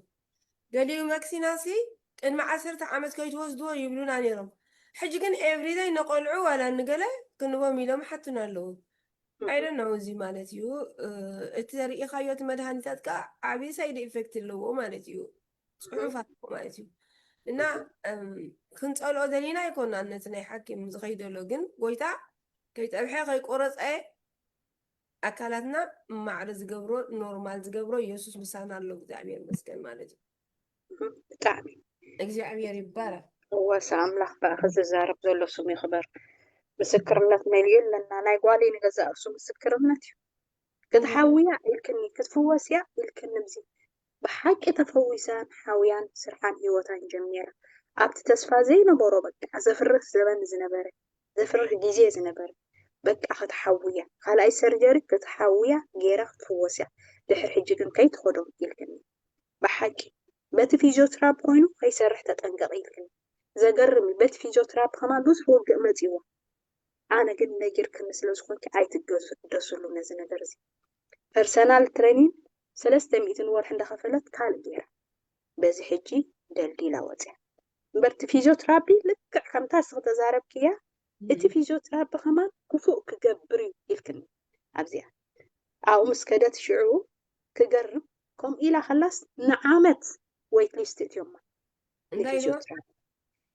ገሊኡ ቫክሲናሲ ቅድሚ ዓሰርተ ዓመት ከይትወስድዎ ይብሉና ነይሮም። ሕጂ ግን ኤቭሪደይ ንቆልዑ ዋላ ንገለ ክንቦም ኢሎም ሓቱና ኣለዉ። ኣይደን ነው እዚ ማለት እዩ። እቲ ዘርእኻዮ እቲ መድሃኒታት ከዓ ዓብዪ ሳይድ ኢፌክት ኣለዎ ማለት እዩ። ፅሑፍ ኣለዎ ማለት እዩ። እና ክንፀልኦ ዘሊና ኣይኮናን ነቲ ናይ ሓኪም ዝኸይደሎ ግን ጎይታ ከይፀብሐ ከይቆረፀ ኣካላትና ማዕረ ዝገብሮ ኖርማል ዝገብሮ ኢየሱስ ምሳና ኣሎ። እግዚኣብሔር ይመስገን ማለት እዩ። ብጣዕሚ እግዚኣብሔር ይባረክ። ወሰ ኣምላኽ ብኣኺ ዝዛረብ ዘሎ ስሙ ይኽበር። ምስክርነት መሊኡ ኣለና። ናይ ጓለይ ንገዛእ ርእሱ ምስክርነት እዩ። ክትሓውያ ኢልክኒ ክትፍወስ እያ ኢልክኒ ብዚ ብሓቂ ተፈዊሳን ሓውያን ስርሓን ህይወታን ጀሚራ። ኣብቲ ተስፋ ዘይነበሮ በቃ ዘፍርህ ዘበን ዝነበረ ዘፍርህ ግዜ ዝነበረ በቃ ክትሓውያ ካልኣይ ሰርጀሪ ክትሓውያ ገይራ ክትፍወስ እያ። ድሕር ሕጂ ግን ከይትኸዶ ኢልክኒ ብሓቂ በቲ ፊዚዮትራፕ ኮይኑ ከይሰርሕ ተጠንቀቂ ኢልክኒ። ዘገርም እዩ በቲ ፊዚዮትራፕ ከማን ብዙሕ ውግእ መፂዎ። ኣነ ግን ነጊርክኒ ስለ ዝኾንኪ ኣይትገደስሉ ነዚ ነገር እዚ። ፐርሰናል ትሬኒን ሰለስተ ሚእትን ወርሒ እንዳኸፈለት ካልእ ገይራ በዚ ሕጂ ደልዲላ ወፅያ። እምበር እቲ ፊዚዮትራፒ ልክዕ ከምታ እስኺ ተዛረብክያ እቲ ፊዚዮትራፒ ከማን ክፉእ ክገብር እዩ ኢልክኒ ኣብዚኣ ኣብኡ ምስ ከደት ሽዑ ክገርም ከምኡ ኢላ ከላስ ንዓመት ዌይት ሊስት እትዮማ እንታይ ኢልዋ?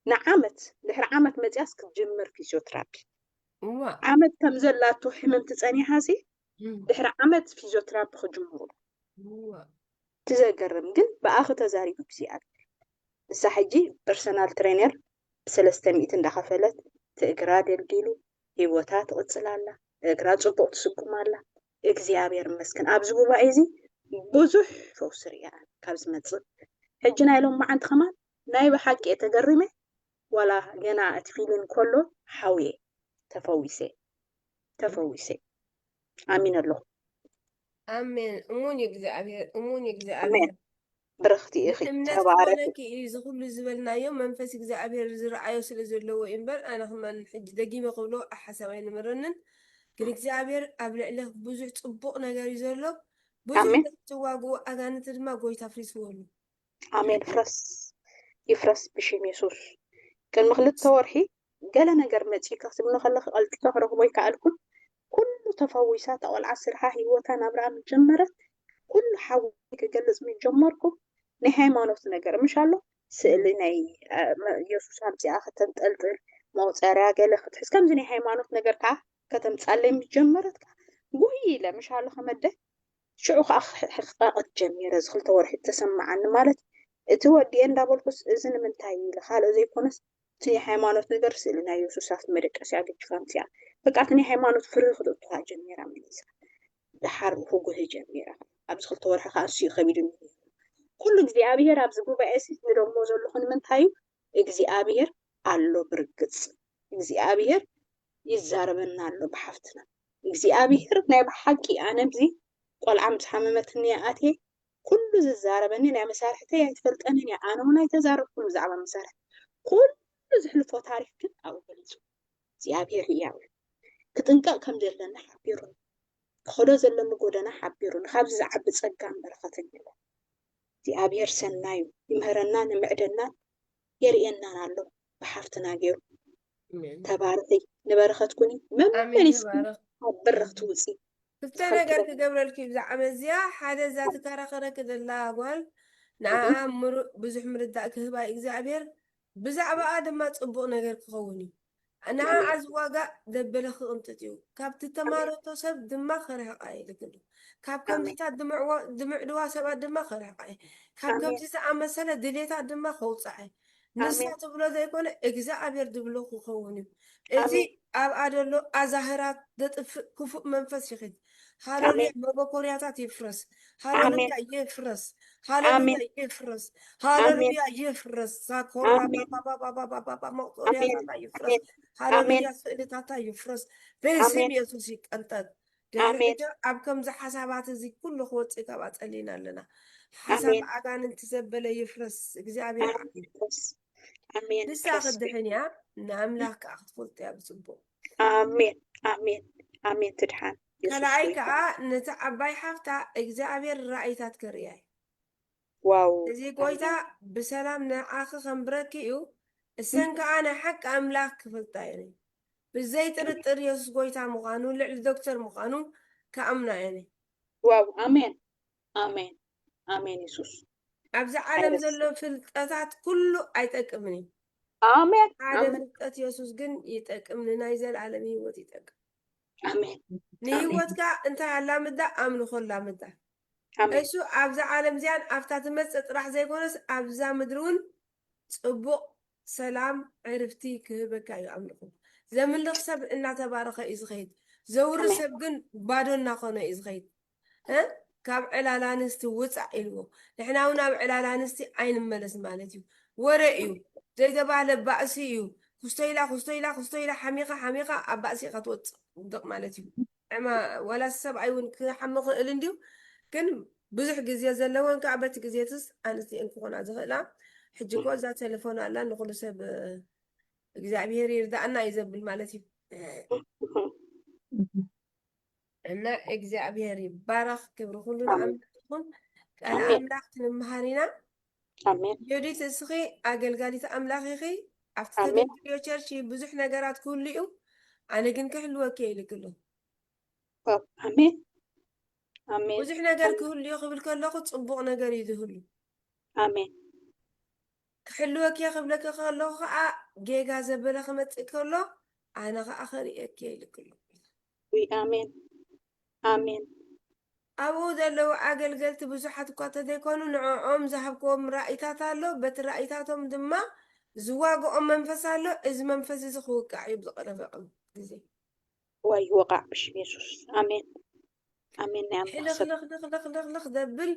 ንዓመት ድሕሪ ዓመት መፅያስ ክትጅምር ፊዚዮትራፒ እዋ ዓመት ከም ዘላቶ ሕመምቲ ፀኒሓ ሲ እም፣ ድሕሪ ዓመት ፊዚዮትራፒ ክጅምሩ እዋ እቲ ዘገርም ግን ብኣኺ ተዛሪቡ እግዚኣብሔር ንሳ ሕጂ ፐርሰናል ትሬነር ብሰለስተ ሚእቲ እንዳኸፈለት እቲ እግራ ደልዲሉ ህይወታ ትቕፅል ኣላ እግራ ፅቡቕ ትስጉም ኣላ እግዚኣብሔር ይመስገን ኣብዚ ጉባኤ እዚ ብዙሕ ፈውሲ ርያ ካብ ዝመፅእ ሕጂ ናይ ሎም መዓንቲ ከማን ናይ ብሓቂ እየ ተገሪመ ዋላ ገና እቲ ፊልን ከሎ ሓውየ ተፈዊሰ ተፈዊሰ ኣሚን ኣለኹ ኣሜን። እሙን እዩ እግዚኣብሔር፣ እሙን እዩ ኣሜን እግዚኣብሔር። ብርኽቲ ኢኺ ብእምነት ተባረኺ ክኾነኪ እዩ እዚ ኩሉ ዝበልናዮ መንፈስ እግዚኣብሔር ዝረኣዮ ስለ ዘለዎ እዩ እምበር ኣነ ክመን ሕጂ ደጊመ ክብሎ ሓሳብ ኣይነበረንን። ግን እግዚኣብሔር ኣብ ልዕሊ ብዙሕ ፅቡቕ ነገር እዩ ዘሎ። ብዙሕ ኣሜን ነቲ ትዋግኡ ኣጋንንቲ ድማ ጎይታ ፍሪስዎ ኣሎ። ኣሜን ፍረስ ይፍረስ ብሽም የሱስ። ቅድሚ ክልተ ወርሒ ገለ ነገር መጺኡ ክትብሎ ከለኺ ቀልጢፈ ክረኽቦ ኣይከኣልኩን። ኩሉ ተፈዊሳ፣ እታ ቆልዓ ስርሓ፣ ህይወታ፣ ናብራኣ ምስ ጀመረት፣ ኩሉ ሓዊ ክገልጽ ምስ ጀመርኩ፣ ናይ ሃይማኖት ነገር ምሽ ኣሎ፣ ስእሊ ናይ፣ እ፣ መ-፣ የሱስ ኣምጺኣ ከተንጠልጥል፣ መቑጸርያ ገለ ክትሕዝ፣ ከምዚ ናይ ሃይማኖት ነገር ከኣ ከተምጻለይ ምስ ጀመረት ከኣ፣ ጉይ ኢለ ምሽ ኣሎ ከመደ፣ ሽዑ ከኣ ክሕ-፣ ክሕቃቐት ጀሚረ። እዚ ክልተ ወርሒ ተሰማዓኒ፣ ማለት፣ እቲ ወዲኤ እንዳበልኩስ፣ እዚ ንምንታይ ኢለ፣ ካልእ ዘይኮነስ፣ እቲ ናይ ሃይማኖት ነገር፣ ስእሊ ናይ የሱስ ኣብቲ መደቀሲኣ ገዲፋ ኣምጺኣ። በቃ፣ እቲ ናይ ሃይማኖት ፍርሂ ክተእቱ ከኣ ጀሚራ መሊሳ። ደሓር ክጉሂ ጀሚራ። ኣብዚ ክልተ ወርሒ ከኣ ንሱ እዩ ከቢዱኒ ነይሩ። ኩሉ እግዚኣብሄር ኣብዚ ጉባኤ ሲ ዝደግሞ ዘለኹ ንምንታይ እዩ? እግዚኣብሄር ኣሎ ብርግጽ። እግዚኣብሄር ይዛረበና ኣሎ ብሓፍትና። እግዚኣብሄር ናይ ብሓቂ፣ ኣነ ኣብዚ ቆልዓ ምስ ሓመመትኒ እያ ኣትየ፣ ኩሉ ዝዛረበኒ ናይ መሳርሕተይ ኣይትፈልጠንን እያ። ኣነ እውን ኣይተዛረብኩን ብዛዕባ መሳርሕቲ። ኩሉ ዝሕልፎ ታሪኽ ግን ኣብኡ ገሊጹ። እግዚኣብሄር ህያው እዩ። ክጥንቀቕ ከም ዘለና ሓቢሩኒ። ክኸዶ ዘለኒ ጎደና ሓቢሩኒ። ካብዚ ዝዓቢ ጸጋን በረኸትን የለን። እግዚኣብሄር ሰናይ እዩ። ይምህረናን ይምዕደናን የርእየናን ኣሎ ብሓፍትና ገይሩ። ኣሜን። ተባረኺ። ንበረኸት ኩኒ። ኣሜን። መመሊስኪ ተባረኽ። ካብ በረኽቲ ውፂ። ክልተ ዝኸልክለ ነገር ክገብረልኪ እዩ ብዛዕባ እዚኣ። ሓደ፣ እዛ ትከራኸረኪ ዘላ ጓል፣ ንዓኣ ምሩእ ብዙሕ ምርዳእ ክህባ እዩ እግዚኣብሄር። ብዛዕባኣ ድማ ጽቡቕ ነገር ክኸውን እዩ። ንዓኣ ኣሜን። ዝዋጋእ ደበለ ክቕንጥጥ እዩ። ካብ ትተማረቶ ሰብ ድማ ክርሕቓ እዩ ኢልክሉ። ካብ ኣሜን። ከምዚታት ድምዕዋ-፣ ድምዕድዋ ሰባት ድማ ክርሕቓ እዩ። ካብ ኣሜን። ከምዚ ዝኣመሰለ ድሌታት ድማ ከውፅዓ እዩ። ንሳ ኣሜን። ትብሎ ዘይኮነ እግዚኣብሔር ዝብሎ ክኸውን እዩ። እዚ ኣሜን። ኣብኣ ዘሎ ኣዛህራት ዘጥፍእ ክፉእ መንፈስ ይኺድ። ሃሌሉያ። ኣሜን። መበኮርያታት ይፍረስ። ሃሌሉያ። ኣሜን። ይፍረስ። ሃሌሉያ። ኣሜን። ይፍረስ። ሃሌሉያ። ኣሜን። ይፍረስ። ሳኮራ ኣሜን። ባባባባባባ መቑጠርያታታ ኣሜን። ይፍረስ። ኣሜን። ሃሌሉያ። ኣሜን። ስእልታታ ይፍረስ። በስም ኣሜን። የሱስ ይቀንጠጥ። ድሕሪ ኣሜን። ሕጂ ኣብ ከምዚ ሓሳባት እዚ ኩሉ ክወፅእ ካብኣ ጸሊና ኣለና። ሓሳብ ኣሜን። ኣጋንንቲ ዘበለ ይፍረስ። እግዚኣብሔር ኣሜን። ዓቢ። ይፍረስ። ኣሜን። ንሳ ይፍረስ። ክትድሕን እያ፣ ንኣምላኽ ከኣ ክትፈልጦ እያ ብጽቡቕ። ኣሜን። ኣሜን። ኣሜን። ትድሓን። የሱስ ካልኣይ ጎይታ። ከኣ ነቲ ዓባይ ሓፍታ እግዚኣብሔር ራእይታት ከርእያ እዩ። ዋው። እዚ ጎይታ ኣሜን። ብሰላም ንዓኺ ከንብረኪ እዩ። እሰን ከኣ ናይ ሓቂ ኣምላኽ ክፈልጣ እየን። ብዘይ ጥርጥር የሱስ ጎይታ ምዃኑ፣ ልዕሊ ዶክተር ምዃኑ ክኣምና እየን። ዋው። ኣሜን። ኣሜን። ኣሜን። የሱስ። ኣብዚ ዓለም ኣይረስን። ዘሎ ፍልጠታት ኩሉ ኣይጠቅምን እዩ። ኣሜን። ሓደ ኣሜን። ፍልጠት የሱስ ግን ይጠቅም፣ ንናይ ዘለኣለም ህይወት ይጠቅም። ኣሜን። ንህይወትካ እንታይ ኣላምዳ? ኣምልኾ ኣላምዳ። ኣሜን። እሱ ኣብዛ ዓለም እዚኣን ኣብታ ትመጽእ ጥራሕ ዘይኮነስ ኣብዛ ምድሪ እውን ጽቡቕ ሰላም ዕርፍቲ ክህበካ እዩ ኣምልኾ። ዘምልኽ ሰብ እናተባረኸ እዩ ዝኸይድ። ዘውሪ ኣሜን። ሰብ ግን ባዶ እናኾነ እዩ ዝኸይድ። እ? ካብ ዕላል ኣንስቲ ውጻእ ኢልዎ። ንሕና እውን ኣብ ዕላል ኣንስቲ ኣይንመለስ ማለት እዩ። ወረ እዩ። ዘይተባህለ ባእሲ እዩ። ክስቶ ኢላ፣ ክስቶ ኢላ፣ ክስቶ ኢላ፣ ሓሚኻ፣ ሓሚኻ፣ ኣብ ባእሲ ኢኻ ትወጽእ፣ ውድቕ ማለት እዩ። ዕማ፣ ዋላ ሰብኣይ እውን ክሓሚ ክእል እንድዩ። ግን ብዙሕ ግዜ ዘለወን ከዓ በቲ ግዜትስ ኣንስቲ እየን ክኾና ዝኽእላ። ሕጂ እኮ እዛ ቴሌፎን ኣላ፣ ንኹሉ ሰብ እግዚኣብሔር ይርዳእና እዩ ዘብል ማለት እዩ። እና እግዚኣብሔር ይባረኽ፣ ክብሪ ኩሉ ኣሜን። ንኣምላኽ ይኹን። ቃል ኣሜን። ኣምላኽ ክንምሃር ኢና። ኣሜን። ዮዲት፣ እስኺ ኣገልጋሊት ኣምላኽ ኢኺ። ኣብቲ ኣሜን። ተገልግልዮ ቸርች ብዙሕ ነገራት ክህሉ እዩ። ኣነ ግን ክሕልወኪ እየ ኢልክሉ። ኣሜን። ኣሜን። ብዙሕ ነገር ኣሜን። ክህሉ እዩ ክብል ከለኹ ጽቡቕ ነገር እዩ ዝህሉ። ኣሜን። ክሕልወኪ እየ ክብለኪ ከለኹ ከዓ ጌጋ ዘበለ ክመጽእ ከሎ ኣነ ከዓ ከርእየኪ እየ ኢልክሉ። ውይ፣ ኣሜን። ኣሜን። ኣብኡ ዘለዉ ኣገልገልቲ ብዙሓት እኳ ተዘይኮኑ ንዕኦም ዝሃብክዎም ራእይታት ኣሎ። በቲ ራእይታቶም ድማ ዝዋግኦም መንፈስ ኣሎ። እዚ መንፈስ እዚ ክውቃዕ እዩ ብዝቐረበ ግዜ። ዋይ ይወቃዕ ብሽም የሱስ። ኣሜን። ኣሜን። ናይ ኣምላኽ ሰብ። ሕልኽልኽልኽልኽልኽ ደብል፣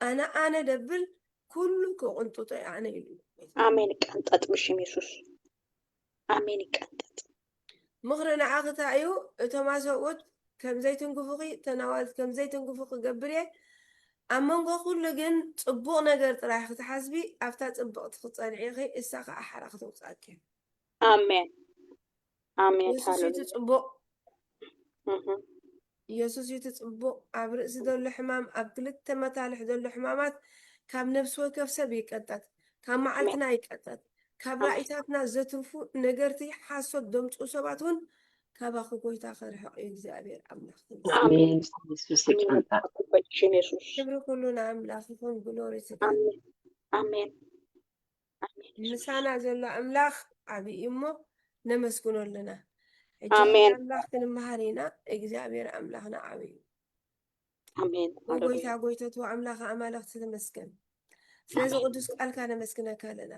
ኣነ ኣነ ደብል፣ ኩሉ ክቕንጥጦ እየ ኣነ ኢሉ። ኣሜን። ይቀንጠጥ ብሽም የሱስ። ኣሜን። ይቀንጠጥ። ምኽሪ ንዓኺ እንታይ እዩ? እቶም ኣሰብኡት ከም ዘይትንክፉኺ፣ እተን ኣዋልድ ከም ዘይትንክፉ ክገብር እየ። ኣብ መንጎ ኩሉ ግን ጽቡቕ ነገር ጥራይ ክትሓስቢ፣ ኣብታ ጽብቕቲ ክትጸንዒ ኢኺ፣ እሳ ኸኣ ሓራ ክተውጽኣኪ እያ። ኣሜን። ኣሜን። የሱስ እዩ እቲ ሃሌሉያ። ጽቡቕ። እህ። የሱስ እዩ እቲ ጽቡቕ። ኣብ ርእሲ ዘሎ ሕማም፣ ኣብ ክልተ መታልሕ ዘሎ ሕማማት ካብ ነፍሲ ወከፍ ሰብ ይቀንጠጥ። ካብ መዓልትና ይቀጠት፣ ካብ ራእይታትና ዘትርፉ ነገርቲ ሓሶት ዘምጽኡ ሰባት እውን ካባኺ ጎይታ ክርሕቕ እዩ እግዚኣብሔር ኣምላኽ። ኣሜን። የሱስ ይቃንጣ። በሽም የሱስ ክብሪ ኩሉ ንኣምላኽ ይኹን፣ ግሎሪ ስጋ ኣሜን። ኣሜን። ኣሜን። ምሳና ዘሎ ኣምላኽ ዓብዪ እዩ እሞ ነመስግኖ ኣለና። ሕጂ ኣሜን። ኣምላኽ ክንመሃር ኢና። እግዚኣብሔር ኣምላኽና ዓብዪ እዩ። ኣሜን። ወጎይታ ጎይተቱ ኣምላኽ ኣማልኽቲ ተመስገን። ስለዚ ቅዱስ ቃልካ ነመስግነካ ኣለና።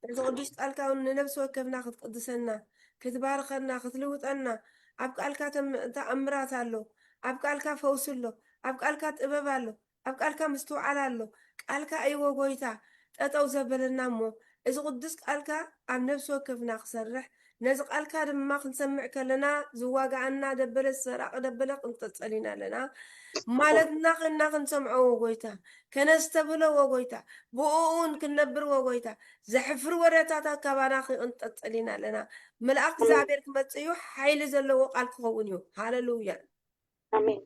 ነዚ ቅዱስ ቃልካ እውን ንነብሲ ወከፍና ክትቅድሰና፣ ክትባርኸና፣ ክትልውጠና፣ ኣብ ቃልካ ተም- ተኣምራት ኣሎ፣ ኣብ ቃልካ ፈውሲ ኣሎ፣ ኣብ ቃልካ ጥበብ ኣሎ፣ ኣብ ቃልካ ምስትውዓል ኣሎ። ቃልካ እዩ ወጎይታ ጠጠው ዘበለና እሞ እዚ ቅዱስ ቃልካ ኣብ ነብሲ ወከፍና ክሰርሕ፣ ነዚ ቃልካ ድማ ክንሰምዕ ከለና ዝዋጋኣና ደበለ ሰራቂ ደበለ ክንጠጸል ኢና ኣለና። ማለትና ከና ክንሰምዖ ወጎይታ፣ ከነስተብህሎ ወጎይታ፣ ብኡ እውን ክንነብር ወጎይታ፣ ዘሕፍር ወረታታት ካባና ክንጠጸል ኢና ኣለና። መልኣክ እግዚኣብሔር ክመጽእ እዩ፣ ሓይሊ ዘለዎ ቃል ክኸውን እዩ። ሃለሉያ። ኣሜን።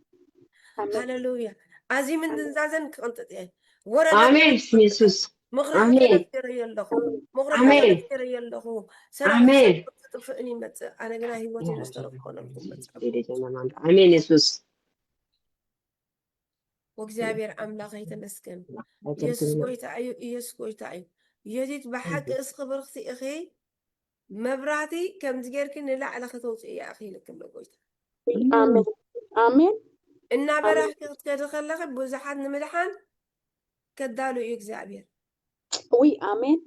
ኣሜን። ሃለሉያ። ኣዚ ምንድንዛዘን ክቕንጥጥ እየ። ወረ ኣሜን። የሱስ ምኽሪ ኣሜን። ተነገረ የለኹ። ምኽሪ ኣሜን። ተነገረ የለኹ። ሰላም ኣሜን። ክጥፍእን ይመጽእ። ኣነ ግና ህይወት እዩ ዝተረፍኮ ነልኩም መጽእ። ኣሜን። የሱስ ወእግዚኣብሔር ኣምላኽ ይተመስገን። ኢየሱስ ጎይታ እዩ። ኢየሱስ ጎይታ እዩ። የዲት ብሓቂ እስኺ ብርኽቲ ኢኺ። መብራህቲ ከምዚ ጌርኪ ንላዕሊ ከተውፅእያ ኢኺ ኢልኪ ኣሎ ጎይታ። ኣሜን። ኣሜን። እናበራህኪ ክትከዲ ከለኺ ብዙሓት ንምድሓን ከዳሉ እዩ እግዚኣብሔር። ውይ ኣሜን።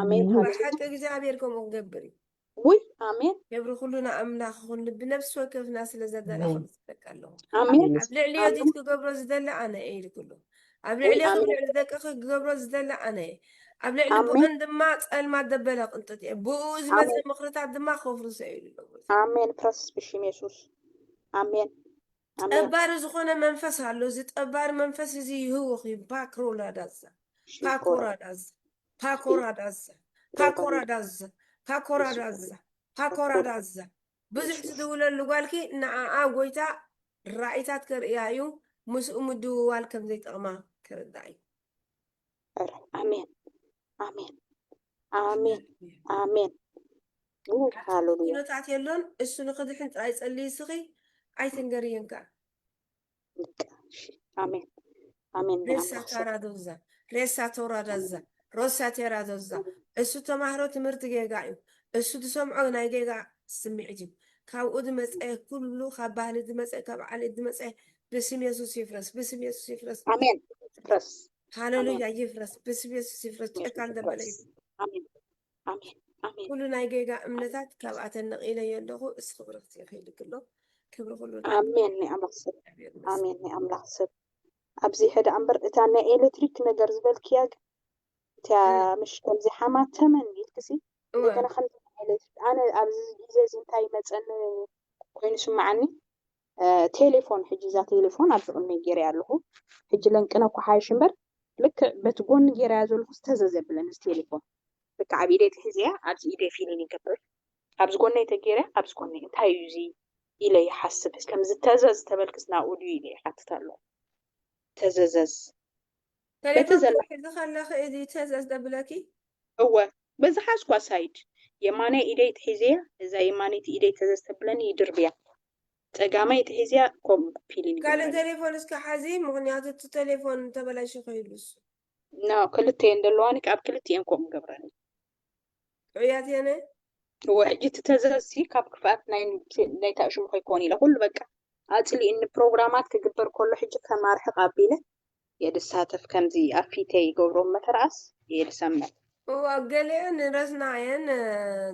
ኣሜን። ብሓቂ እግዚኣብሔር ከምኡ ክገብር እዩ። ውይ ኣሜን። ክብሪ ኩሉ ንኣምላኽ ይኹን። ልቢ ነፍሲ ወከፍና ስለ ዘዳለኹ ንስለካ ኣለኹ። ኣሜን። ኣብ ልዕሊ ዮዲት ክገብሮ ዝደሊ ኣነ እየ ኢልክሉ። ኣብ ልዕሊ ኣብ ልዕሊ ደቅኺ ክገብሮ ዝደሊ ኣነ እየ። ኣብ ልዕሊ ብኦን ድማ ጸልማት ደበለ ቅንጥጥ እየ። ብኡ ዝመጸ ምኽርታት ድማ ከፍርሶ እዩ ኢሉ ኣሎ። ኣሜን። ፕረስ ብሽም የሱስ ኣሜን። ኣሜን። ጠባሪ ዝኾነ መንፈስ ኣሎ። እዚ ጠባሪ መንፈስ እዚ ይህውኽ እዩ። ፓክሮላዳዛ ፓኮራዳዛ ፓኮራዳዛ ፓኮራዳዛ ፓኮራዳዛ ፓኮራዳዛ ብዙሕ ትድውለሉ ጓልኪ ንዓኣ ጎይታ ራእይታት ከርእያ እዩ። ምስኡ ምድውዋል ከም ዘይጠቕማ ክርዳእ እዩ። ኣሜን። ኣሜን። ኣሜን። ኣሜን። ሃሌሉያ። ኩነታት የሎን። እሱ ንኽድሕን ጥራይ ጸልይ። እስኺ ኣይትንገርየን ከኣ። ኣሜን። ኣሜን። ሬሳ ታራዶዛ ሬሳ ቶራዳዛ ሮሳ ቴራዶዛ። እሱ ተማህሮ ትምህርቲ ጌጋ እዩ። እሱ ዝሰምዖ ናይ ጌጋ ስምዒት እዩ። ካብኡ ዝመፀ ኩሉ ካብ ባህሊ ዝመፀ ካብ ዓሌት ዝመፀ ብስም የሱስ ይፍረስ። ብስም የሱስ ይፍረስ። ኣሜን። ይፍረስ። ሃሌሉያ ይፍረስ። ብስም የሱስ ይፍረስ። ጨካን ደበለ ይፍረስ። ኣሜን። ኣሜን። ኣሜን። ኩሉ ናይ ጌጋ እምነታት ካብኣተን ነቒለ ኣለኹ። እስኺ ብርኽቲ ይኽእልክ ኣሎ። ክብሪ ኩሉ ኣሜን። ናይ ኣምላኽ ሰብ ኣሜን። ናይ ኣምላኽ ሰብ ኣብዚ ሕደ እምበር እታ ናይ ኤሌክትሪክ ነገር ዝበልክያ ግን እቲያ ምሽ ከምዚ ሓማት ተመን ኢልክሲ እንደገና ከምዚ ናይ ኤሌክትሪክ ኣነ ኣብዚ ግዜ እዚ እንታይ መፀኒ ኮይኑ ስምዓኒ። ቴሌፎን ሕጂ እዛ ቴሌፎን ኣብዚ ቅድመይ ገይረያ ኣለኹ። ሕጂ ለንቅነ እኮ ሓይሽ እምበር ልክዕ በቲ ጎኒ ገይረያ ዘለኹ ዝተዘዘ ብለን እዚ ቴሌፎን ልክዕ ኣብ ኢደይ ተሒዘያ ኣብዚ ኢደይ ፊሊን ይገብር ኣብዚ ጎነይ ተገይረያ ኣብዚ ጎነይ እንታይ እዩ እዚ ኢለ ይሓስብ። ከምዚ ተዘዝ ተበልክስ ናብኡ ድዩ ኢለ ይሓትት ኣለኹ። ተዘዘዝ በቲ ቴሌፎን ዘላ ክትሕዚ ከለኺ እዚ ተዘዝ ደብለኪ እወ በዚ ሓዝኳ ሳይድ የማናይ ኢደይ ትሒዘያ እዛ የማነይቲ ኢደይ ተዘዝ ተብለኒ ይድርብያ ጸጋማይ ትሒዘያ ከምኡ ፊሊን ካልእ ይገብረኒ። ቴሌፎን እስከ ሓዚ፣ ምኽንያቱ እቲ ቴሌፎን ተበላሽዩ ከይሉ እሱ ኖ ክልተ እየን ዘለዋኒ ካብ ክልቲኤን ከምኡ ገብረኒ። ጥዑያት የነ እወ ሕጂ እቲ ተዘዝሲ ካብ ክፍኣት ናይ ናይታ ሽሙ ከይኮን ኢለ ኩሉ በቃ ኣጽሊእኒ ፕሮግራማት ክግበር ከሎ ሕጂ ከማርሕቕ ኣቢለ የድሳተፍ ከምዚ ኣብ ፊተይ ይገብሮ መተርኣስ የድሰምዕ እዋ ገሊአን ረስናየን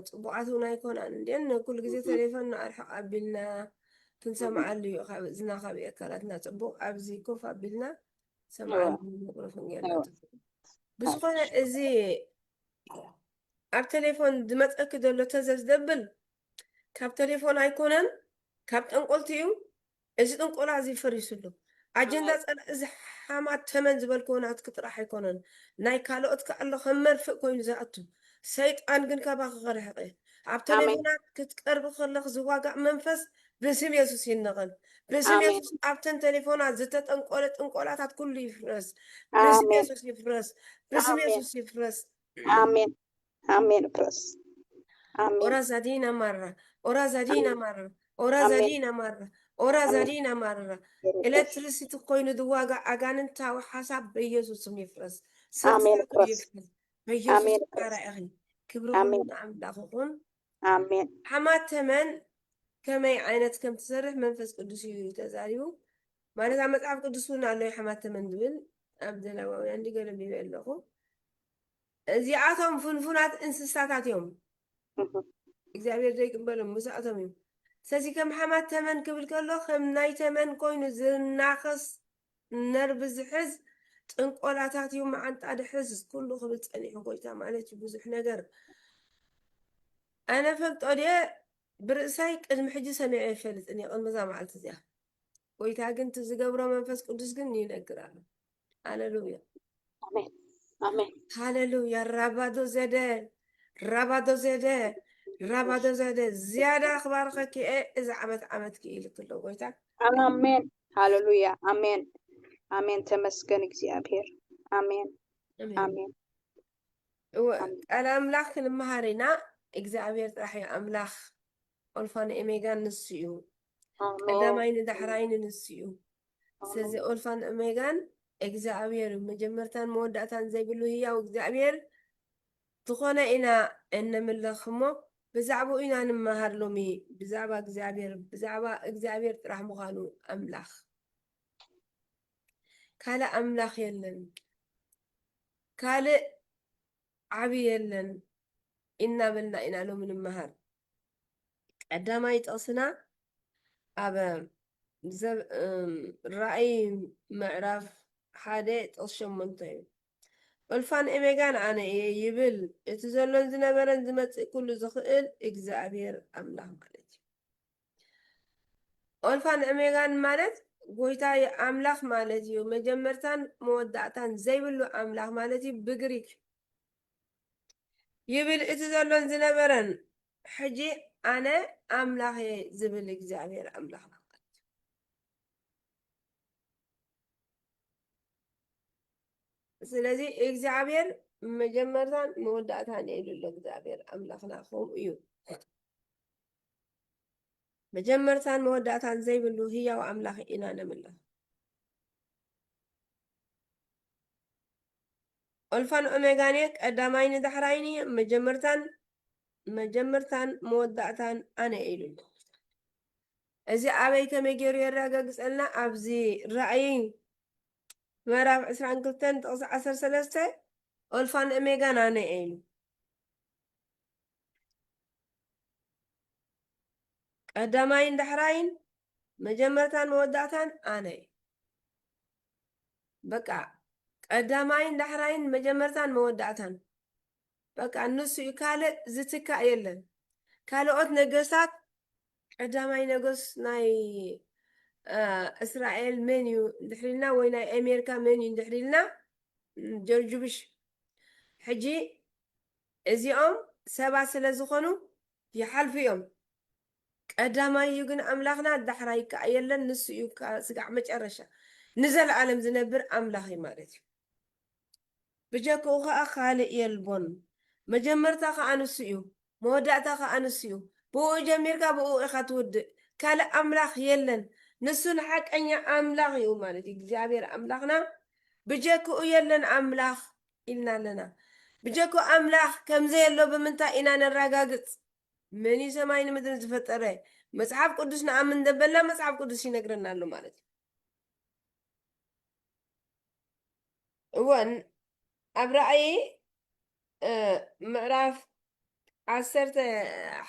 ጽቡቓት እውን ኣይኮናን እንድየን። ኩሉ ግዜ ቴሌፎን ንኣርሕቕ ኣቢልና ክንሰምዓሉ እዩ ካብ እዝና ካብ ኣካላትና ጽቡቕ ኣብዚ ኮፍ ኣቢልና ሰምዓሉ። ማይክሮፎን ጌርና እዋ። ብዝኾነ እዚ ኣብ ቴሌፎን ዝመፀኪ ዘሎ ተዘዝ ደብል ካብ ቴሌፎን ኣይኮነን ካብ ጠንቆልቲ እዩ። እዚ ጥንቆላ እዚ ፈሪሱ ኣሎ። ኣጀንዳ ፀላኢ እዚ ሓማት ተመን ዝበልክዎ ናትኪ ጥራሕ ኣይኮነን ናይ ካልኦት ከኣሎ ከም መርፍእ ኮይኑ ዝኣቱ ሰይጣን ግን ካባኺ ክርሕቕ እየ። ኣብ ቴሌፎናት ክትቀርቢ ከለኺ ዝዋጋእ መንፈስ ብስም የሱስ ይነቐል። ብስም ኣሜን። የሱስ ኣብተን ቴሌፎናት ዝተጠንቆለ ጥንቆላታት ኩሉ ይፍረስ። ብስም ኣሜን። የሱስ ይፍረስ። ብስም ኣሜን። የሱስ ይፍረስ። ኣሜን ኣሜን። ፕረስ ኣሜን። ኦራዛዲና ማራ ኦራዛዲና ማራ ኦራዛዲና ማራ ኦራዛዲና ማራ ኤሌክትሪሲቲ ኮይኑ ዝዋጋእ ኣጋንንታዊ ሓሳብ በኢየሱስ ስም ይፍረስ። ኣሜን። ስርዓቱ ፕረስ ይፍረስ። በኢየሱስ ኣሜን። ስም ባርያ ኢኺ። ክብሪ ኣሜን። ኩሉ ንኣምላኽ ይኹን። ኣሜን ሓማት ተመን ከመይ ዓይነት ከም ትሰርሕ መንፈስ ቅዱስ እዩ ተዛሪቡ። ማለት ኣብ መጽሓፍ ቅዱስ እውን ኣሎ ሓማት ተመን ዝብል ኣብ ዘሌዋውያን እንዲ ገለቢበ ኣለኹ። እዚኣቶም ፍንፉናት እንስሳታት እዮም። እህ፣ እግዚኣብሔር ዘይቅበሎም ምስኣቶም እዩ። ስለዚ ከም ሓማት ተመን ክብል ከሎ ከም ናይ ተመን ኮይኑ ዝናኸስ ነርቢ ዝሕዝ ጥንቆላታት እዩ፣ መዓንጣ ድሕዝ ኩሉ ክብል ጸኒሑ ጎይታ ማለት እዩ። ብዙሕ ነገር ኣነ ፈልጦ ድየ ብርእሳይ ቅድሚ ሕጂ ሰሚዐ ይፈልጥን እየ ቅድሚ እዛ መዓልቲ እዚኣ። ጎይታ ግን እቲ ዝገብሮ መንፈስ ቅዱስ ግን ይነግር ኣሎ። ሃሌሉያ ኣሜን ኣሜን። ሃሌሉያ። ራባዶ ዘደ ራባዶ ዘደ ራባዶ ዘደ ዝያዳ ክባርኸኪ እየ። እዚ ዓመት ዓመት ክኢልክ ኣሎ ጎይታ። ኣሜን ሃሌሉያ ኣሜን ኣሜን። ተመስገን እግዚኣብሔር። ኣሜን ኣሜን። ኣሜን። እወ ኣሜን። ቃል ኣምላኽ ክንመሃር ኢና። እግዚኣብሔር ጥራሕ እዩ ኣምላኽ። ኦልፋን ኦሜጋን ንሱ እዩ። ኣሜን ቀዳማይን ዳሕራይን ንሱ እዩ። ኣሜን። ስለዚ ኦልፋን ኦሜጋን እግዚኣብሔር እዩ። መጀመርታን መወዳእታን ዘይብሉ ህያው እግዚኣብሔር ዝኾነ ኢና እነምልኽ እሞ ብዛዕባኡ ኢና ንመሃር ሎሚ። ብዛዕባ እግዚኣብሔር ብዛዕባ እግዚኣብሔር ጥራሕ ምዃኑ ኣምላኽ ካልእ ኣምላኽ የለን፣ ካልእ ዓቢ የለን እናበልና ኢና ሎሚ ንመሃር። ቀዳማይ ጥቕስና ኣብ ዘብ- እም፣ ራእይ ምዕራፍ ሓደ ጥቕሲ ሸሞንተ እዩ። ኦልፋን ኦሜጋን ኣነ እየ ይብል፣ እቲ ዘሎን ዝነበረን ዝመጽእ ኩሉ ዝኽእል እግዚኣብሔር ኣምላኽ ማለት እዩ። ኦልፋን ኦሜጋን ማለት ጎይታ ኣምላኽ ማለት እዩ። መጀመርታን መወዳእታን ዘይብሉ ኣምላኽ ማለት እዩ ብግሪክ። ይብል እቲ ዘሎን ዝነበረን ሕጂ ኣነ ኣምላኽ እየ ዝብል እግዚኣብሔር ኣምላኽና ማለት እዩ። ስለዚ እግዚኣብሔር መጀመርታን መወዳእታን የብሉ። እግዚኣብሔር ኣምላኽና ከምኡ እዩ። መጀመርታን መወዳእታን ዘይብሉ ህያው ኣምላኽ ኢና ነምልኽ። ኦልፋን ኦሜጋን እየ፣ ቀዳማይን ዳሕራይን እየ፣ መጀመርታን መጀመርታን መወዳእታን ኣነ እየ ኢሉ ኣሎ። እዚ ኣበይ ከመይ ገይሩ የረጋግጸልና? ኣብዚ ራእይ ምዕራፍ ዕስራን ክልተን ጥቕሲ ዓሰርተ ሰለስተ ኦልፋን ኦሜጋን ኣነ እየ ኢሉ። ቀዳማይን ዳሕራይን መጀመርታን መወዳእታን ኣነ እየ። በቃ ቀዳማይን ዳሕራይን መጀመርታን መወዳእታን በቃ ንሱ እዩ። ካልእ ዝትካእ የለን። ካልኦት ነገስታት ቀዳማይ ነገስ ናይ እ፣ እስራኤል መን እዩ እንድሕር ኢልና ወይ ናይ ኣሜሪካ መን እዩ እንድሕር ኢልና ም፣ ጆርጅ ቡሽ ሕጂ እዚኦም ሰባት ስለ ዝኾኑ ይሓልፉ እዮም። ቀዳማይ እዩ ግን ኣምላኽና ዳሕራይ ከዓ የለን። ንሱ እዩ ከዓ ስጋዕ መጨረሻ ንዘለኣለም ዝነብር ኣምላኽ እዩ ማለት እዩ። ብጀክኡ ከዓ ካልእ የልቦን። መጀመርታ ከዓ ንሱ እዩ፣ መወዳእታ ከዓ ንሱ እዩ። ብኡ ጀሚርካ ብኡ ኢኻ ትውድእ። ካልእ ኣምላኽ የለን። ንሱ ንሓቀኛ ኣምላኽ እዩ ማለት እዩ። እግዚኣብሔር ኣምላኽና ብጀክኡ የለን ኣምላኽ ኢልና ኣለና። ብጀክኡ ኣምላኽ ከምዘየሎ ብምንታይ ኢና ነረጋግጽ? መን እዩ ሰማይ ንምድሪ ዝፈጠረ? መጽሓፍ ቅዱስ ንኣምን ደበልና መጽሓፍ ቅዱስ ይነግረና ኣሎ ማለት እዩ። እወን ኣብ ራእይ እ፣ ምዕራፍ ዓሰርተ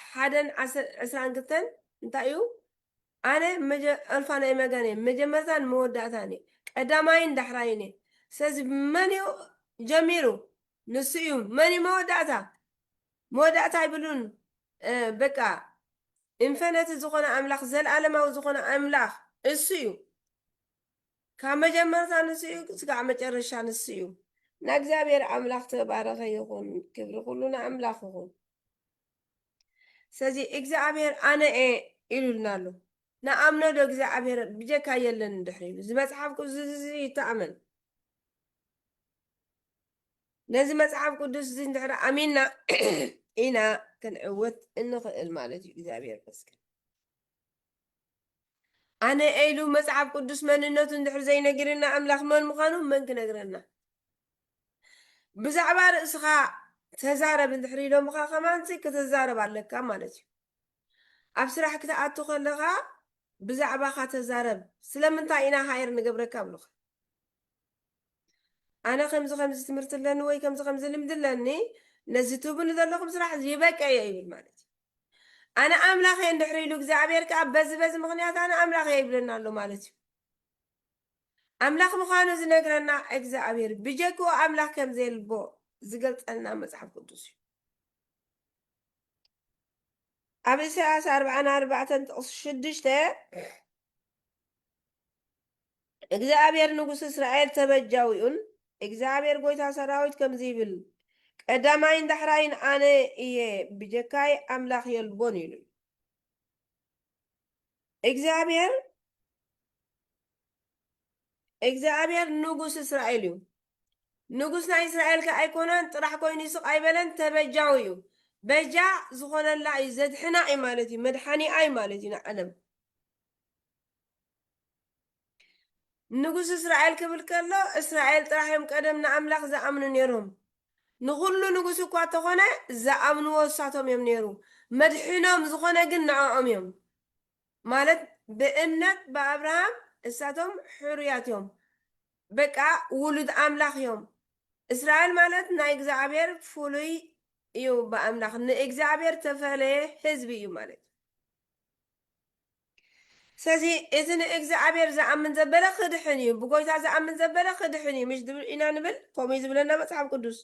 ሓደን ዓስራን ክልተን እንታይ እዩ? ኣነ መጀ- ኣልፋን ኦሜጋን እየ፣ መጀመርታን መወዳእታን እየ፣ ቀዳማይን ዳሕራይን እየ። ስለዚ መን እዩ ጀሚሩ? ንሱ እዩ። መን እዩ መወዳእታ? መወዳእታ ኣይብሉን። እ፣ በቃ ኢንፈነቲ ዝኾነ ኣምላኽ፣ ዘለኣለማዊ ዝኾነ ኣምላኽ እሱ እዩ። ካብ መጀመርታ ንሱ እዩ፣ ስጋዕ መጨረሻ ንሱ እዩ። ንእግዚኣብሔር ኣምላኽ ተባረኸ ይኹን፣ ክብሪ ኩሉ ንኣምላኽ ይኹን። ስለዚ እግዚኣብሔር ኣነ እየ ኢሉልና ኣሎ። ንኣምኖ ዶ እግዚኣብሔር ብጀካ የለን እንድሕር ኢሉ፣ እዚ መጽሓፍ ቅዱስ እዚ ይተኣመን። ነዚ መጽሓፍ ቅዱስ እዚ እንድሕር ኣሚንና ኢና ክንዕወት እንኽእል ማለት እዩ። እግዚኣብሔር ይመስገን። ኣነ ኢሉ መጽሓፍ ቅዱስ መንነቱ እንድሕር ዘይነግርና ኣምላኽ መን ምዃኑ መን ክነግረና? ብዛዕባ ርእስኻ ተዛረብ እንድሕር ኢሎምኻ ከማንሲ ክትዛረብ ኣለካ ማለት እዩ። ኣብ ስራሕ ክትኣቱ ከለኻ ብዛዕባኻ ተዛረብ። ስለምንታይ ኢና ሃየር ንገብረካ ኣብሉኻ? ኣነ ከምዚ ከምዚ ትምህርቲ ኣለኒ ወይ ከምዚ ከምዚ ልምዲ ኣለኒ፣ ነዚ ትብሉ ዘለኹም ስራሕ ይበቀየ ይብል ማለት እዩ። ኣነ ኣምላኽ እየ እንድሕር ኢሉ እግዚኣብሔር ከኣ በዚ በዚ ምኽንያት ኣነ ኣምላኽ እየ ይብለና ኣሎ ማለት እዩ። ኣምላኽ ምዃኑ ዝነግረና እግዚኣብሔር ብጀክኡ ኣምላኽ ከም ዘየልቦ ዝገልጸልና መጽሓፍ ቅዱስ እዩ። ኣብ ኢሳያስ ኣርብዓን ኣርባዕተን ጥቕሲ ሽዱሽተ እግዚኣብሔር ንጉስ እስራኤል ተበጃዊኡን እግዚኣብሔር ጎይታ ሰራዊት ከምዚ ይብል፣ ቀዳማይን ዳሕራይን ኣነ እየ፣ ብጀካይ ኣምላኽ የልቦን ኢሉ። እግዚኣብሔር እግዚኣብሔር ንጉስ እስራኤል እዩ። ንጉስ ናይ እስራኤል ከ ኣይኮነን፣ ጥራሕ ኮይኑ ይስቕ ኣይበለን፣ ተበጃዊ እዩ። በጃ ዝኾነላ እዩ፣ ዘድሕና እዩ ማለት እዩ፣ መድሓኒኣ እዩ ማለት እዩ ንዓለም። ንጉስ እስራኤል ክብል ከሎ እስራኤል ጥራሕ እዮም ቀደም ንኣምላኽ ዝኣምኑ ነይሮም። ንኹሉ ንጉስ እኳ ተኾነ ዝኣምንዎ እሳቶም እዮም ነይሩ። መድሕኖም ዝኾነ ግን ንዕኦም እዮም። ማለት ብእምነት ብኣብርሃም እሳቶም ሕሩያት እዮም። በቃ ውሉድ ኣምላኽ እዮም። እስራኤል ማለት ናይ እግዚኣብሔር ፍሉይ እዩ ብኣምላኽ። ንእግዚኣብሔር ተፈለየ ህዝቢ እዩ ማለት እዩ። ስለዚ እቲ ንእግዚኣብሔር ዝኣምን ዘበለ ክድሕን እዩ፣ ብጎይታ ዝኣምን ዘበለ ክድሕን እዩ ምሽ ድብል ኢና ንብል። ከምኡ እዩ ዝብለና መጽሓፍ ቅዱስ።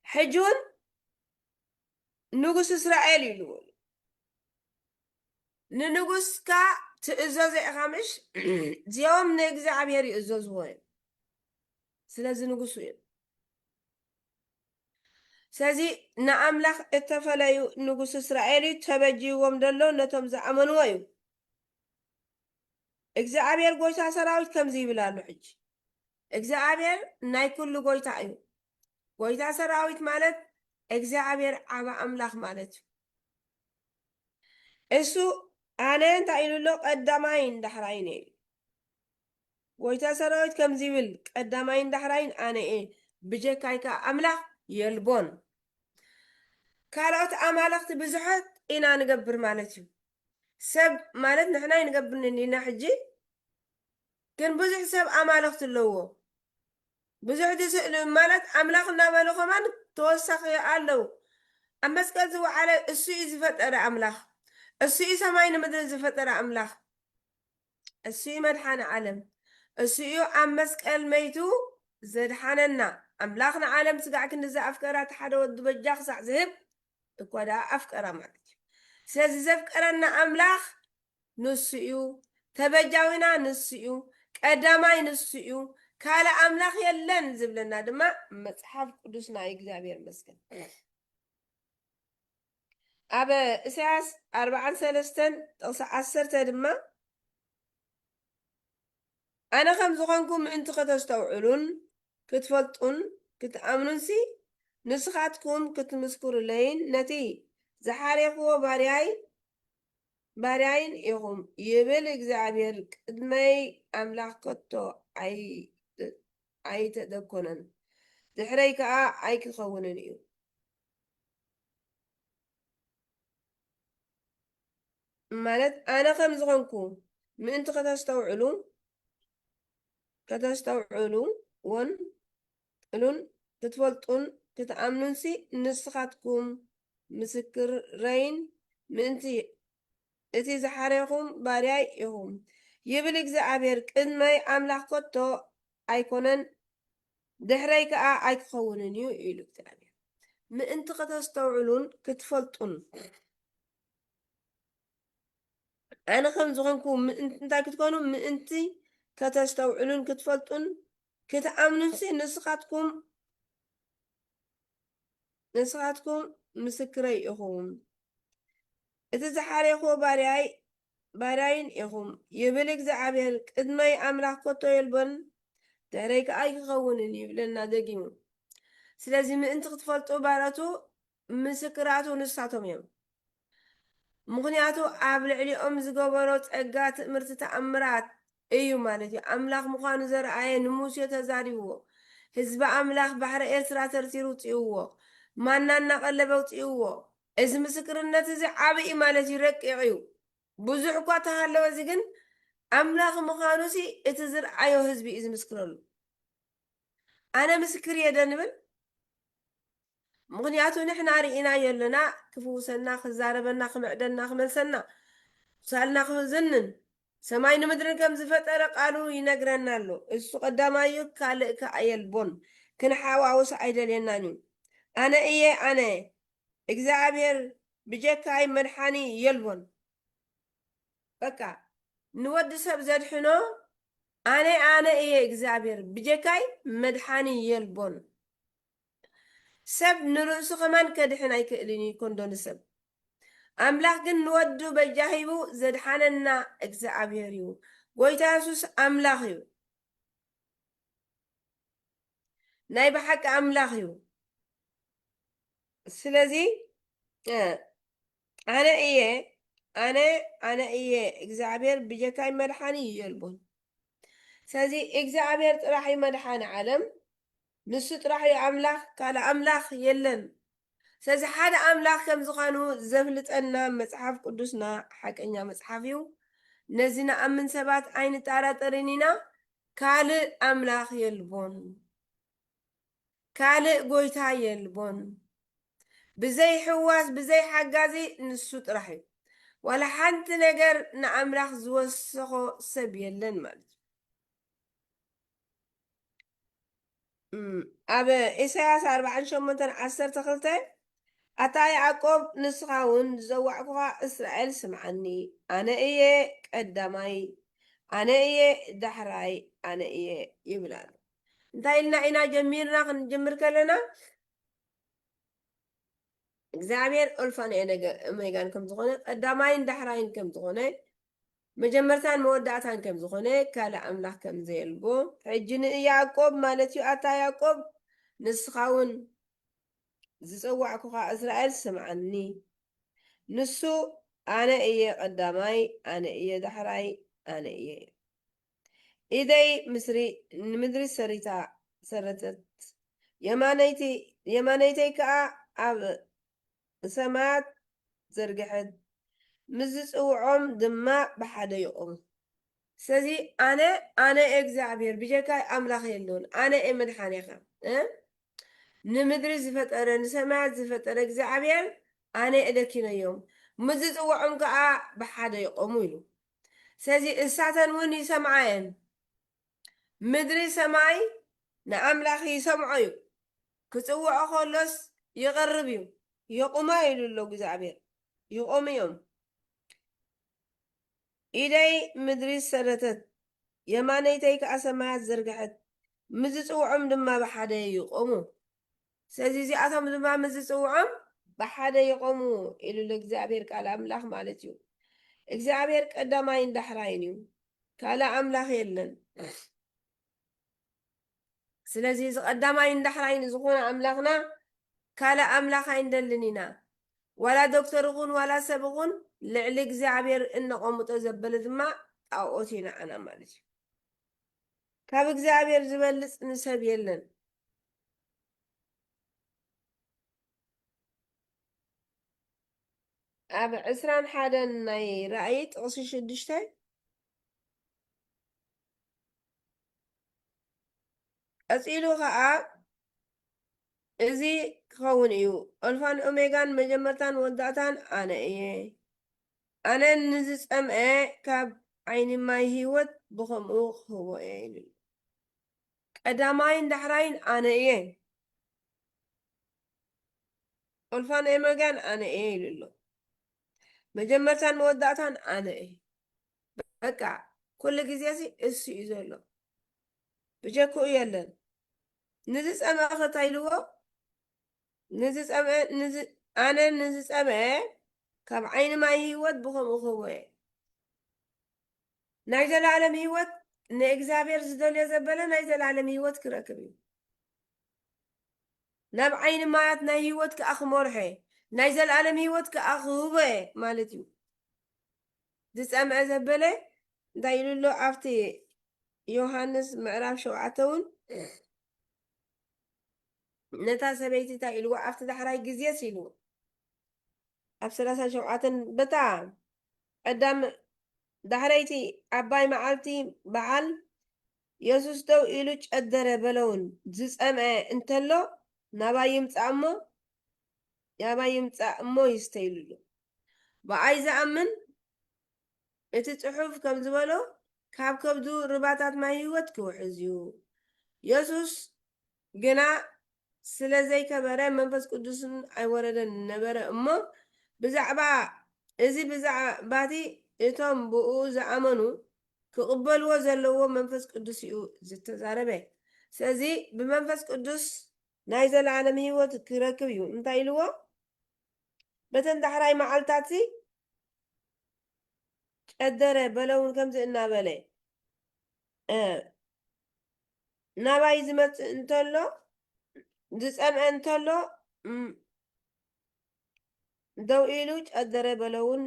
ሕጂ እውን ንጉስ እስራኤል እዩ ዝበሉ። ንንጉስካ ትእዘዞ ኢኻ ምሽ? እዚኦም ንእግዚኣብሔር ይእዘዝዎ እዮም። ስለዚ ንጉሱ እዮም። ስለዚ ንኣምላኽ እተፈለዩ ንጉስ እስራኤል እዩ፣ ተበጅይዎም ዘሎ ነቶም ዝኣመንዎ እዩ። እግዚኣብሔር ጎይታ ሰራዊት ከምዚ ይብል ኣሎ። ሕጂ እግዚኣብሔር ናይ ኩሉ ጎይታ እዩ። ጎይታ ሰራዊት ማለት እግዚኣብሔር ዓባ ኣምላኽ ማለት እዩ። እሱ ኣነ እንታይ ኢሉ ኣሎ? ቀዳማይን ዳሕራይን ኢሉ። ጎይታ ሰራዊት ከምዚ ይብል፣ ቀዳማይን ዳሕራይን ኣነ እየ፣ ብጀካይ ከኣ ኣምላኽ የልቦን። ካልኦት ኣማልኽቲ ብዙሓት ኢና ንገብር ማለት እዩ። ሰብ ማለት ንሕና ኣይንገብርን እንዲና ሕጂ፣ ግን ብዙሕ ሰብ ኣማልኽቲ ኣለዎ። ብዙሕ ዝስእሉ ማለት ኣምላኽ እናበሉ ከማን ተወሳኺ ኣለዉ። ኣብ መስቀል ዝወዓለ እሱ እዩ ዝፈጠረ ኣምላኽ። እሱ እዩ ሰማይ ንምድሪ ዝፈጠረ ኣምላኽ። እሱ እዩ መድሓኒ ዓለም። እሱ እዩ ኣብ መስቀል መይቱ ዘድሓነና። ኣምላኽ ንዓለም ስጋዕ ክንዲ ዝኣፍቀራ እቲ ሓደ ወዱ በጃ ክሳዕ ዝህብ እኳ ደኣ ኣፍቀራ ማለት እዩ። ስለዚ ዘፍቀረና ኣምላኽ ንሱ እዩ፣ ተበጃዊና ንሱ እዩ፣ ቀዳማይ ንሱ እዩ፣ ካልእ ኣምላኽ የለን ዝብለና ድማ መጽሓፍ ቅዱስና እዩ። እግዚኣብሔር ይመስገን። ኣብ ኢሳያስ ኣርባዓን ሰለስተን ጥቕሲ ዓሰርተ ድማ፣ ኣነ ከም ዝኾንኩ ምእንቲ ከተስተውዕሉን ክትፈልጡን ክትኣምኑንሲ፣ ንስኻትኩም ክትምስክሩለይን ነቲ ዝሓሬኽዎ ባርያይ፣ ባርያይን ኢኹም፣ ይብል እግዚኣብሔር። ቅድመይ ኣምላኽ ከቶ ኣይ-፣ ኣይተደኮነን፣ ድሕረይ ከኣ ኣይክኸውንን እዩ። ማለት ኣነ ከም ዝኾንኩ ምእንቲ ከተስተውዕሉ፣ ከተስተውዕሉ ወን እሉን ክትፈልጡን ክትኣምኑንሲ፣ ንስኻትኩም ምስክረይን ምእንቲ እቲ ዝሓሬኹም ባርያይ ኢኹም፣ ይብል እግዚኣብሔር። ቅድመይ ኣምላኽ ከቶ ኣይኮነን፣ ድሕረይ ከኣ ኣይክኸውንን እዩ፣ ኢሉ እግዚኣብሔር። ምእንቲ ከተስተውዕሉን ክትፈልጡን፣ ኣነ ከም ዝኾንኩ ምእንቲ፣ እንታይ ክትኮኑ? ምእንቲ ከተስተውዕሉን ክትፈልጡን ክትኣምኑንሲ፣ ንስኻትኩም፣ ንስኻትኩም ምስክረይ ኢኹም። እቲ ዝሓሬኽዎ ባርያይ፣ ባርያይን ኢኹም፣ ይብል እግዚኣብሔር። ቅድመይ ኣምላኽ ከቶ የልቦን፣ ድሕረይ ከኣ ኣይክኸውንን እዩ፣ ይብለና ደጊሙ። ስለዚ ምእንቲ ክትፈልጡ ባረቱ ምስክራቱ ንሳቶም እዮም። ምኽንያቱ ኣብ ልዕሊኦም ዝገበሮ ጸጋ ትእምርቲ ተኣምራት እዩ ማለት እዩ። ኣምላኽ ምዃኑ ዘርኣየ ንሙሴ ተዛሪብዎ። ህዝቢ ኣምላኽ ባሕሪ ኤርትራ ተርቲሩ ውጽእዎ። ማና እናቐለበ ውጽእዎ። እዚ ምስክርነት እዚ ዓቢ እዩ ማለት እዩ፣ ረቂቕ እዩ። ብዙሕ እኳ ተሃለወ፣ እዚ ግን ኣምላኽ ምዃኑሲ እቲ ዝረኣዮ ህዝቢ እዩ ዝምስክረሉ። ኣነ ምስክር እየ ዶ ንብል? ምኽንያቱ ንሕና ርኢናዮ ኣለና፣ ክፍውሰና፣ ክዛረበና፣ ክምዕደና፣ ክመልሰና፣ ቁሳልና ክዝንን፣ ሰማይ ንምድርን ከም ዝፈጠረ ቃሉ ይነግረና ኣሎ። እሱ ቀዳማይ እዩ፣ ካልእ ከኣ የልቦን። ክንሓዋውስ ኣይደልየናን እዩ። ኣነ እየ፣ ኣነ እግዚኣብሔር፣ ብጀካይ መድሓኒ የልቦን። በቃ ንወዲ ሰብ ዘድሕኖ ኣነ፣ ኣነ እየ እግዚኣብሔር፣ ብጀካይ መድሓኒ የልቦን። ሰብ ንርእሱ ከማን ከድሕን ኣይክእልን እዩ፣ ኮንዶ ንሰብ። ኣምላኽ ግን ንወዱ በጃ ሂቡ ዘድሓነና እግዚኣብሔር እዩ። ጎይታ የሱስ ኣምላኽ እዩ። ናይ ብሓቂ ኣምላኽ እዩ። ስለዚ፣ እ፣ ኣነ እየ፣ ኣነ፣ ኣነ እየ እግዚኣብሔር፣ ብጀካይ መድሓኒ የልቦን። ስለዚ እግዚኣብሔር ጥራሕ እዩ መድሓኒ ዓለም፣ ንሱ ጥራሕ እዩ ኣምላኽ፣ ካልእ ኣምላኽ የለን። ስለዚ ሓደ ኣምላኽ ከም ዝኾኑ ዘፍልጠና መጽሓፍ ቅዱስና ሓቀኛ መጽሓፍ እዩ። ነዚ ንኣምን ሰባት ኣይንጠራጠርን ኢና። ካልእ ኣምላኽ የልቦን። ካልእ ጎይታ የልቦን። ብዘይ ሕዋስ፣ ብዘይ ሓጋዚ ንሱ ጥራሕ እዩ። ዋላ ሓንቲ ነገር ንኣምላኽ ዝወሰኾ ሰብ የለን ማለት እዩ። እም፣ ኣብ ኢሳያስ ኣርባዓን ሸሞንተን ዓሰርተ ክልተ፣ ኣታ ያዕቆብ፣ ንስኻ እውን ዝጸዋዕኩኻ እስራኤል፣ ስምዓኒ። ኣነ እየ ቀዳማይ፣ ኣነ እየ ዳሕራይ፣ ኣነ እየ ይብል ኣሎ። እንታይ ኢልና ኢና ጀሚርና? ክንጅምር ከለና እግዚኣብሔር ኣልፋን ኦሜጋን ከም ዝኾነ፣ ቀዳማይን ዳሕራይን ከም ዝኾነ፣ መጀመርታን መወዳእታን ከም ዝኾነ፣ ካልእ ኣምላኽ ከም ዘየልቦ፣ ሕጂ ንያዕቆብ ማለት እዩ፣ ኣታ ያዕቆብ፣ ንስኻ እውን ዝጸዋዕኩኻ እስራኤል ስምዓኒ። ንሱ ኣነ እየ ቀዳማይ፣ ኣነ እየ ዳሕራይ፣ ኣነ እየ። ኢደይ ምስሪ ንምድሪ ሰሪታ ሰረተት፣ የማነይቲ፣ የማነይተይ ከኣ ኣብ ሰማያት ዘርግሐት፣ ምስ ዝጽውዖም ድማ ብሓደ ይቖሙ። ስለዚ ኣነ፣ ኣነ እግዚኣብሔር፣ ብጀካይ ኣምላኽ የለውን። ኣነ እየ መድሓኒኻ፣ እ? ንምድሪ ዝፈጠረ፣ ንሰማያት ዝፈጠረ እግዚኣብሔር ኣነ እደኪነዮም፣ ምስ ዝጽውዖም ከኣ ብሓደ ይቖሙ ኢሉ። ስለዚ እሳተን እውን ይሰምዓ እየን። ምድሪ ሰማይ ንኣምላኽ ይሰምዖ እዩ። ክጽውዖ ከሎስ ይቐርብ እዩ። ይቑሞ ኢሉ ኣሎ እግዚኣብሔር። ይቖሙ እዮም። ኢደይ ምድሪ ሰረተት፣ የማነይተይ ከኣ ሰማያት ዘርግሐት፣ ምስ ዝጽውዖም ድማ ብሓደ ይቖሙ። ስለዚ እዚኣቶም ድማ ምስ ዝጽውዖም ብሓደ ይቖሙ ኢሉ ኣሎ እግዚኣብሔር ቃል ኣምላኽ ማለት እዩ። እግዚኣብሔር ቀዳማይን ዳሕራይን እዩ። ካልእ ኣምላኽ የለን። ስለዚ እዚ ቀዳማይን ዳሕራይን ዝኾነ ኣምላኽና ካልእ ኣምላኽ ኣይንደልን ኢና። ዋላ ዶክተር ይኹን ዋላ ሰብ ይኹን ልዕሊ እግዚኣብሔር እነቐምጦ ዘበለ ድማ ጣኦት ኢና ኣና ማለት እዩ። ካብ እግዚኣብሔር ዝበልጽ ንሰብ የለን። ኣብ ዕስራን ሓደን ናይ ራእይ ጥቕሲ ሽዱሽተ፣ ቀጺሉ ኸኣ እዚ ክኸውን እዩ፣ ኣልፋን ኦሜጋን፣ መጀመርታን መወዳእታን ኣነ እየ። ኣነ ንዝጸምአ ካብ ዓይኒ ማይ ህይወት ብኸምኡ ክህቦ እየ ኢሉ። ቀዳማይን ዳሕራይን ኣነ እየ። ኣልፋን ኦሜጋን ኣነ እየ ኢሉ ኣሎ። መጀመርታን መወዳእታን ኣነ እየ። በቃ፣ ኩሉ ግዜ እዚ እሱ እዩ ዘሎ። ብጀክኡ የለን። ንዝጸምአ ኸ እንታይ ኢልዎ? ንዝጸምአ፣ ንዝ-፣ ኣነ ንዝጸምአ ካብ ዓይኒ ማይ ህይወት ብኸምኡ ክህቦ እየ። ናይ ዘላለም ህይወት ንእግዚኣብሔር ዝደልዮ ዘበለ ናይ ዘላለም ህይወት ክረክብ እዩ። ናብ ዓይኒ ማያት ናይ ህይወት ከኣ ክመርሖ እየ፣ ናይ ዘለኣለም ህይወት ከኣ ክህቦ እየ ማለት እዩ። ዝጸምአ ዘበለ እንታይ ኢሉ ኣሎ ኣብቲ ዮሃንስ ምዕራፍ ሸውዓተ እውን? ነታ ሰበይቲ እንታይ ኢልዎ ኣብቲ ዳሕራይ ግዜስ ኢሉ ኣብ ሰላሳ ሸውዓተን በታ ቀዳም ዳሕረይቲ ዓባይ መዓልቲ በዓል የሱስ ደው ኢሉ ጨደረ በለውን ዝጸምአ እንተሎ ናባይ ይምጻእ እሞ ናባይ ይምጻእ እሞ ይስተይልሉ። ብኣይ ዝኣምን እቲ ጽሑፍ ከም ዝበሎ ካብ ከብዱ ርባታት ማይ ህይወት ክውሕዝ እዩ። የሱስ ግና ስለ ዘይከበረ መንፈስ ቅዱስን ኣይወረደን ነበረ እሞ ብዛዕባ እዚ ብዛዕባቲ እቶም ብኡ ዝኣመኑ ክቕበልዎ ዘለዎ መንፈስ ቅዱስ እዩ ዝተዛረበ። ስለዚ ብመንፈስ ቅዱስ ናይ ዘለኣለም ህይወት ክረክብ እዩ። እንታይ ኢልዎ? በተን ዳሕራይ መዓልታት ጨደረ በለውን ከምዚ እናበለ ናባይ ዝመፅእ እንተሎ ዝፀምአ እንተሎ ደው ኢሉ ጨደረ በለውን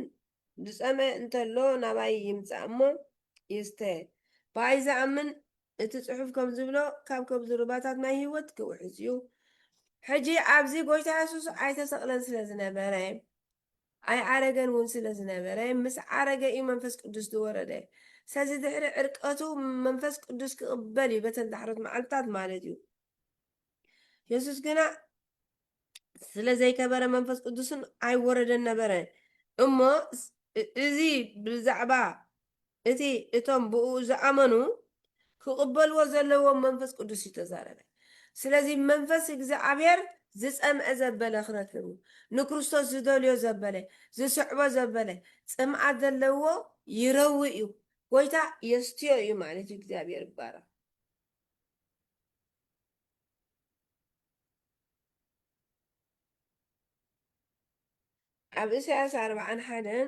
ዝፀምአ እንተሎ ናባይ ይምፃእ እሞ ይስተ። ብኣይ ዝኣምን እቲ ፅሑፍ ከም ዝብሎ ካብ ከብዱ ርባታት ናይ ህይወት ክውሕዝ እዩ። ሕጂ ኣብዚ ጎይታ የሱስ ኣይተሰቕለን ስለ ዝነበረ ኣይዓረገን እውን ስለ ዝነበረ ምስ ዓረገ እዩ መንፈስ ቅዱስ ዝወረደ። ስለዚ ድሕሪ ዕርቀቱ መንፈስ ቅዱስ ክቕበል እዩ በተን ዳሕሮት መዓልትታት ማለት እዩ። የሱስ ግና ስለ ዘይከበረ መንፈስ ቅዱስን ኣይወረደን ነበረ። እሞ እዚ ብዛዕባ እቲ እቶም ብኡ ዝኣመኑ ክቕበልዎ ዘለዎም መንፈስ ቅዱስ እዩ ተዛረበ። ስለዚ መንፈስ እግዚኣብሔር ዝጸምአ ዘበለ ክረክብ እዩ። ንክርስቶስ ዝደልዮ ዘበለ ዝስዕቦ ዘበለ ጽምኣት ዘለዎ ይረዊ እዩ። ጎይታ የስትዮ እዩ ማለት እዩ። እግዚኣብሔር ይባረክ። ኣብ ኢሳያስ ኣርባዓን ሓደን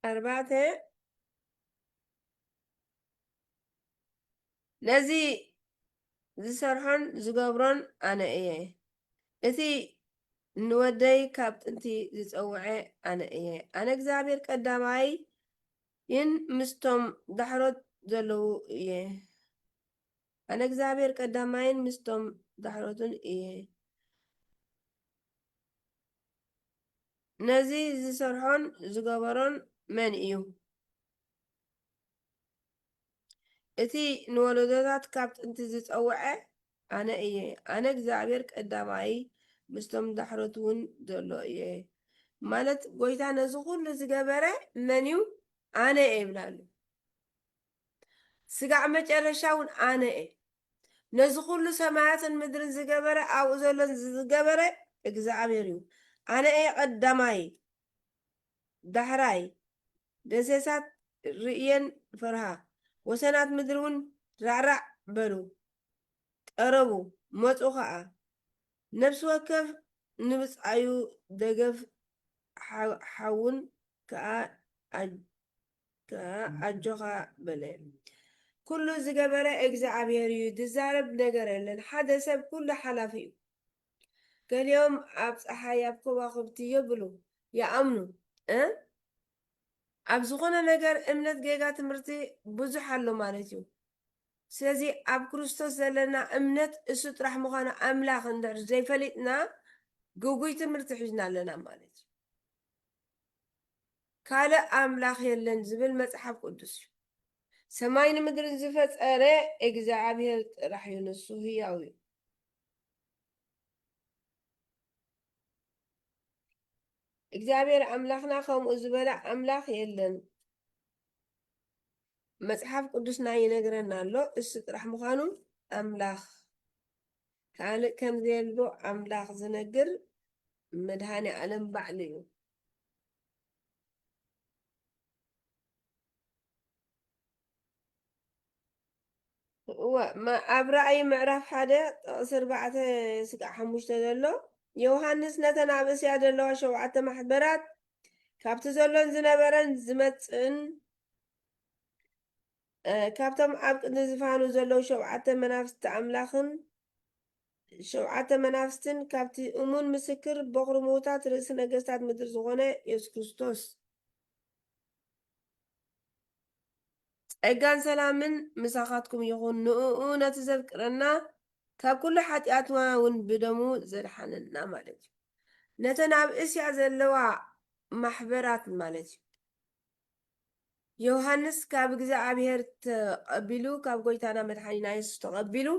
ኣርባዕተ ነዚ ዝሰርሖን ዝገብሮን ኣነ እየ። እቲ ንወደይ ካብ ጥንቲ ዝጸውዐ ኣነ እየ። ኣነ እግዚኣብሔር ቀዳማይን ምስቶም ዳሕሮት ዘለዉ እየ። ኣነ እግዚኣብሔር ቀዳማይን ምስቶም ዳሕሮትን እየ። ነዚ ዝሰርሖን ዝገበሮን መን እዩ? እቲ ንወለዶታት ካብ ጥንቲ ዝጸውዐ ኣነ እየ። ኣነ እግዚኣብሔር ቀዳማይ ምስቶም ዳሕሮት እውን ዘሎ እየ። ማለት ጎይታ ነዚ ኩሉ ዝገበረ መን እዩ? ኣነ እየ ይብላሉ። ስጋዕ መጨረሻ እውን ኣነ እየ። ነዚ ኩሉ ሰማያትን ምድርን ዝገበረ ኣብኡ ዘሎን ዝገበረ እግዚኣብሔር እዩ። ኣነ እየ ቀዳማይ ዳሕራይ ደሴሳት ርእየን ፈርሃ፣ ወሰናት ምድሪ እውን ራዕራዕ በሉ፣ ጠረቡ፣ መጹ ኸኣ። ነፍሲ ወከፍ ንብጻዩ ደገፍ ሓ-፣ ሓውን ከኣ ኣጅ-፣ ከኣ ኣጆኻ በለ። ኩሉ ዝገበረ እግዚኣብሔር እዩ፣ ዝዛረብ ነገር የለን። ሓደ ሰብ ኩሉ ሓላፊ እዩ። ገሊኦም ኣብ ጸሓይ ኣብ ከዋኽብቲ የብሉ ይኣምኑ እ ኣብ ዝኾነ ነገር እምነት ጌጋ ትምህርቲ ብዙሕ ኣሎ ማለት እዩ። ስለዚ ኣብ ክርስቶስ ዘለና እምነት እሱ ጥራሕ ምዃኑ ኣምላኽ እንድሕር ዘይፈሊጥና ግጉይ ትምህርቲ ሒዝና ኣለና ማለት እዩ። ካልእ ኣምላኽ የለን ዝብል መጽሓፍ ቅዱስ እዩ። ሰማይን ምድርን ዝፈጸረ እግዚኣብሔር ጥራሕ እዩ፣ ንሱ ህያው እዩ። እግዚኣብሔር ኣምላኽና ከምኡ ዝበለ ኣምላኽ የለን። መጽሓፍ ቅዱስና ይነግረና ኣሎ፣ እሱ ጥራሕ ምዃኑ ኣምላኽ። ካልእ ከም ዘየሎ ኣምላኽ ዝነግር መድሃኔ ዓለም ባዕሉ እዩ። እወ፣ መ-፣ ኣብ ራእይ ምዕራፍ ሓደ ጥቕሲ ኣርባዕተ ስጋዕ ሓሙሽተ ዘሎ፣ ዮሃንስ ነተን ኣብ እስያ ዘለዋ ሸውዓተ ማሕበራት ካብቲ ዘሎን ዝነበረን ዝመጽእን፣ እ፣ ካብቶም ኣብ ቅድሚ ዝፋኑ ዘለዉ ሸውዓተ መናፍስቲ ኣምላኽን ሸውዓተ መናፍስትን ካብቲ እሙን ምስክር በኹሪ ምዉታት ርእሲ ነገስታት ምድሪ ዝኾነ የሱስ ክርስቶስ ጸጋን ሰላምን ምሳኻትኩም ይኹን። ንእኡ ነቲ ዘፍቅረና ካብ ኩሉ ሓጢኣትና እውን ብደሙ ዘድሓነና ማለት እዩ። ነተን ኣብ እስያ ዘለዋ ማሕበራት ማለት እዩ። ዮሃንስ ካብ እግዚኣብሔር ተቐቢሉ፣ ካብ ጎይታና መድሓኒና የሱስ ተቐቢሉ፣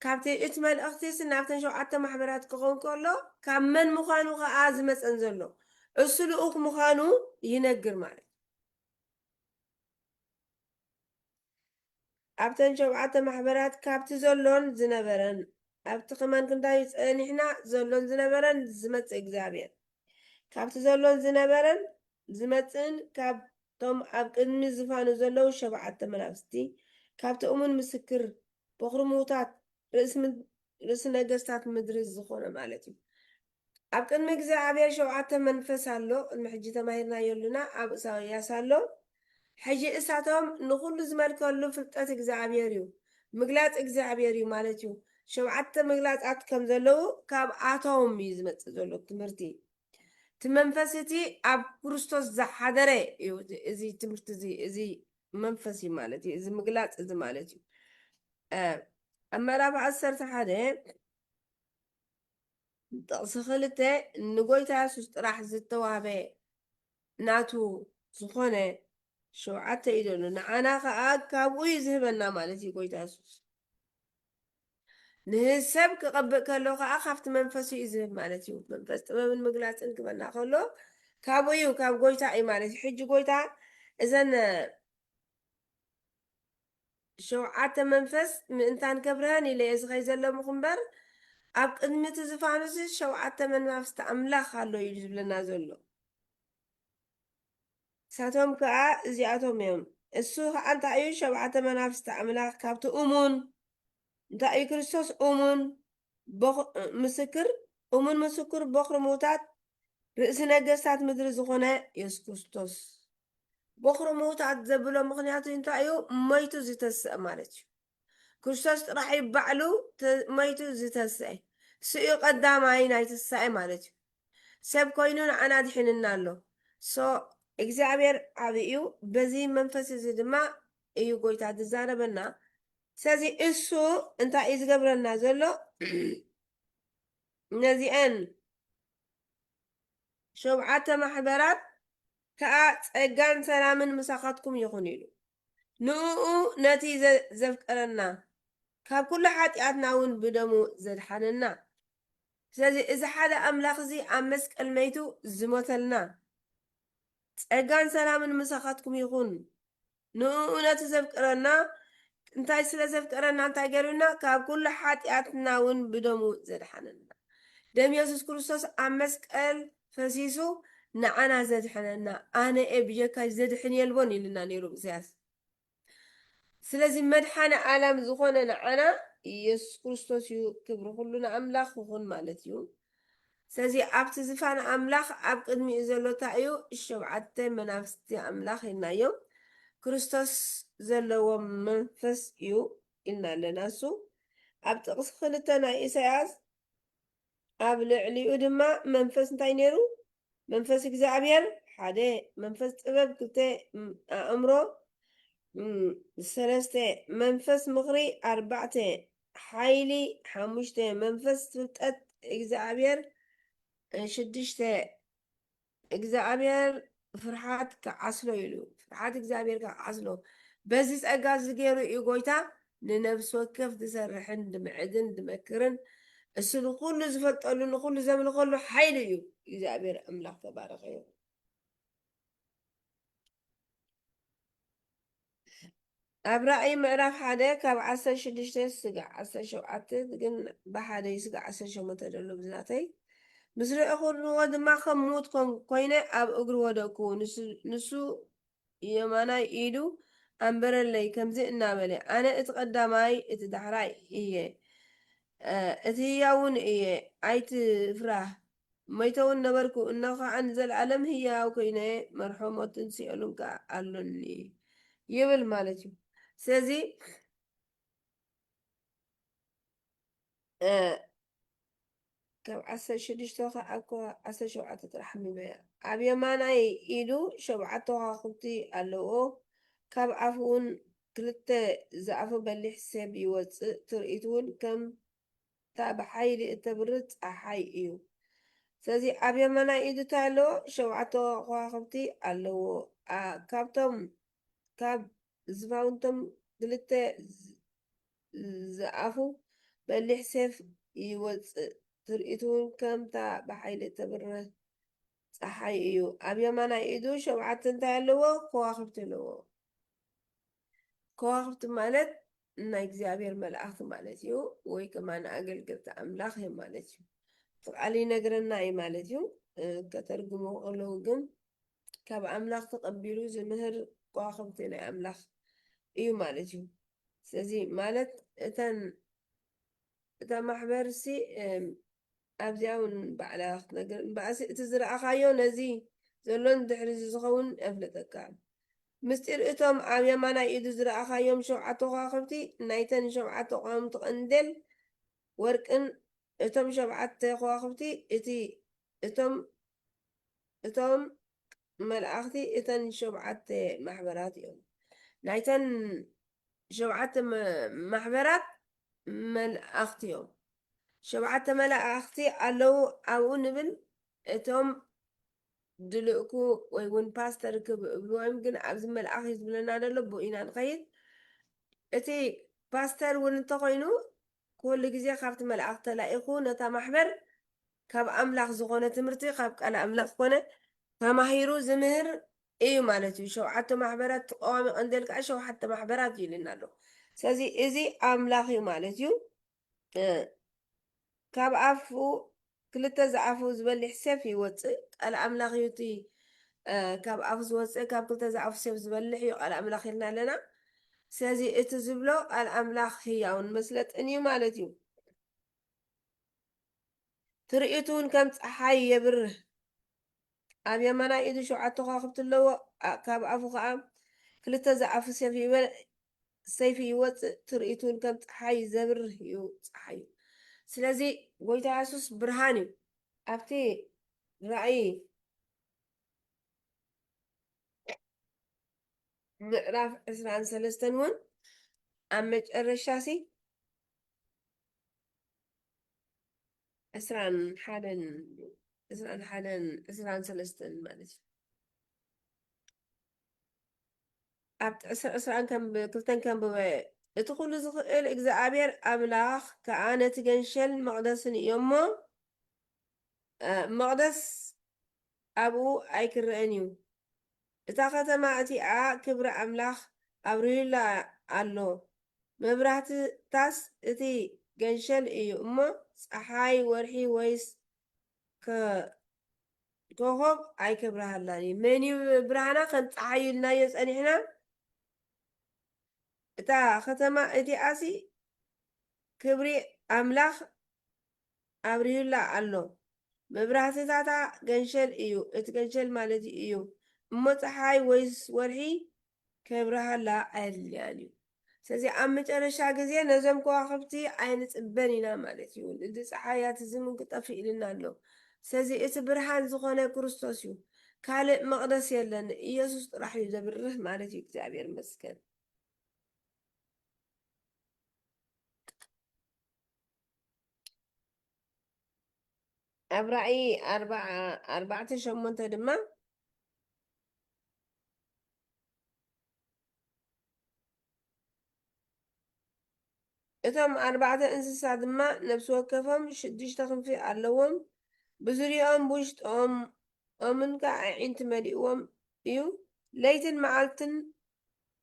ካብቲ እቲ መልእኽቲ ናብተን ሸውዓተ ማሕበራት ክኸውን ከሎ፣ ካብ መን ምዃኑ ከኣ ዝመጸን ዘሎ፣ እሱ ልኡኽ ምዃኑ ይነግር ማለት እዩ። ኣብተን ሸውዓተ ማሕበራት ካብቲ ዘሎን ዝነበረን፣ ኣብቲ ከማን ክንዳዩ ጸኒሕና ዘሎን ዝነበረን ዝመጽእ እግዚኣብሔር፣ ካብቲ ዘሎን ዝነበረን ዝመጽእን ካብቶም ኣብ ቅድሚ ዝፋኑ ዘለዉ ሸብዓተ መናፍስቲ፣ ካብቲ እሙን ምስክር፣ በኹሪ ምዉታት፣ ርእሲ ምድ-፣ ርእሲ ነገስታት ምድሪ ዝኾነ ማለት እዩ። ኣብ ቅድሚ እግዚኣብሔር ሸውዓተ መንፈስ ኣሎ። ቅድሚ ሕጂ ተማሂርናዮ ኣለና። ኣብ እሳያስ ኣሎ። ሕጂ እሳቶም ንኹሉ ዝመልከሉ ፍልጠት እግዚኣብሔር እዩ፣ ምግላጽ እግዚኣብሔር እዩ ማለት እዩ። ሸውዓተ ምግላጻት ከም ዘለዉ ካብኣቶም እዩ ዝመጽእ ዘሎ ትምህርቲ። እቲ መንፈስ እቲ ኣብ ክርስቶስ ዝሓደረ እዩ። እዚ፣ እዚ ትምህርቲ እዚ፣ እዚ መንፈስ እዩ ማለት እዩ። እዚ ምግላጽ እዚ ማለት እዩ። እ፣ ኣብ ምዕራፍ ዓሰርተ ሓደ ጥቕሲ ክልተ ንጎይታ የሱስ ጥራሕ ዝተዋህበ ናቱ ዝኾነ ሸውዓተ እዩ ዘሎ። ንዓና ከኣ ካብኡ እዩ ዝህበና ማለት እዩ ጎይታ የሱስ። ንሰብ ክቐብእ ከሎ ከኣ ካብቲ መንፈሱ እዩ ዝህብ ማለት እዩ። መንፈስ ጥበብን ምግላጽን ክበና ከሎ ካብኡ እዩ፣ ካብ ጎይታ እዩ ማለት እዩ። ሕጂ ጎይታ እዘን ሸውዓተ መንፈስ ምእንታን ከብርሀን ኢለ እየ ዝኸይ ዘለኹ እምበር፣ ኣብ ቅድሚ እቲ ዝፋኑስ ሸውዓተ መናፍስቲ ኣምላኽ ኣሎ እዩ ዝብለና ዘሎ። እሳቶም ከኣ እዚኣቶም እዮም። እሱ ከኣ እንታይ እዩ? ሸውዓተ መናፍስቲ ኣምላኽ ካብቲ እሙን፣ እንታይ እዩ ክርስቶስ? እሙን በኹ-፣ ምስክር፣ እሙን ምስክር፣ በኹሪ ምዉታት፣ ርእሲ ነገስታት ምድሪ ዝኾነ የሱስ ክርስቶስ። በኹሪ ምዉታት ዘብሎ ምኽንያቱ እንታይ እዩ? ሞይቱ ዝተስአ ማለት እዩ። ክርስቶስ ጥራሕ እዩ ባዕሉ ተ-፣ ሞይቱ ዝተስአ። እሱ እዩ ቀዳማይ ናይ ትንሳኤ ማለት እዩ። ሰብ ኮይኑ ንዓና ድሒንና ኣሎ። ሶ እግዚኣብሔር ዓቢ እዩ። በዚ መንፈስ እዚ ድማ እዩ ጎይታ ዝዛረበና። ስለዚ እሱ እንታይ እዩ ዝገብረና ዘሎ? ነዚአን ሸውዓተ ማሕበራት ከኣ ጸጋን ሰላምን ምሳኻትኩም ይኹን ኢሉ። ንእኡ ነቲ ዘ-፣ ዘፍቀረና ካብ ኩሉ ሓጢኣትና እውን ብደሙ ዘድሓነና። ስለዚ እዚ ሓደ ኣምላኽ እዚ ኣብ መስቀል መይቱ ዝሞተልና፣ ጸጋን ሰላምን ምሳኻትኩም ይኹን። ንእኡ ነቲ ዘፍቅረና፣ እንታይ ስለ ዘፍቀረና እንታይ ገይሩና? ካብ ኩሉ ሓጢኣትና እውን ብደሙ ዘድሓነና። ደም የሱስ ክርስቶስ ኣብ መስቀል ፈሲሱ ንዓና ዘድሐነና። ኣነ እየ ብጀካይ ዘድሕን የልቦን ኢልና ነይሩ ኢሳያስ። ስለዚ መድሓኒ ዓለም ዝኾነ ንዓና ኢየሱስ ክርስቶስ እዩ። ክብሪ ኩሉ ንኣምላኽ ይኹን ማለት እዩ። ስለዚ ኣብቲ ዝፋን ኣምላኽ ኣብ ቅድሚኡ ዘሎ እንታይ እዩ? ሸውዓተ መናፍስቲ ኣምላኽ ኢልናዮም። ክርስቶስ ዘለዎ መንፈስ እዩ ኢልና ኣለና። እሱ ኣብ ጥቕሲ ክልተ ናይ ኢሳያስ ኣብ ልዕሊኡ ድማ መንፈስ እንታይ ነይሩ? መንፈስ እግዚኣብሔር ሓደ፣ መንፈስ ጥበብ ክልተ፣ ም-፣ ኣእምሮ፣ ም-፣ ሰለስተ፣ መንፈስ ምኽሪ ኣርባዕተ፣ ሓይሊ ሓሙሽተ፣ መንፈስ ፍልጠት እግዚኣብሔር ሽዱሽተ፣ እግዚኣብሔር ፍርሓት ክዓስሎ ኢሉ፣ ፍርሓት እግዚኣብሔር ክዓስሎ። በዚ ጸጋ እዚ ገይሩ እዩ ጎይታ ንነፍሲ ወከፍ ዝሰርሕን ዝምዕድን ዝመክርን፣ እሱ ንኹሉ ዝፈልጠሉ ንኹሉ ዘምልኸሉ ሓይሊ እዩ። እግዚኣብሔር ኣምላኽ ተባረኸ ይኹን። ኣብ ራእይ ምዕራፍ ሓደ ካብ ዓሰርተ ሽዱሽተ ስጋዕ ዓሰርተ ሸውዓተ ግን ብሓደ ስጋዕ ዓሰርተ ሸሞንተ ዘሎ ብዝናተይ ምስ ርአኹዎ ድማ ከም ምዉት ኮን-፣ ኮይነ ኣብ እግሩ ወደቅኩ። ንሱ፣ ንሱ የማናይ ኢዱ ኣንበረለይ ከምዚ እናበለ፣ ኣነ እቲ ቀዳማይ እቲ ዳሕራይ እየ፣ እ፣ እቲ ህያውን እየ፣ ኣይትፍራህ። መይተ እውን ነበርኩ፣ እነሆ ኸዓ ንዘለኣለም ህያው ኮይነ፣ መርሖ ሞትን ሲኦልን ከኣ ኣሎኒ ይብል ማለት እዩ። ስለዚ እ፣ ካብ ዓሰርተ ሽዱሽተ ካብ ዓሰርተ ሸውዓተ ጥራሕ ኣንቢበያ። ኣብ የማናይ ኢዱ ሸውዓተ ከዋኽብቲ ኣለዎ፣ ካብ ኣፉ እውን ክልተ ዝኣፉ በሊሕ ሴፍ ይወጽእ፣ ትርኢቱ እውን ከም እታ ብሓይሊ እተብርህ ጸሓይ እዩ። ስለዚ ኣብ የማናይ ኢዱ እንታይ ኣለዎ? ሸውዓተ ከዋኽብቲ ኣለዎ። ኣ፣ ካብቶም ካብ ዝፋውንቶም ክልተ ዝ-፣ ዝኣፉ በሊሕ ሴፍ ይወጽእ፣ ትርኢቱ እውን ከምታ ብሓይሊ እተብርህ ጸሓይ እዩ። ኣብ የማናይ ኢዱ ሸውዓተ እንታይ ኣለዎ? ከዋኽብቲ ኣለዎ። ከዋኽብቲ ማለት ናይ እግዚኣብሔር መላእኽቲ ማለት እዩ፣ ወይ ከማን ኣገልገልቲ ኣምላኽ እዮም ማለት እዩ። እቲ ቃል ይነግረና እዩ ማለት እዩ። እ፣ ከተርጉሞ ከለዉ ግን ካብ ኣምላኽ ተቐቢሉ ዝምህር ከዋኽብቲ ናይ ኣምላኽ እዩ ማለት እዩ። ስለዚ ማለት እተን፣ እታ ማሕበርሲ፣ እም፣ ኣብዚኣ እውን ባዕላ ክትነግር እምበኣሲ እቲ ዝረኣኻዮ ነዚ ዘሎን ድሕሪ እዚ ዝኸውን የፍለጠካ። ምስጢር እቶም ኣብ የማናይ ኢዱ ዝረኣኻዮም ሸውዓተ ከዋኽብቲ ናይተን ሸውዓተ ቀዋምቲ ቀንዴል ወርቅን እቶም ሸውዓተ ከዋኽብቲ እቲ፣ እቶም፣ እቶም መላእኽቲ እተን ሸውዓተ ማሕበራት እዮም። ናይተን ሸውዓተ መ-፣ ማሕበራት መላእኽቲ እዮም። ሸውዓተ መላእኽቲ ኣለዉ ኣብኡ ንብል፣ እቶም ድልእኩ ወይ እውን ፓስተር ክብ-፣ እብልዎም፣ ግን ኣብዚ መልኣኽ እዩ ዝብለና ዘሎ፣ ብኡ ኢና ንኸይድ። እቲ ፓስተር እውን እንተኾይኑ፣ ኩሉ ግዜ ካብቲ መልኣኽ ተላኢኹ ነታ ማሕበር ካብ ኣምላኽ ዝኾነ ትምህርቲ፣ ካብ ቃል ኣምላኽ ኮነ ተማሂሩ ዝምህር እዩ ማለት እዩ። ሸውዓተ ማሕበራት፣ እቲ ቀዋሚ ቀንዴል ከዓ ሸውዓተ ማሕበራት እዩ ኢልና ኣሎ። ስለዚ እዚ ኣምላኽ እዩ ማለት እዩ። እ፣ ካብ ኣፉ ክልተ ዝኣፉ ዝበሊሕ ሴፍ ይወፅእ። ቃል ኣምላኽ እዩ እቲ፣ እ፣ ካብ ኣፉ ዝወፅእ፣ ካብ ክልተ ዝኣፉ ሴፍ ዝበልሕ እዩ ቃል ኣምላኽ ኢልና ኣለና። ስለዚ እቲ ዝብሎ ቃል ኣምላኽ ህያውን መስለጥን እዩ ማለት እዩ። ትርኢቱ እውን ከም ፀሓይ የብርህ። ኣብ የማናይ ኢዱ ሸውዓተ ከዋኽብቲ ኣለዎ፣ ኣ-፣ ካብ ኣፉ ኸዓ ክልተ ዝኣፉ ሴፍ ይበ-፣ ሰይፊ ይወፅእ። ትርኢቱ እውን ከም ፀሓይ ዘብርህ እዩ፣ ፀሓይ እዩ። ስለዚ ጎይታ የሱስ ብርሃን እዩ። ኣብቲ ራእይ ምዕራፍ ዕስራን ሰለስተን እውን ኣብ መጨረሻ ሲ ዕስራን ሓደን፣ ዕስራን ሓደን፣ ዕስራን ሰለስተን ማለት እዩ። ኣብ ዕስራ፣ ዕስራን ከም፣ ክልተን ከንብበ። እቲ ኩሉ ዝኽእል እግዚኣብሔር ኣምላኽ ከኣ ነቲ ገንሸል መቕደስን እዩ እሞ፣ እ፣ መቕደስ ኣብኡ ኣይክረአን እዩ። እታ ከተማ እቲኣ ክብሪ ኣምላኽ ኣብሪሁላ ኣሎ። መብራህትታስ እቲ ገንሸል እዩ እሞ፣ ጸሓይ፣ ወርሒ ወይስ ከ-፣ ኮኾብ ኣይከብርሃላን እዩ። መን እዩ ብርሃና? ከም ጸሓይ ኢልናዮ ጸኒሕና። እታ ከተማ እቲኣሲ ክብሪ ኣምላኽ ኣብሪሁላ ኣሎ። መብራህትታታ ገንሸል እዩ፣ እቲ ገንሸል ማለት እዩ። እሞ ጸሓይ ወይስ ወርሒ ከብርሃላ ኣየድልያን እዩ። ስለዚ ኣብ መጨረሻ ግዜ ነዞም ከዋኽብቲ ኣይንጽበን ኢና ማለት እዩ። እዚ ጸሓያት እዚ እውን ክጠፍእ ኢልና ኣሎ። ስለዚ እቲ ብርሃን ዝኾነ ክርስቶስ እዩ። ካልእ መቕደስ የለን፣ ኢየሱስ ጥራሕ እዩ ዘብርህ ማለት እዩ። እግዚኣብሔር ይመስገን። ኣብ ራእይ ኣርባዓ፣ ኣርባዕተ ሸሞንተ ድማ፣ እቶም ኣርባዕተ እንስሳ ድማ ነፍሲ ወከፎም ሽዱሽተ ክንፊ ኣለዎም፣ ብዙርያኦም ብውሽጦም ኦምን ከዓ ኣዒንቲ መሊእዎም እዩ። ለይትን መዓልትን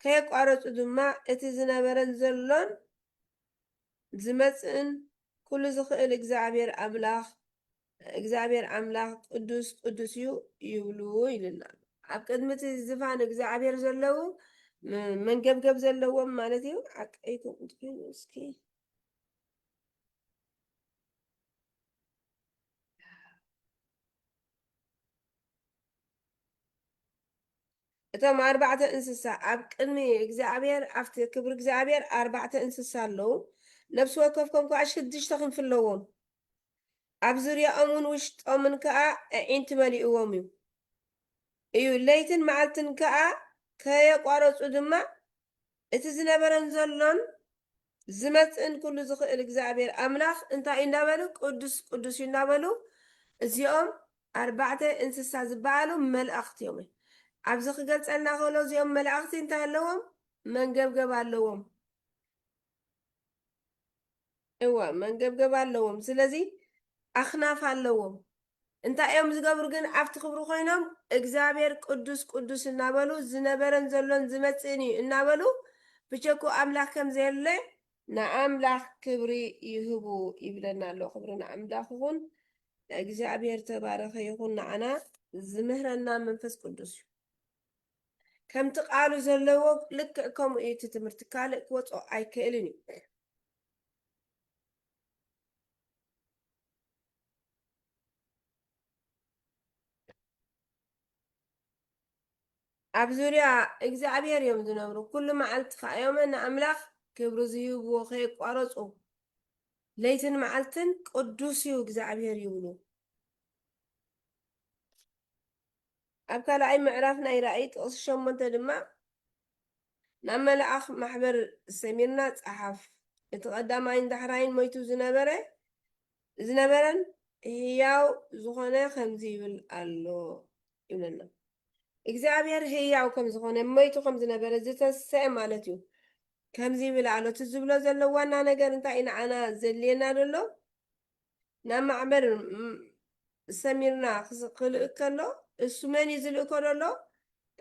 ከየቋረጹ ድማ እቲ ዝነበረን ዘሎን ዝመጽእን ኩሉ ዝኽእል እግዚኣብሔር ኣምላኽ፣ እግዚኣብሔር ኣምላኽ ቅዱስ ቅዱስ እዩ ይብሉ ይልና። ኣብ ቅድሚ እቲ ዝፋን እግዚኣብሔር ዘለዉ ም-፣ መንገብገብ ዘለዎም ማለት እዩ። ሓቀይኩም እንተኾይኑ እስኪ። እቶም ኣርባዕተ እንስሳ ኣብ ቅድሚ እግዚኣብሔር፣ ኣብቲ ክብሪ እግዚኣብሔር ኣርባዕተ እንስሳ ኣለዉ። ነፍሲ ወከፎም ከኣ ሽዱሽተ ክንፊ ኣለዎም። ኣብ ዙርያኦምን ውሽጦምን ከኣ ኣዒንቲ መሊእዎም እዩ። እዩ። ለይትን መዓልትን ከኣ ከየቋረጹ ድማ እቲ ዝነበረን ዘሎን ዝመጽእን ኩሉ ዝኽእል እግዚኣብሔር ኣምላኽ እንታይ እዩ እንዳበሉ? ቅዱስ ቅዱስ እዩ እንዳበሉ። እዚኦም ኣርባዕተ እንስሳ ዝበሃሉ መላእኽቲ እዮም። ኣብዚ ክገልጸልና ከሎ እዚኦም መላእኽቲ እንታይ ኣለዎም? መንገብገብ ኣለዎም። እወ፣ መንገብገብ ኣለዎም። ስለዚ ኣኽናፍ ኣለዎም። እንታይ እዮም ዝገብሩ ግን? ኣብቲ ክብሪ ኮይኖም እግዚኣብሔር ቅዱስ ቅዱስ እናበሉ፣ ዝነበረን ዘሎን ዝመጽእን እዩ እናበሉ፣ ብቸኩ ኣምላኽ ከም ዘየለ ንኣምላኽ ክብሪ ይህቡ ይብለና ኣሎ። ክብሪ ንኣምላኽ ይኹን። እግዚኣብሔር ተባረኸ ይኹን። ንዓና ዝምህረና መንፈስ ቅዱስ እዩ። ከምቲ ቃሉ ዘለዎ ልክዕ ከምኡ እዩ እቲ ትምህርቲ፣ ካልእ ክወጾ ኣይክእልን እዩ። ኣብ ዙርያ እግዚኣብሔር እዮም ዝነብሩ። ኩሉ መዓልቲ ከኣ እዮም ንኣምላኽ ክብሪ ዝህብዎ ከየቋረጹ። ለይትን መዓልትን ቅዱስ እዩ እግዚኣብሔር ይብሉ። ኣብ ካልኣይ ምዕራፍ ናይ ራእይ ጥቕሲ ሸሞንተ ድማ ናብ መልኣኽ ማሕበር ሰሚርና ጸሓፍ። እቲ ቀዳማይን ዳሕራይን ሞይቱ ዝነበረ፣ ዝነበረን ህያው ዝኾነ ከምዚ ይብል ኣሎ ይብለና። እግዚኣብሔር ህያው ከም ዝኾነ፣ ሞይቱ ከም ዝነበረ ዝተሰየ ማለት እዩ። ከምዚ ይብል ኣሎ። እቲ ዝብሎ ዘሎ ዋና ነገር እንታይ እዩ ንዓና ዘድልየና ዘሎ? ናብ ማሕበር፣ ም-፣ ሰሚርና ክስ-፣ ክልእክ ከሎ፣ እሱ መን እዩ ዝልእኮ ዘሎ?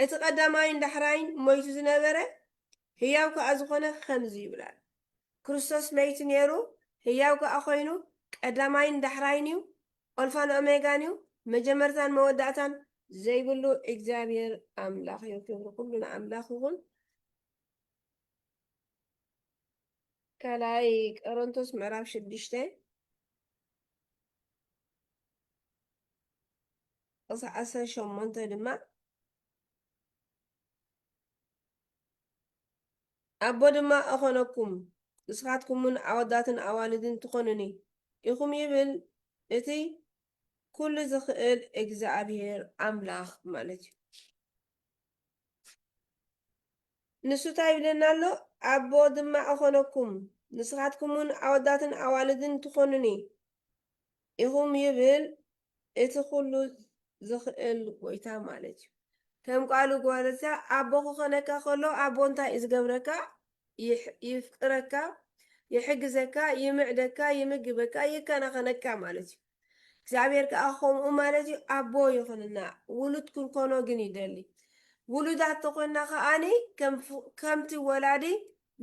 እቲ ቀዳማይን ዳሕራይን ሞይቱ ዝነበረ፣ ህያው ከኣ ዝኾነ ከምዚ ይብላል። ክርስቶስ መይቱ ነይሩ፣ ህያው ከኣ ኮይኑ፣ ቀዳማይን ዳሕራይን እዩ፣ ኣልፋን ኦሜጋን እዩ፣ መጀመርታን መወዳእታን ዘይብሉ እግዚኣብሔር ኣምላኽ እዩ። ክብሪ ኩሉ ንኣምላኽ ይኹን። ካልኣይ ቆሮንቶስ ምዕራፍ ሽዱሽተ ጥቕሲ ዓሰርተ ሸሞንተ ድማ፣ ኣቦ ድማ እኾነኩም፣ ንስኻትኩምን ኣወዳትን ኣዋልድን ትኾኑኒ ኢኹም ይብል እቲ ኩሉ ዝኽእል እግዚኣብሔር ኣምላኽ ማለት እዩ። ንሱ እንታይ ይብለና ኣሎ? ኣቦ ድማ እኾነኩም፣ ንስኻትኩምን ኣወዳትን ኣዋልድን ትኾኑኒ ኢኹም ይብል እቲ ኩሉ ዝኽእል ጎይታ ማለት እዩ። ከም ቃሉ ጎረዛ ኣቦ ክኾነካ ከሎ ኣቦ እንታይ እዩ ዝገብረካ? ይሕ-፣ ይፍቅረካ፣ ይሕግዘካ፣ ይምዕደካ፣ ይምግበካ፣ ይከናኸነካ ማለት እዩ። እግዚኣብሔር ከኣ ከምኡ ማለት እዩ፣ ኣቦ ይኹንና። ውሉድ ክንኮኖ ግን ይደሊ። ውሉዳት ተኾንና ከኣኒ ከም ፍ-፣ ከምቲ ወላዲ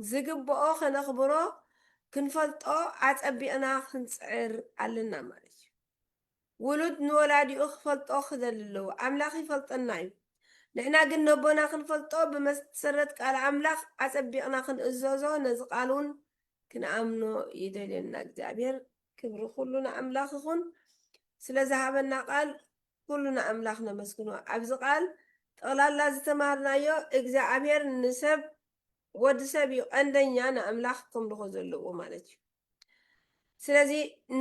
ዝግብኦ ከነኽብሮ፣ ክንፈልጦ ኣጸቢቕና ክንጽዕር ኣለና ማለት እዩ። ውሉድ ንወላዲኡ ክፈልጦ ክደሊ ኣለዎ። ኣምላኽ ይፈልጠና እዩ። ንሕና ግን ነቦና ክንፈልጦ ብመሰረት ቃል ኣምላኽ ኣጸቢቕና ክንእዘዞ፣ ነዚ ቃል እውን ክንኣምኖ ይደልየና እግዚኣብሔር። ክብሪ ኩሉ ንኣምላኽ ይኹን። ስለ ዝሃበና ቃል ኩሉ ንኣምላኽ ነመስግኖ። ኣብዚ ቃል ጠቕላላ ዝተማሃርናዮ እግዚኣብሔር ንሰብ፣ ወዲ ሰብ እዩ ቀንደኛ ንኣምላኽ ከምልኾ ዘለዎ ማለት እዩ። ስለዚ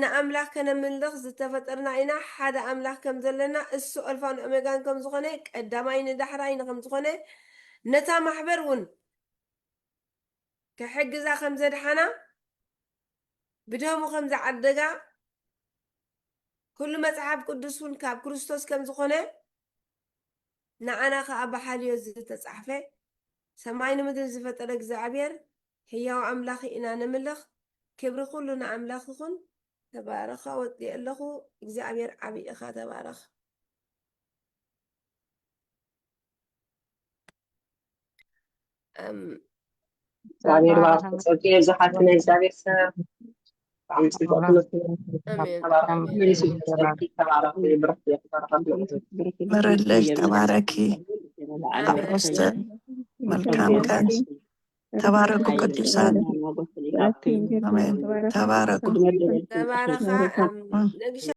ንኣምላኽ ከነምልኽ ዝተፈጠርና ኢና። ሓደ ኣምላኽ ከም ዘለና፣ እሱ ኣልፋን ኦሜጋን ከም ዝኾነ፣ ቀዳማይ ንዳሕራይ ከም ዝኾነ፣ ነታ ማሕበር እውን ክሕግዛ ከም ዘድሓና፣ ብደሙ ከም ዝዓደጋ፣ ኩሉ መጽሓፍ ቅዱስ እውን ካብ ክርስቶስ ከም ዝኾነ፣ ንዓና ኸኣ ብሓልዮ ዝተጻሕፈ፣ ሰማይ ንምድሪ ዝፈጠረ እግዚኣብሔር ህያው ኣምላኽ ኢና ነምልኽ። ክብሪ ኩሉ ንኣምላኽ ይኹን። ተባረኻ፣ ወዲኤ ኣለኹ። እግዚኣብሔር ዓቢ ኢኻ፣ ተባረኽ። እም፣ እግዚኣብሔር ባርክ፣ ጸጋ የብዝሓልኪ፣ ናይ እግዚኣብሔር ሰብ። ብጣዕሚ ጽቡቕ ትምህርቲ። ኣሜን። ተባረኽ፣ ኣሜን። መሊሱ ጸርጊ፣ ተባረኽ፣ ብርኽቲ፣ ተባረኽ። ምርልሽ፣ ተባረኪ። ኣሜን። ኣቦስተ፣ መልካም ቀን። ተባረኩ ቅዱሳን። ኣሜን። ተባረኩ። ተባረኻ። እም፣ ነግሻ